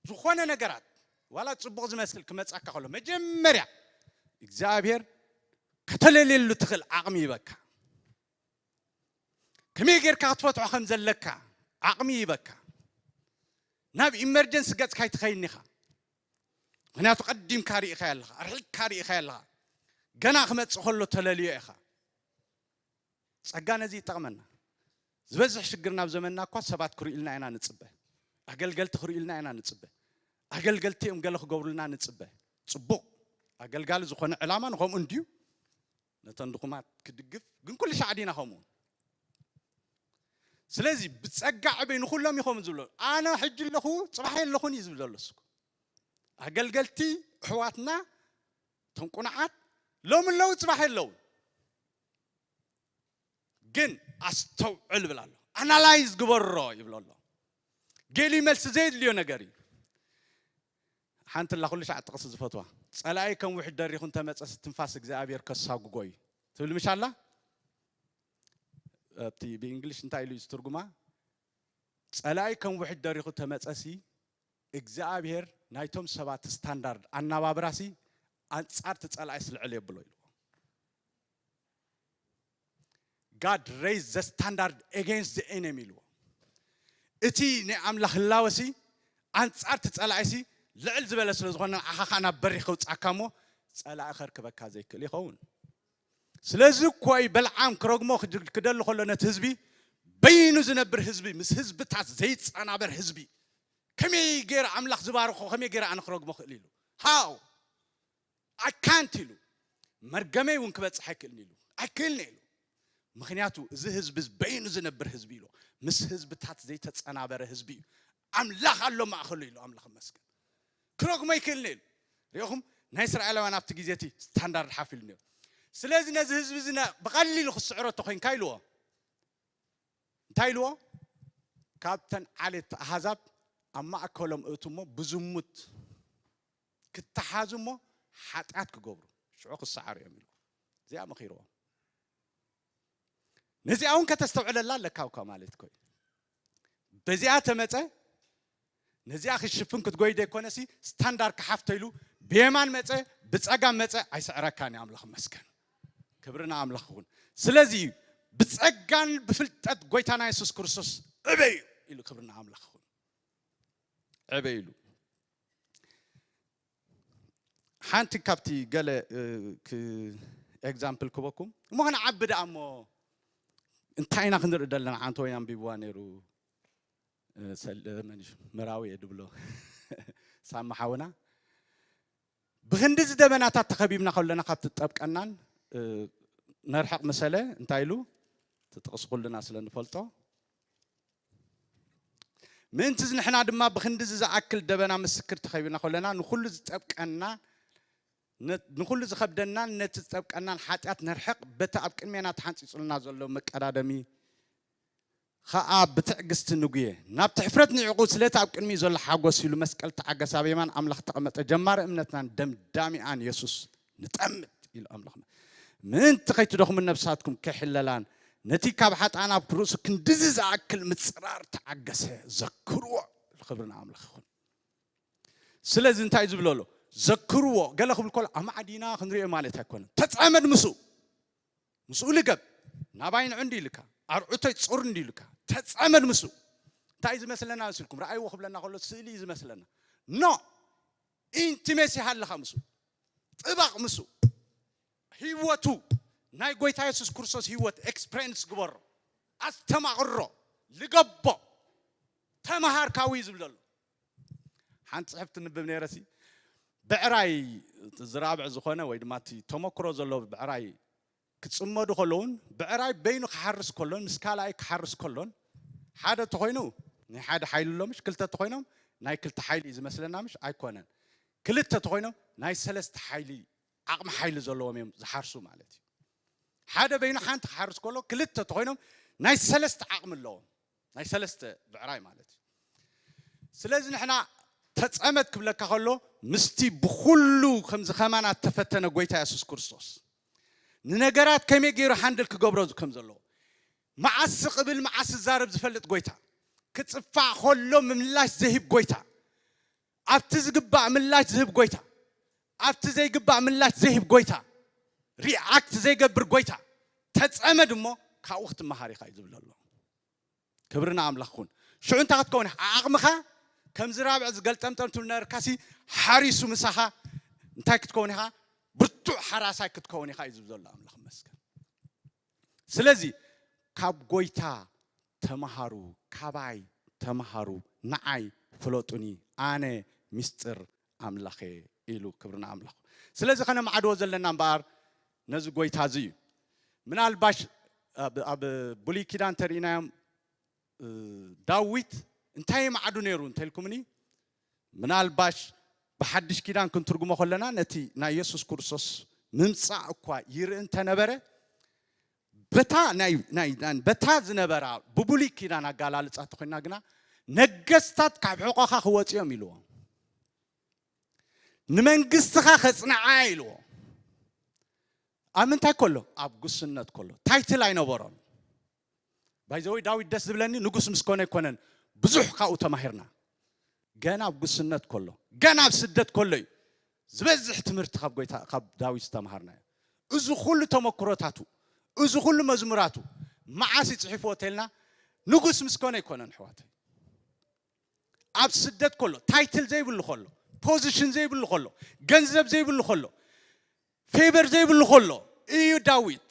ዝኾነ ነገራት ዋላ ጽቡቕ ዝመስል ክመጻካ ከሎ መጀመርያ እግዚኣብሔር ከተለልየሉ ትኽእል ዓቕሚ ይበካ። ከመይ ጌርካ ክትፈትሖ ከም ዘለካ ዓቕሚ ይበካ። ናብ ኢመርጀንሲ ገጽካ ኣይትኸይን ኢኻ። ምኽንያቱ ቀዲምካ ርኢኻ ኣለኻ፣ ኣርሒቕካ ርኢኻ ኣለኻ። ገና ክመጽእ ከሎ ተለልዮ ኢኻ። ጸጋ ነዚ ይጠቕመና። ዝበዝሕ ሽግር ናብ ዘመንና እኳ ሰባት ክርእዩልና ኢና ንጽበ። ኣገልገልቲ ክርእዩልና ኢና ንጽበ። ኣገልገልቲ እዮም ገለ ክገብሩልና ንጽበ። ጽቡቕ። ኣገልጋሊ ዝኾነ ዕላማ ንኸምኡ እንድዩ። ነተን ድኹማት ክድግፍ፣ ግን ኩሉ ሻዕ ዲና ከምኡ። ስለዚ ብጸጋ ዕበይ ንኹሎም እዩ ከምኡ ዝብሎ። ኣነ ሕጂ ኣለኹ፣ ጽባሕ የለኹን እዩ ዝብል ዘሎ እሱ። ኣገልገልቲ ኣሕዋትና፣ እቶም ቁኑዓት፣ ሎሚ ኣለዉ፣ ጽባሕ የለውን። ግን ኣስተውዕል ይብል ኣሎ። ኣናላይዝ ግበሮ ይብሎ ኣሎ። ገሊ መልሲ ዘየድልዮ ነገር እዩ። ሓንቲ ኣላ ኩሉ ሻዕ ጥቕሲ ዝፈትዋ። "ጸላኢ ከም ውሕጅ ደሪኹ እንተመጸስ ትንፋስ እግዚኣብሔር ከሳጉጎ እዩ" ትብል ምሽ ኣላ? ኣብቲ ብእንግሊሽ እንታይ ኢሉ እዩ ዝትርጉማ? "ጸላኢ ከም ውሕጅ ደሪኹ ተመጸሲ እግዚኣብሔር ናይቶም ሰባት ስታንዳርድ ኣናባብራሲ ኣንጻር እቲ ጸላኢስ ልዕል የብሎ" ኢልዎ። "God raise the standard against the enemy" ኢልዎ። እቲ ናይ ኣምላኽ ህላወሲ ኣንጻር እቲ ጸላኢሲ ልዕል ዝበለ ስለ ዝኾነ ንዓኻ ኸኣ ናብ በሪኽ ከውጽኣካ እሞ ጸላኢ ከርክበካ ዘይክእል ይኸውን። ስለዚ እኮ እዩ በልዓም ክረግሞ ክድ-፣ ክደሊ ከሎ ነቲ ህዝቢ በይኑ ዝነብር ህዝቢ ምስ ህዝብታት ዘይጸናበር ህዝቢ ከመይ ገይረ ኣምላኽ ዝባርኾ ከመይ ገይረ ኣነ ክረግሞ ክእል ኢሉ። ሃው ኣይ ካንት ኢሉ። መርገመይ እውን ክበጽሕ ኣይክእልን ኢሉ። ኣይክእልን ኢሉ። ምኽንያቱ እዚ ህዝቢ በይኑ ዝነብር ህዝቢ ኢሉ። ምስ ህዝብታት ዘይተጸናበረ ህዝቢ እዩ። ኣምላኽ ኣሎ ማእኸሉ ኢሉ። ኣምላኽ ይመስገን። ክረግሞ ኣይክእልን ኢሉ። ሪኢኹም ናይ እስራኤላውያን ኣብቲ ግዜ እቲ ስታንዳርድ ሓፍ ኢሉ ነይሩ። ስለዚ ነዚ ህዝቢ እዚ ነ-፣ ብቐሊሉ ክትስዕሮ ተኾይንካ ኢልዎ። እንታይ ኢልዎ? "ካብተን ዓሌት ኣህዛብ ኣብ ማእከሎም እእቱ እሞ ብዝሙት ክተሓዙ እሞ ሓጢኣት ክገብሩ ሽዑ ክሰዓሩ እዮም" ኢልዎ። እዚኣ መኺርዎም። ነዚኣ እውን ከተስተውዕለላ ኣለካ እኳ ማለት እኮ እዩ። በዚኣ ተመፀ፣ ነዚኣ ክሽፍን ክትጎይ ዘይኮነሲ፣ ስታንዳርድ ክሓፍቶ ኢሉ ብየማን መፀ፣ ብፀጋም መፀ፣ ኣይስዕረካን እዩ። ኣምላኽ ይመስገን። ክብሪ ንኣምላኽ ይኹን። ስለዚ እዩ ብጸጋን ብፍልጠት ጎይታና የሱስ ክርስቶስ ዕበዩ ኢሉ፣ ክብሪ ንኣምላኽ ይኹን። ዕበዩ ኢሉ። ሓንቲ ካብቲ ገለ ኤግዛምፕል ክበኩም እሞ፣ ክንዓቢ ደኣ እሞ እንታይ ኢና ክንርኢ ዘለና? ሓንቲ ወይ ኣንቢብዋ ነይሩ። ሰለመን እዩ፣ መራዊ እየ ድብሎ። ሳሚ ሓውና፣ ብክንድዚ ደበናታት ተኸቢብና ከለና፣ ካብቲ ጠብቀናን ነርሕቕ መሰለ እንታይ ኢሉ? ትጥቕስ ኩልና ስለ ንፈልጦ፣ ምእንትዚ ንሕና ድማ ብክንድዚ ዝኣክል ደበና ምስክር ተኸቢብና ከለና፣ ንኹሉ ዝጠብቀና፣ ንኹሉ ዝኸብደናን ነቲ ዝጠብቀናን ሓጢኣት ነርሕቕ፣ በቲ ኣብ ቅድሜና ተሓንጺጹልና ዘሎ መቀዳደሚ ኸኣ ብትዕግስቲ ንጉየ። ናብቲ ሕፍረት ንዒቑ ስለቲ ኣብ ቅድሚኡ ዘሎ ሓጎስ ኢሉ መስቀል ተዓገሰ፣ ኣብ የማን ኣምላኽ ተቐመጠ። ጀማሪ እምነትናን ደምዳሚኣን የሱስ ንጠምት ኢሉ ኣምላኽና። ምእንቲ ከይትደኽሙ ነፍሳትኩም ከይሕለላን ነቲ ካብ ሓጥኣን ኣብ ርእሱ ክንድዚ ዝኣክል ምጽራር ተዓገሰ። ዘክርዎ። ክብሪ ንኣምላኽ ይኹን። ስለዚ እንታይ ዝብሎ ኣሎ? ዘክርዎ። ገለ ክብል ከሎ ኣማዕዲና ክንሪኦ ማለት ኣይኮነን። ተጸመድ ምስኡ። ምስኡ ልገብ። ናባይ ንዑ እንዲ ኢልካ፣ ኣርዑተይ ጾር እንዲ ኢልካ፣ ተጸመድ ምስኡ። እንታይ እዩ ዝመስለና መሲልኩም? ረኣይዎ ክብለና ከሎ ስእሊ እዩ ዝመስለና። ኖ! ኢንቲሜሲ ሃለኻ ምስኡ። ጥባቕ ምስኡ። ህይወቱ፣ ናይ ጎይታ የሱስ ክርስቶስ ህይወት ኤክስፕሬንስ ግበሮ። ኣስተማቕሮ። ልገቦ። ተመሃር ካብኡ እዩ ዝብል ዘሎ። ሓንቲ ጽሕፍቲ ንብብ ነይረሲ፣ ብዕራይ፣ ዝራብዕ ዝኾነ ወይ ድማ እቲ ተመክሮ ዘለዎ ብዕራይ ክጽመዱ ከለውን፣ ብዕራይ በይኑ ክሓርስ ከሎን ምስ ካልኣይ ክሓርስ ከሎን፣ ሓደ ተኾይኑ ናይ ሓደ ሓይሊ ኣሎ ምሽ፣ ክልተ ተኾይኖም ናይ ክልተ ሓይሊ እዩ ዝመስለና ምሽ? ኣይኮነን። ክልተ ተኾይኖም ናይ ሰለስተ ሓይሊ፣ ዓቕሚ ሓይሊ ዘለዎም እዮም ዝሓርሱ ማለት እዩ። ሓደ በይኑ ሓንቲ ክሓርስ ከሎ፣ ክልተ ተኾይኖም ናይ ሰለስተ ዓቕሚ ኣለዎም። ናይ ሰለስተ ብዕራይ ማለት እዩ። ስለዚ ንሕና ተጸመድ ክብለካ ከሎ፣ ምስቲ ብኹሉ ከምዚ ከማና እተፈተነ ጎይታ የሱስ ክርስቶስ፣ ንነገራት ከመይ ገይሩ ሃንድል ክገብሮ ከም ዘለዎ፣ መዓስ ክብል መዓስ ዝዛረብ ዝፈልጥ ጎይታ፣ ክጽፋዕ ከሎ ምላሽ ዘሂብ ጎይታ፣ ኣብቲ ዝግባእ ምላሽ ዝህብ ጎይታ፣ ኣብቲ ዘይግባእ ምላሽ ዘይህብ ጎይታ፣ ሪኣክት ዘይገብር ጎይታ፣ ተጸመድ እሞ ካብኡ ክትመሃር ኢኻ እዩ ዝብል ዘሎ። ክብሪ ንኣምላኽ ይኹን። ሽዑ እንታይ ክትከውን ኢኻ? ዓቕምኻ ከምዚ ራብዕ ዝገልጠምጠም ትብል ነበርካሲ፣ ሓሪሱ ምሳኻ እንታይ ክትከውን ኢኻ? ብርቱዕ ሓራሳይ ክትከውን ኢኻ እዩ ዝብል ዘሎ። ኣምላኽ ይመስገን። ስለዚ ካብ ጎይታ ተምሃሩ፣ ካባይ ተምሃሩ፣ ንዓይ ፍለጡኒ፣ ኣነ ሚስጥር ኣምላኽ እየ ኢሉ። ክብሪ ንኣምላኽ። ስለዚ ከነማዕድዎ ዘለና እምበኣር ነዚ ጎይታ እዚ እዩ። ምናልባሽ ኣብ፣ ኣብ ብሉይ ኪዳን ተርኢናዮም፣ እ፣ ዳዊት እንታይ የማዕዱ ነይሩ እንተልኩምኒ፣ ምናልባሽ ብሓድሽ ኪዳን ክንትርጉሞ ከለና ነቲ ናይ የሱስ ክርስቶስ ምምጻእ እኳ ይርኢ እንተነበረ፣ በታ ናይ፣ ናይ፣ ናይ፣ በታ ዝነበራ ብብሉይ ኪዳን ኣጋላልጻ ተኾይና ግና፣ ነገስታት ካብ ሕቖኻ ክወጽኡ እዮም ኢልዎ። ንመንግስትኻ ከጽንዓ ኢልዎ። ኣብ ምንታይ ከሎ? ኣብ ጉስነት ከሎ። ታይትል ኣይነበሮን። ባይዘወይ ዳዊት ደስ ዝብለኒ ንጉስ ምስ ኮነ ኣይኮነን፣ ብዙሕ ካብኡ ተማሂርና። ገና ኣብ ጉስነት ከሎ፣ ገና ኣብ ስደት ከሎ እዩ ዝበዝሕ ትምህርቲ ካብ ጎይታ፣ ካብ ዳዊት ዝተምሃርናዮ። እዚ ኩሉ ተመክሮታቱ፣ እዚ ኩሉ መዝሙራቱ መዓስ እዩ ጽሒፍዎ ተልና፣ ንጉስ ምስ ኮነ ኣይኮነን ኣሕዋተይ። ኣብ ስደት ከሎ፣ ታይትል ዘይብሉ ከሎ፣ ፖዚሽን ዘይብሉ ከሎ፣ ገንዘብ ዘይብሉ ከሎ፣ ፌቨር ዘይብሉ ከሎ እዩ ዳዊት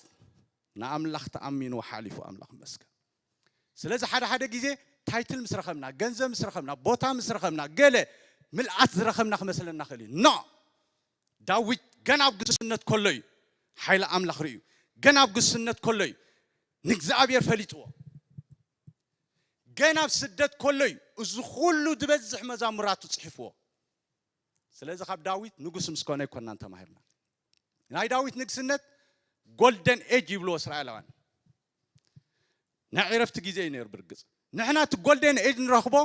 ንኣምላኽ ተኣሚኑ ሓሊፉ። ኣምላኽ ይመስገን። ስለዚ ሓደ ሓደ ግዜ ታይትል ምስ ረኸብና፣ ገንዘብ ምስ ረኸብና፣ ቦታ ምስ ረኸብና፣ ገለ ምልኣት ዝረኸብና ክመስለና ክእል እዩ። ኖ! ዳዊት ገና ኣብ ጉስነት ከሎ እዩ ሓይሊ ኣምላኽ ርእዩ። ገና ኣብ ጉስነት ከሎ እዩ ንእግዚኣብሔር ፈሊጥዎ። ገና ኣብ ስደት ከሎ እዩ እዚ ኩሉ ዝበዝሕ መዛሙራቱ ጽሒፍዎ። ስለዚ ካብ ዳዊት ንጉስ ምስ ኮነ ኣይኮናን ተማሂርና። ናይ ዳዊት ንግስነት ጎልደን ኤጅ ይብልዎ እስራኤላውያን። ናይ ዕረፍቲ ግዜ እዩ ነይሩ። ብርግጽ ንሕና እቲ ጎልደን ኤጅ ንረኽቦ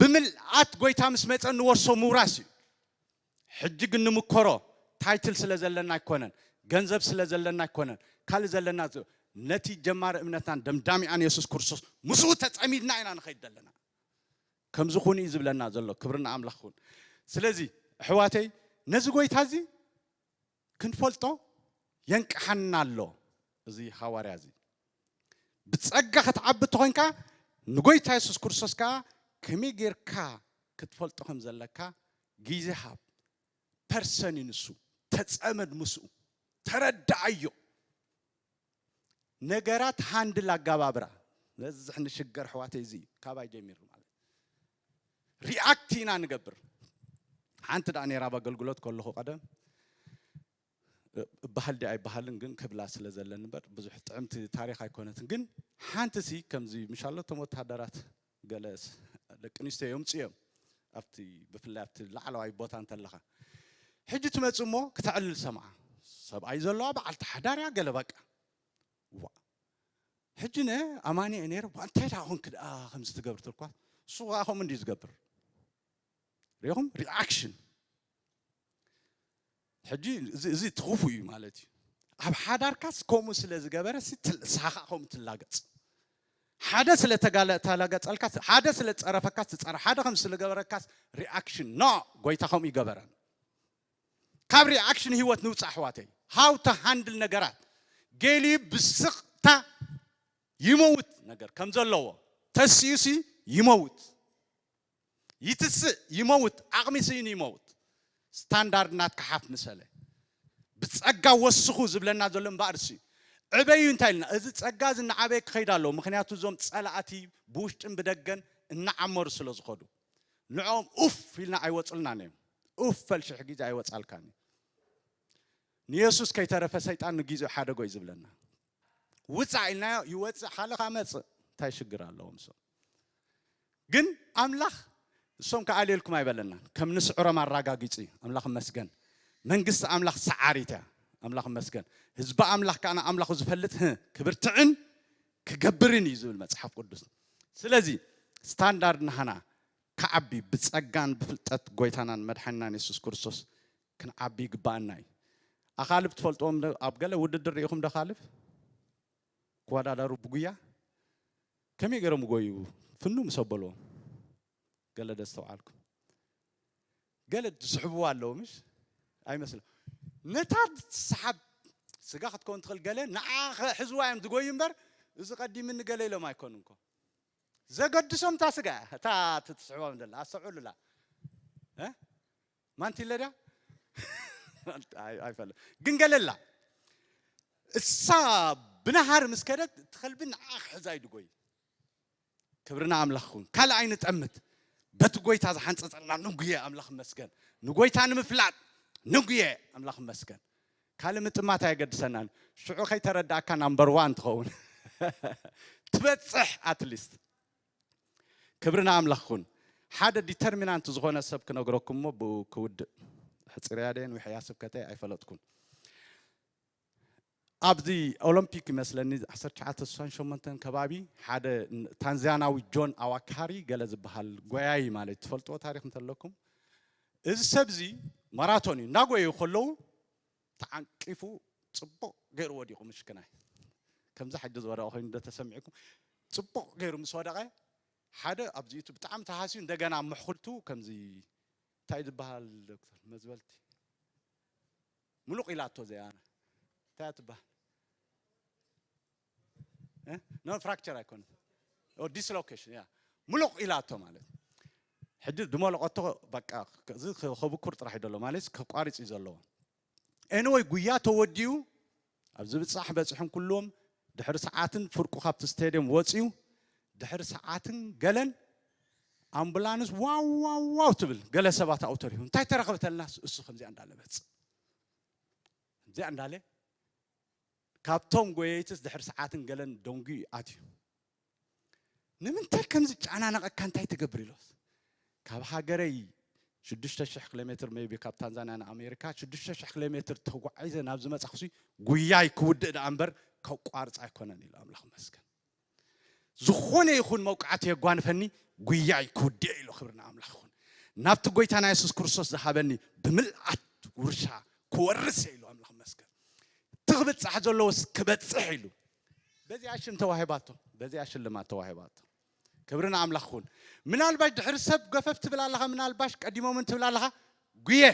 ብምልኣት ጎይታ ምስ መጸ ንወርሶ ምውራስ እዩ። ሕጂ ግን ንምከሮ ታይትል ስለ ዘለና ኣይኮነን። ገንዘብ ስለ ዘለና ኣይኮነን፣ ካልእ ዘለና ዝ-፣ ነቲ ጀማሪ እምነትናን ደምዳሚኣን የሱስ ክርስቶስ ምስኡ ተጸሚድና ኢና ንኸይድ ዘለና። ከምዚ ኩኑ እዩ ዝብለና ዘሎ። ክብሪ ንኣምላኽ ይኹን። ስለዚ ኣሕዋተይ፣ ነዚ ጎይታ እዚ ክንፈልጦ የንቅሓና ኣሎ። እዚ ሃዋርያ እዚ ብጸጋ ክትዓቢ እንተኾይንካ፣ ንጎይታ የሱስ ክርስቶስ ከኣ ከመይ ጌርካ ክትፈልጦ ከም ዘለካ ግዜ ሃብ። ፐርሰን እዩ ንሱ። ተጸመድ ምስኡ፣ ተረዳኣዮ። ነገራት ሃንድል ኣጋባብራ። ነዝሕ ንሽገር ኣሕዋተይ፣ እዚ እዩ ካባይ ጀሚሩ ማለት። ሪኣክት ኢና ንገብር። ሓንቲ ደኣ ነይራ ኣብ ኣገልግሎት ከለኹ ቀደም፣ እበሃል ድኣ ኣይበሃልን ግን ክብላ ስለ ዘለኒ እምበር ብዙሕ ጥዕምቲ ታሪኽ ኣይኮነትን። ግን ሓንቲ ሲ ከምዚ ምሻሎ እቶም ወተሃደራት ገለ ስ-፣ ደቂ ኣንስትዮ የምጽኡ እዮም ኣብቲ፣ ብፍላይ ኣብቲ ላዕለዋይ ቦታ እንተለኻ። ሕጂ ትመጽእ እሞ ክተዕልል ሰምዓ። ሰብኣይ ዘለዋ በዓልቲ ሓዳር እያ ገለ በቃ። ዋ። ሕጂ ነ ኣማኒ እየ ነይረ፣ ዋ፣ እንታይ ደኣ ኾንክ ደኣ ከምዚ ትገብር ትልኳ። እሱ ኸኣ ከምኡ እንድዩ ዝገብር። ሪኢኹም? ሪኣክሽን። ሕጂ እዚ፣ እዚ ትኹፉ እዩ ማለት እዩ። ኣብ ሓዳርካስ ከምኡ ስለ ዝገበረ ሲ ትል-፣ ንስኻ ከምኡ ትላገጽ። ሓደ ስለ ተጋለ-፣ ተላገጸልካስ፣ ሓደ ስለ ጸረፈካስ ትጸረ-፣ ሓደ ከም ስለ ገበረካስ ሪኣክሽን። ኖ፣ ጎይታ ከምኡ ይገበረን። ካብ ሪኣክሽን ህይወት ንውጻእ ኣሕዋተይ። How to handle ነገራት። ገሊኡ ብስቕታ ይመውት ነገር ከም ዘለዎ። ተሲኡሲ ይመውት። ይትስእ፣ ይመውት፣ ዓቕሚ ስኢኑ ይመውት። ስታንዳርድ ናትካ ሓፍ ምሰለ። ብጸጋ ወስኹ ዝብለና ዘሎ እምበኣር እሱ እዩ። ዕበዩ እንታይ ኢልና? እዚ ጸጋ እዚ እናዓበየ ክኸይድ ኣለዎ። ምኽንያቱ እዞም ጸላእቲ ብውሽጥን ብደገን እናዓመሩ ስለ ዝኸዱ። ንዕኦም ኡፍ ኢልና ኣይወጽልናን እዮም። ኡፍ በል ሽሕ ግዜ ኣይወጻልካን እዩ። ንየሱስ ከይተረፈ ሰይጣን ንጊዜኡ ሓደጎ እዩ ዝብለና። ውጻእ ኢልናዮ ይወጽእ፣ ሓለኻ መጽእ። እንታይ ሽግር ኣለዎም እሶም? ግን ኣምላኽ እሶም ክኣልየልኩም ኣይበለናን። ከም ንስዕሮም ኣራጋጊጹ እዩ። ኣምላኽ ይመስገን። መንግስቲ ኣምላኽ ሰዓሪት እያ። ኣምላኽ ይመስገን። ህዝቢ ኣምላኽ ከኣ ንኣምላኹ ዝፈልጥ፣ ህ፣ ክብርትዕን ክገብርን እዩ ዝብል መጽሓፍ ቅዱስ። ስለዚ ስታንዳርድ ናህና ክዓቢ ብጸጋን ብፍልጠት ጎይታናን መድሓኒናን የሱስ ክርስቶስ ክንዓቢ ይግባኣና እዩ። ኣኻልብ ትፈልጥዎም ዶ? ኣብ ገለ ውድድር ርኢኹም ዶ ኣኻልብ ክወዳደሩ ብጉያ? ከመይ ገይሮም ይጎዩ? ፍኑ ምስ ኣበልዎም ገለ ዶ ኣስተውዓልኩም? ገለ ዝስሕብዋ ኣለዉ ምሽ? ኣይመስል። ነታ ትስሓብ ስጋ ክትከውን ትኽእል፣ ገለ ንዓ ኸ-፣ ሕዝዋ እዮም ዝጎዩ እምበር፣ እዚ ቀዲምኒ ገለ ኢሎም ኣይኮኑን እኮ። ዘገድሶም እታ ስጋ እያ፣ እታ ትስሕቦም ዘላ፣ ኣስተውዕሉላ። እ? ማንቲለ ድያ? ኣይ-፣ ኣይፈልጥ። ግን ገለ ኣላ። እሳ ብናሃር ምስ ከደት፣ እቲ ከልቢ ንዓ ክሕዛ እዩ ዝጎይ። ክብሪ ንኣምላኽ ይኹን። ካልእ ኣይንጠምት። በቲ ጎይታ ዝሓንጸጸልና ንጉየ፣ ኣምላኽ ይመስገን። ንጎይታ ንምፍላጥ ንጉየ፣ ኣምላኽ ይመስገን። ካልእ ምጥማት ኣየገድሰናን። ሽዑ ከይተረዳእካ ናምበር ዋን ትኸውን። ትበጽሕ ኣትሊስት። ክብሪ ንኣምላኽ ይኹን። ሓደ ዲተርሚናንት ዝኾነ ሰብ ክነግረኩም እሞ ብኡ ክውድእ። ሕጽርያ ደየን ውሕያ ስብከተይ ኣይፈለጥኩን። ኣብዚ ኦሎምፒክ ይመስለኒ ዓሰርተ ትሽዓተ ስሳን ሸሞንተን ከባቢ ሓደ ን-፣ ታንዛንያዊ ጆን ኣዋካሪ ገለ ዝበሃል ጎያዪ ማለት ትፈልጥዎ ታሪኽ እንተለኩም፣ እዚ ሰብ እዚ ማራቶን እዩ። እናጎየዩ ከለዉ ተዓንቂፉ ጽቡቕ ገይሩ ወዲቑ፣ ምሽክናይ። ከምዚ ሕጂ ዝወደቐ ኮይኑ ዶ ተሰሚዕኩም? ጽቡቕ ገይሩ ምስ ወደቐ፣ ሓደ ኣብዚኡ ብጣዕሚ ተሃስዩ፣ እንደገና ኣብ ምሕኩልቱ ከምዚ፣ እንታይ ዝበሃል ዶክተር? መዝበልቲ። ምሉቕ ኢላቶ እዚኣ። እንታይ እያ ትበሃል? እ? ኖ፣ ፍራክቸር ኣይኮነን። ኦ፣ ዲስሎኬሽን፣ ያ። ምሉቕ ኢላቶ ማለት። ሕጂ ድመለቐቶ፣ በቃ፣ እዚ ከ-፣ ከብኩር ጥራሕ እዩ ዘሎ፣ ማለት ከቋርጽ እዩ ዘለዎ። ኤኒወይ፣ ጉያ ተወዲኡ፣ ኣብ ዝብጻሕ በጺሖም ኩሎም፣ ድሕሪ ሰዓትን ፍርቁ ካብቲ ስቴድየም ወጺኡ፣ ድሕሪ ሰዓትን ገለን ኣምቡላንስ ዋው፣ ዋው፣ ዋው ትብል፣ ገለ ሰባት ኣብኡ ተሪፉ። እንታይ ተረኸበ ተልናስ፣ እሱ ከምዚኣ እንዳለ መጽእ። ከምዚኣ እንዳለ፣ ካብቶም ጎየይትስ ድሕሪ ሰዓትን ገለን ደንጉዩ እዩ ኣትዩ። ንምንታይ ከምዚ ጨናነቐካ፣ እንታይ ትገብር ኢሎስ? ካብ ሃገረይ ሽዱሽተ ሽሕ ኪሎ ሜትር፣ ሜይቢ ካብ ታንዛንያ ንኣሜሪካ ሽዱሽተ ሽሕ ኪሎ ሜትር ተጓዒዘ ናብ ዝመጻኹሲ፣ ጉያይ ክውድእ ደኣ እምበር ከቋርጽ ኣይኮነን ኢሉ። ኣምላኽ ይመስገን። ዝኾነ ይኹን መውቃዕቲ የጓንፈኒ፣ ጉያይ ክውድእ ኢሉ። ክብሪ ንኣምላኽ ይኹን። ናብቲ ጎይታና የሱስ ክርስቶስ ዝሃበኒ ብምልኣት ውርሻ ክወርስ እየ ኢሉ። ኣምላኽ ይመስገን። ክብጻሕ ዘለዎስ ክበጽሕ ኢሉ። በዚኣ ሽም ተዋሂባቶ፣ በዚኣ ሽልማት ተዋሂባቶ። ክብሪ ንኣምላኽ ይኹን። ምናልባሽ ድሕሪ ሰብ ገፈፍ ትብል ኣለኻ፣ ምናልባሽ ቀዲሞምን ትብል ኣለኻ። ጉየ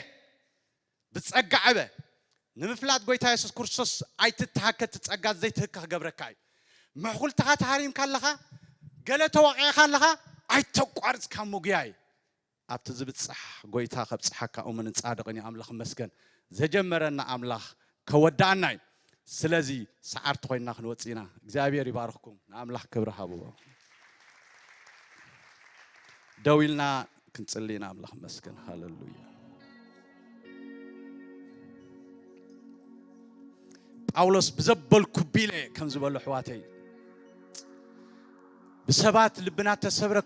ብጸጋ ዕበ። ንምፍላጥ ጎይታ የሱስ ክርስቶስ ኣይትተሃከ፣ እቲ ጸጋ ዘይትህከ ክገብረካ እዩ። ምሕኩልትኻ ተሃሪምካ ኣለኻ፣ ገለ ተወቒዕኻ ኣለኻ፣ ኣይተቋርጽካ ምጉያይ። ኣብቲ ዝብጻሕ ጎይታ ከብጽሓካ እሙንን ጻድቕን እዩ። ኣምላኽ መስገን። ዘጀመረና ኣምላኽ ከወዳኣና እዩ። ስለዚ ሰዓርቲ ኮይንና ክንወጽእ ኢና። እግዚኣብሔር ይባርኽኩም። ንኣምላኽ ክብሪ ሃብዎ። ደው ኢልና ክንጽሊ ኢና። ኣምላኽ መስገን። ሃለሉያ። ጳውሎስ ብዘበልኩ ቢለ ከም ዝበሉ ኣሕዋተይ፣ ብሰባት ልብና ተሰብረ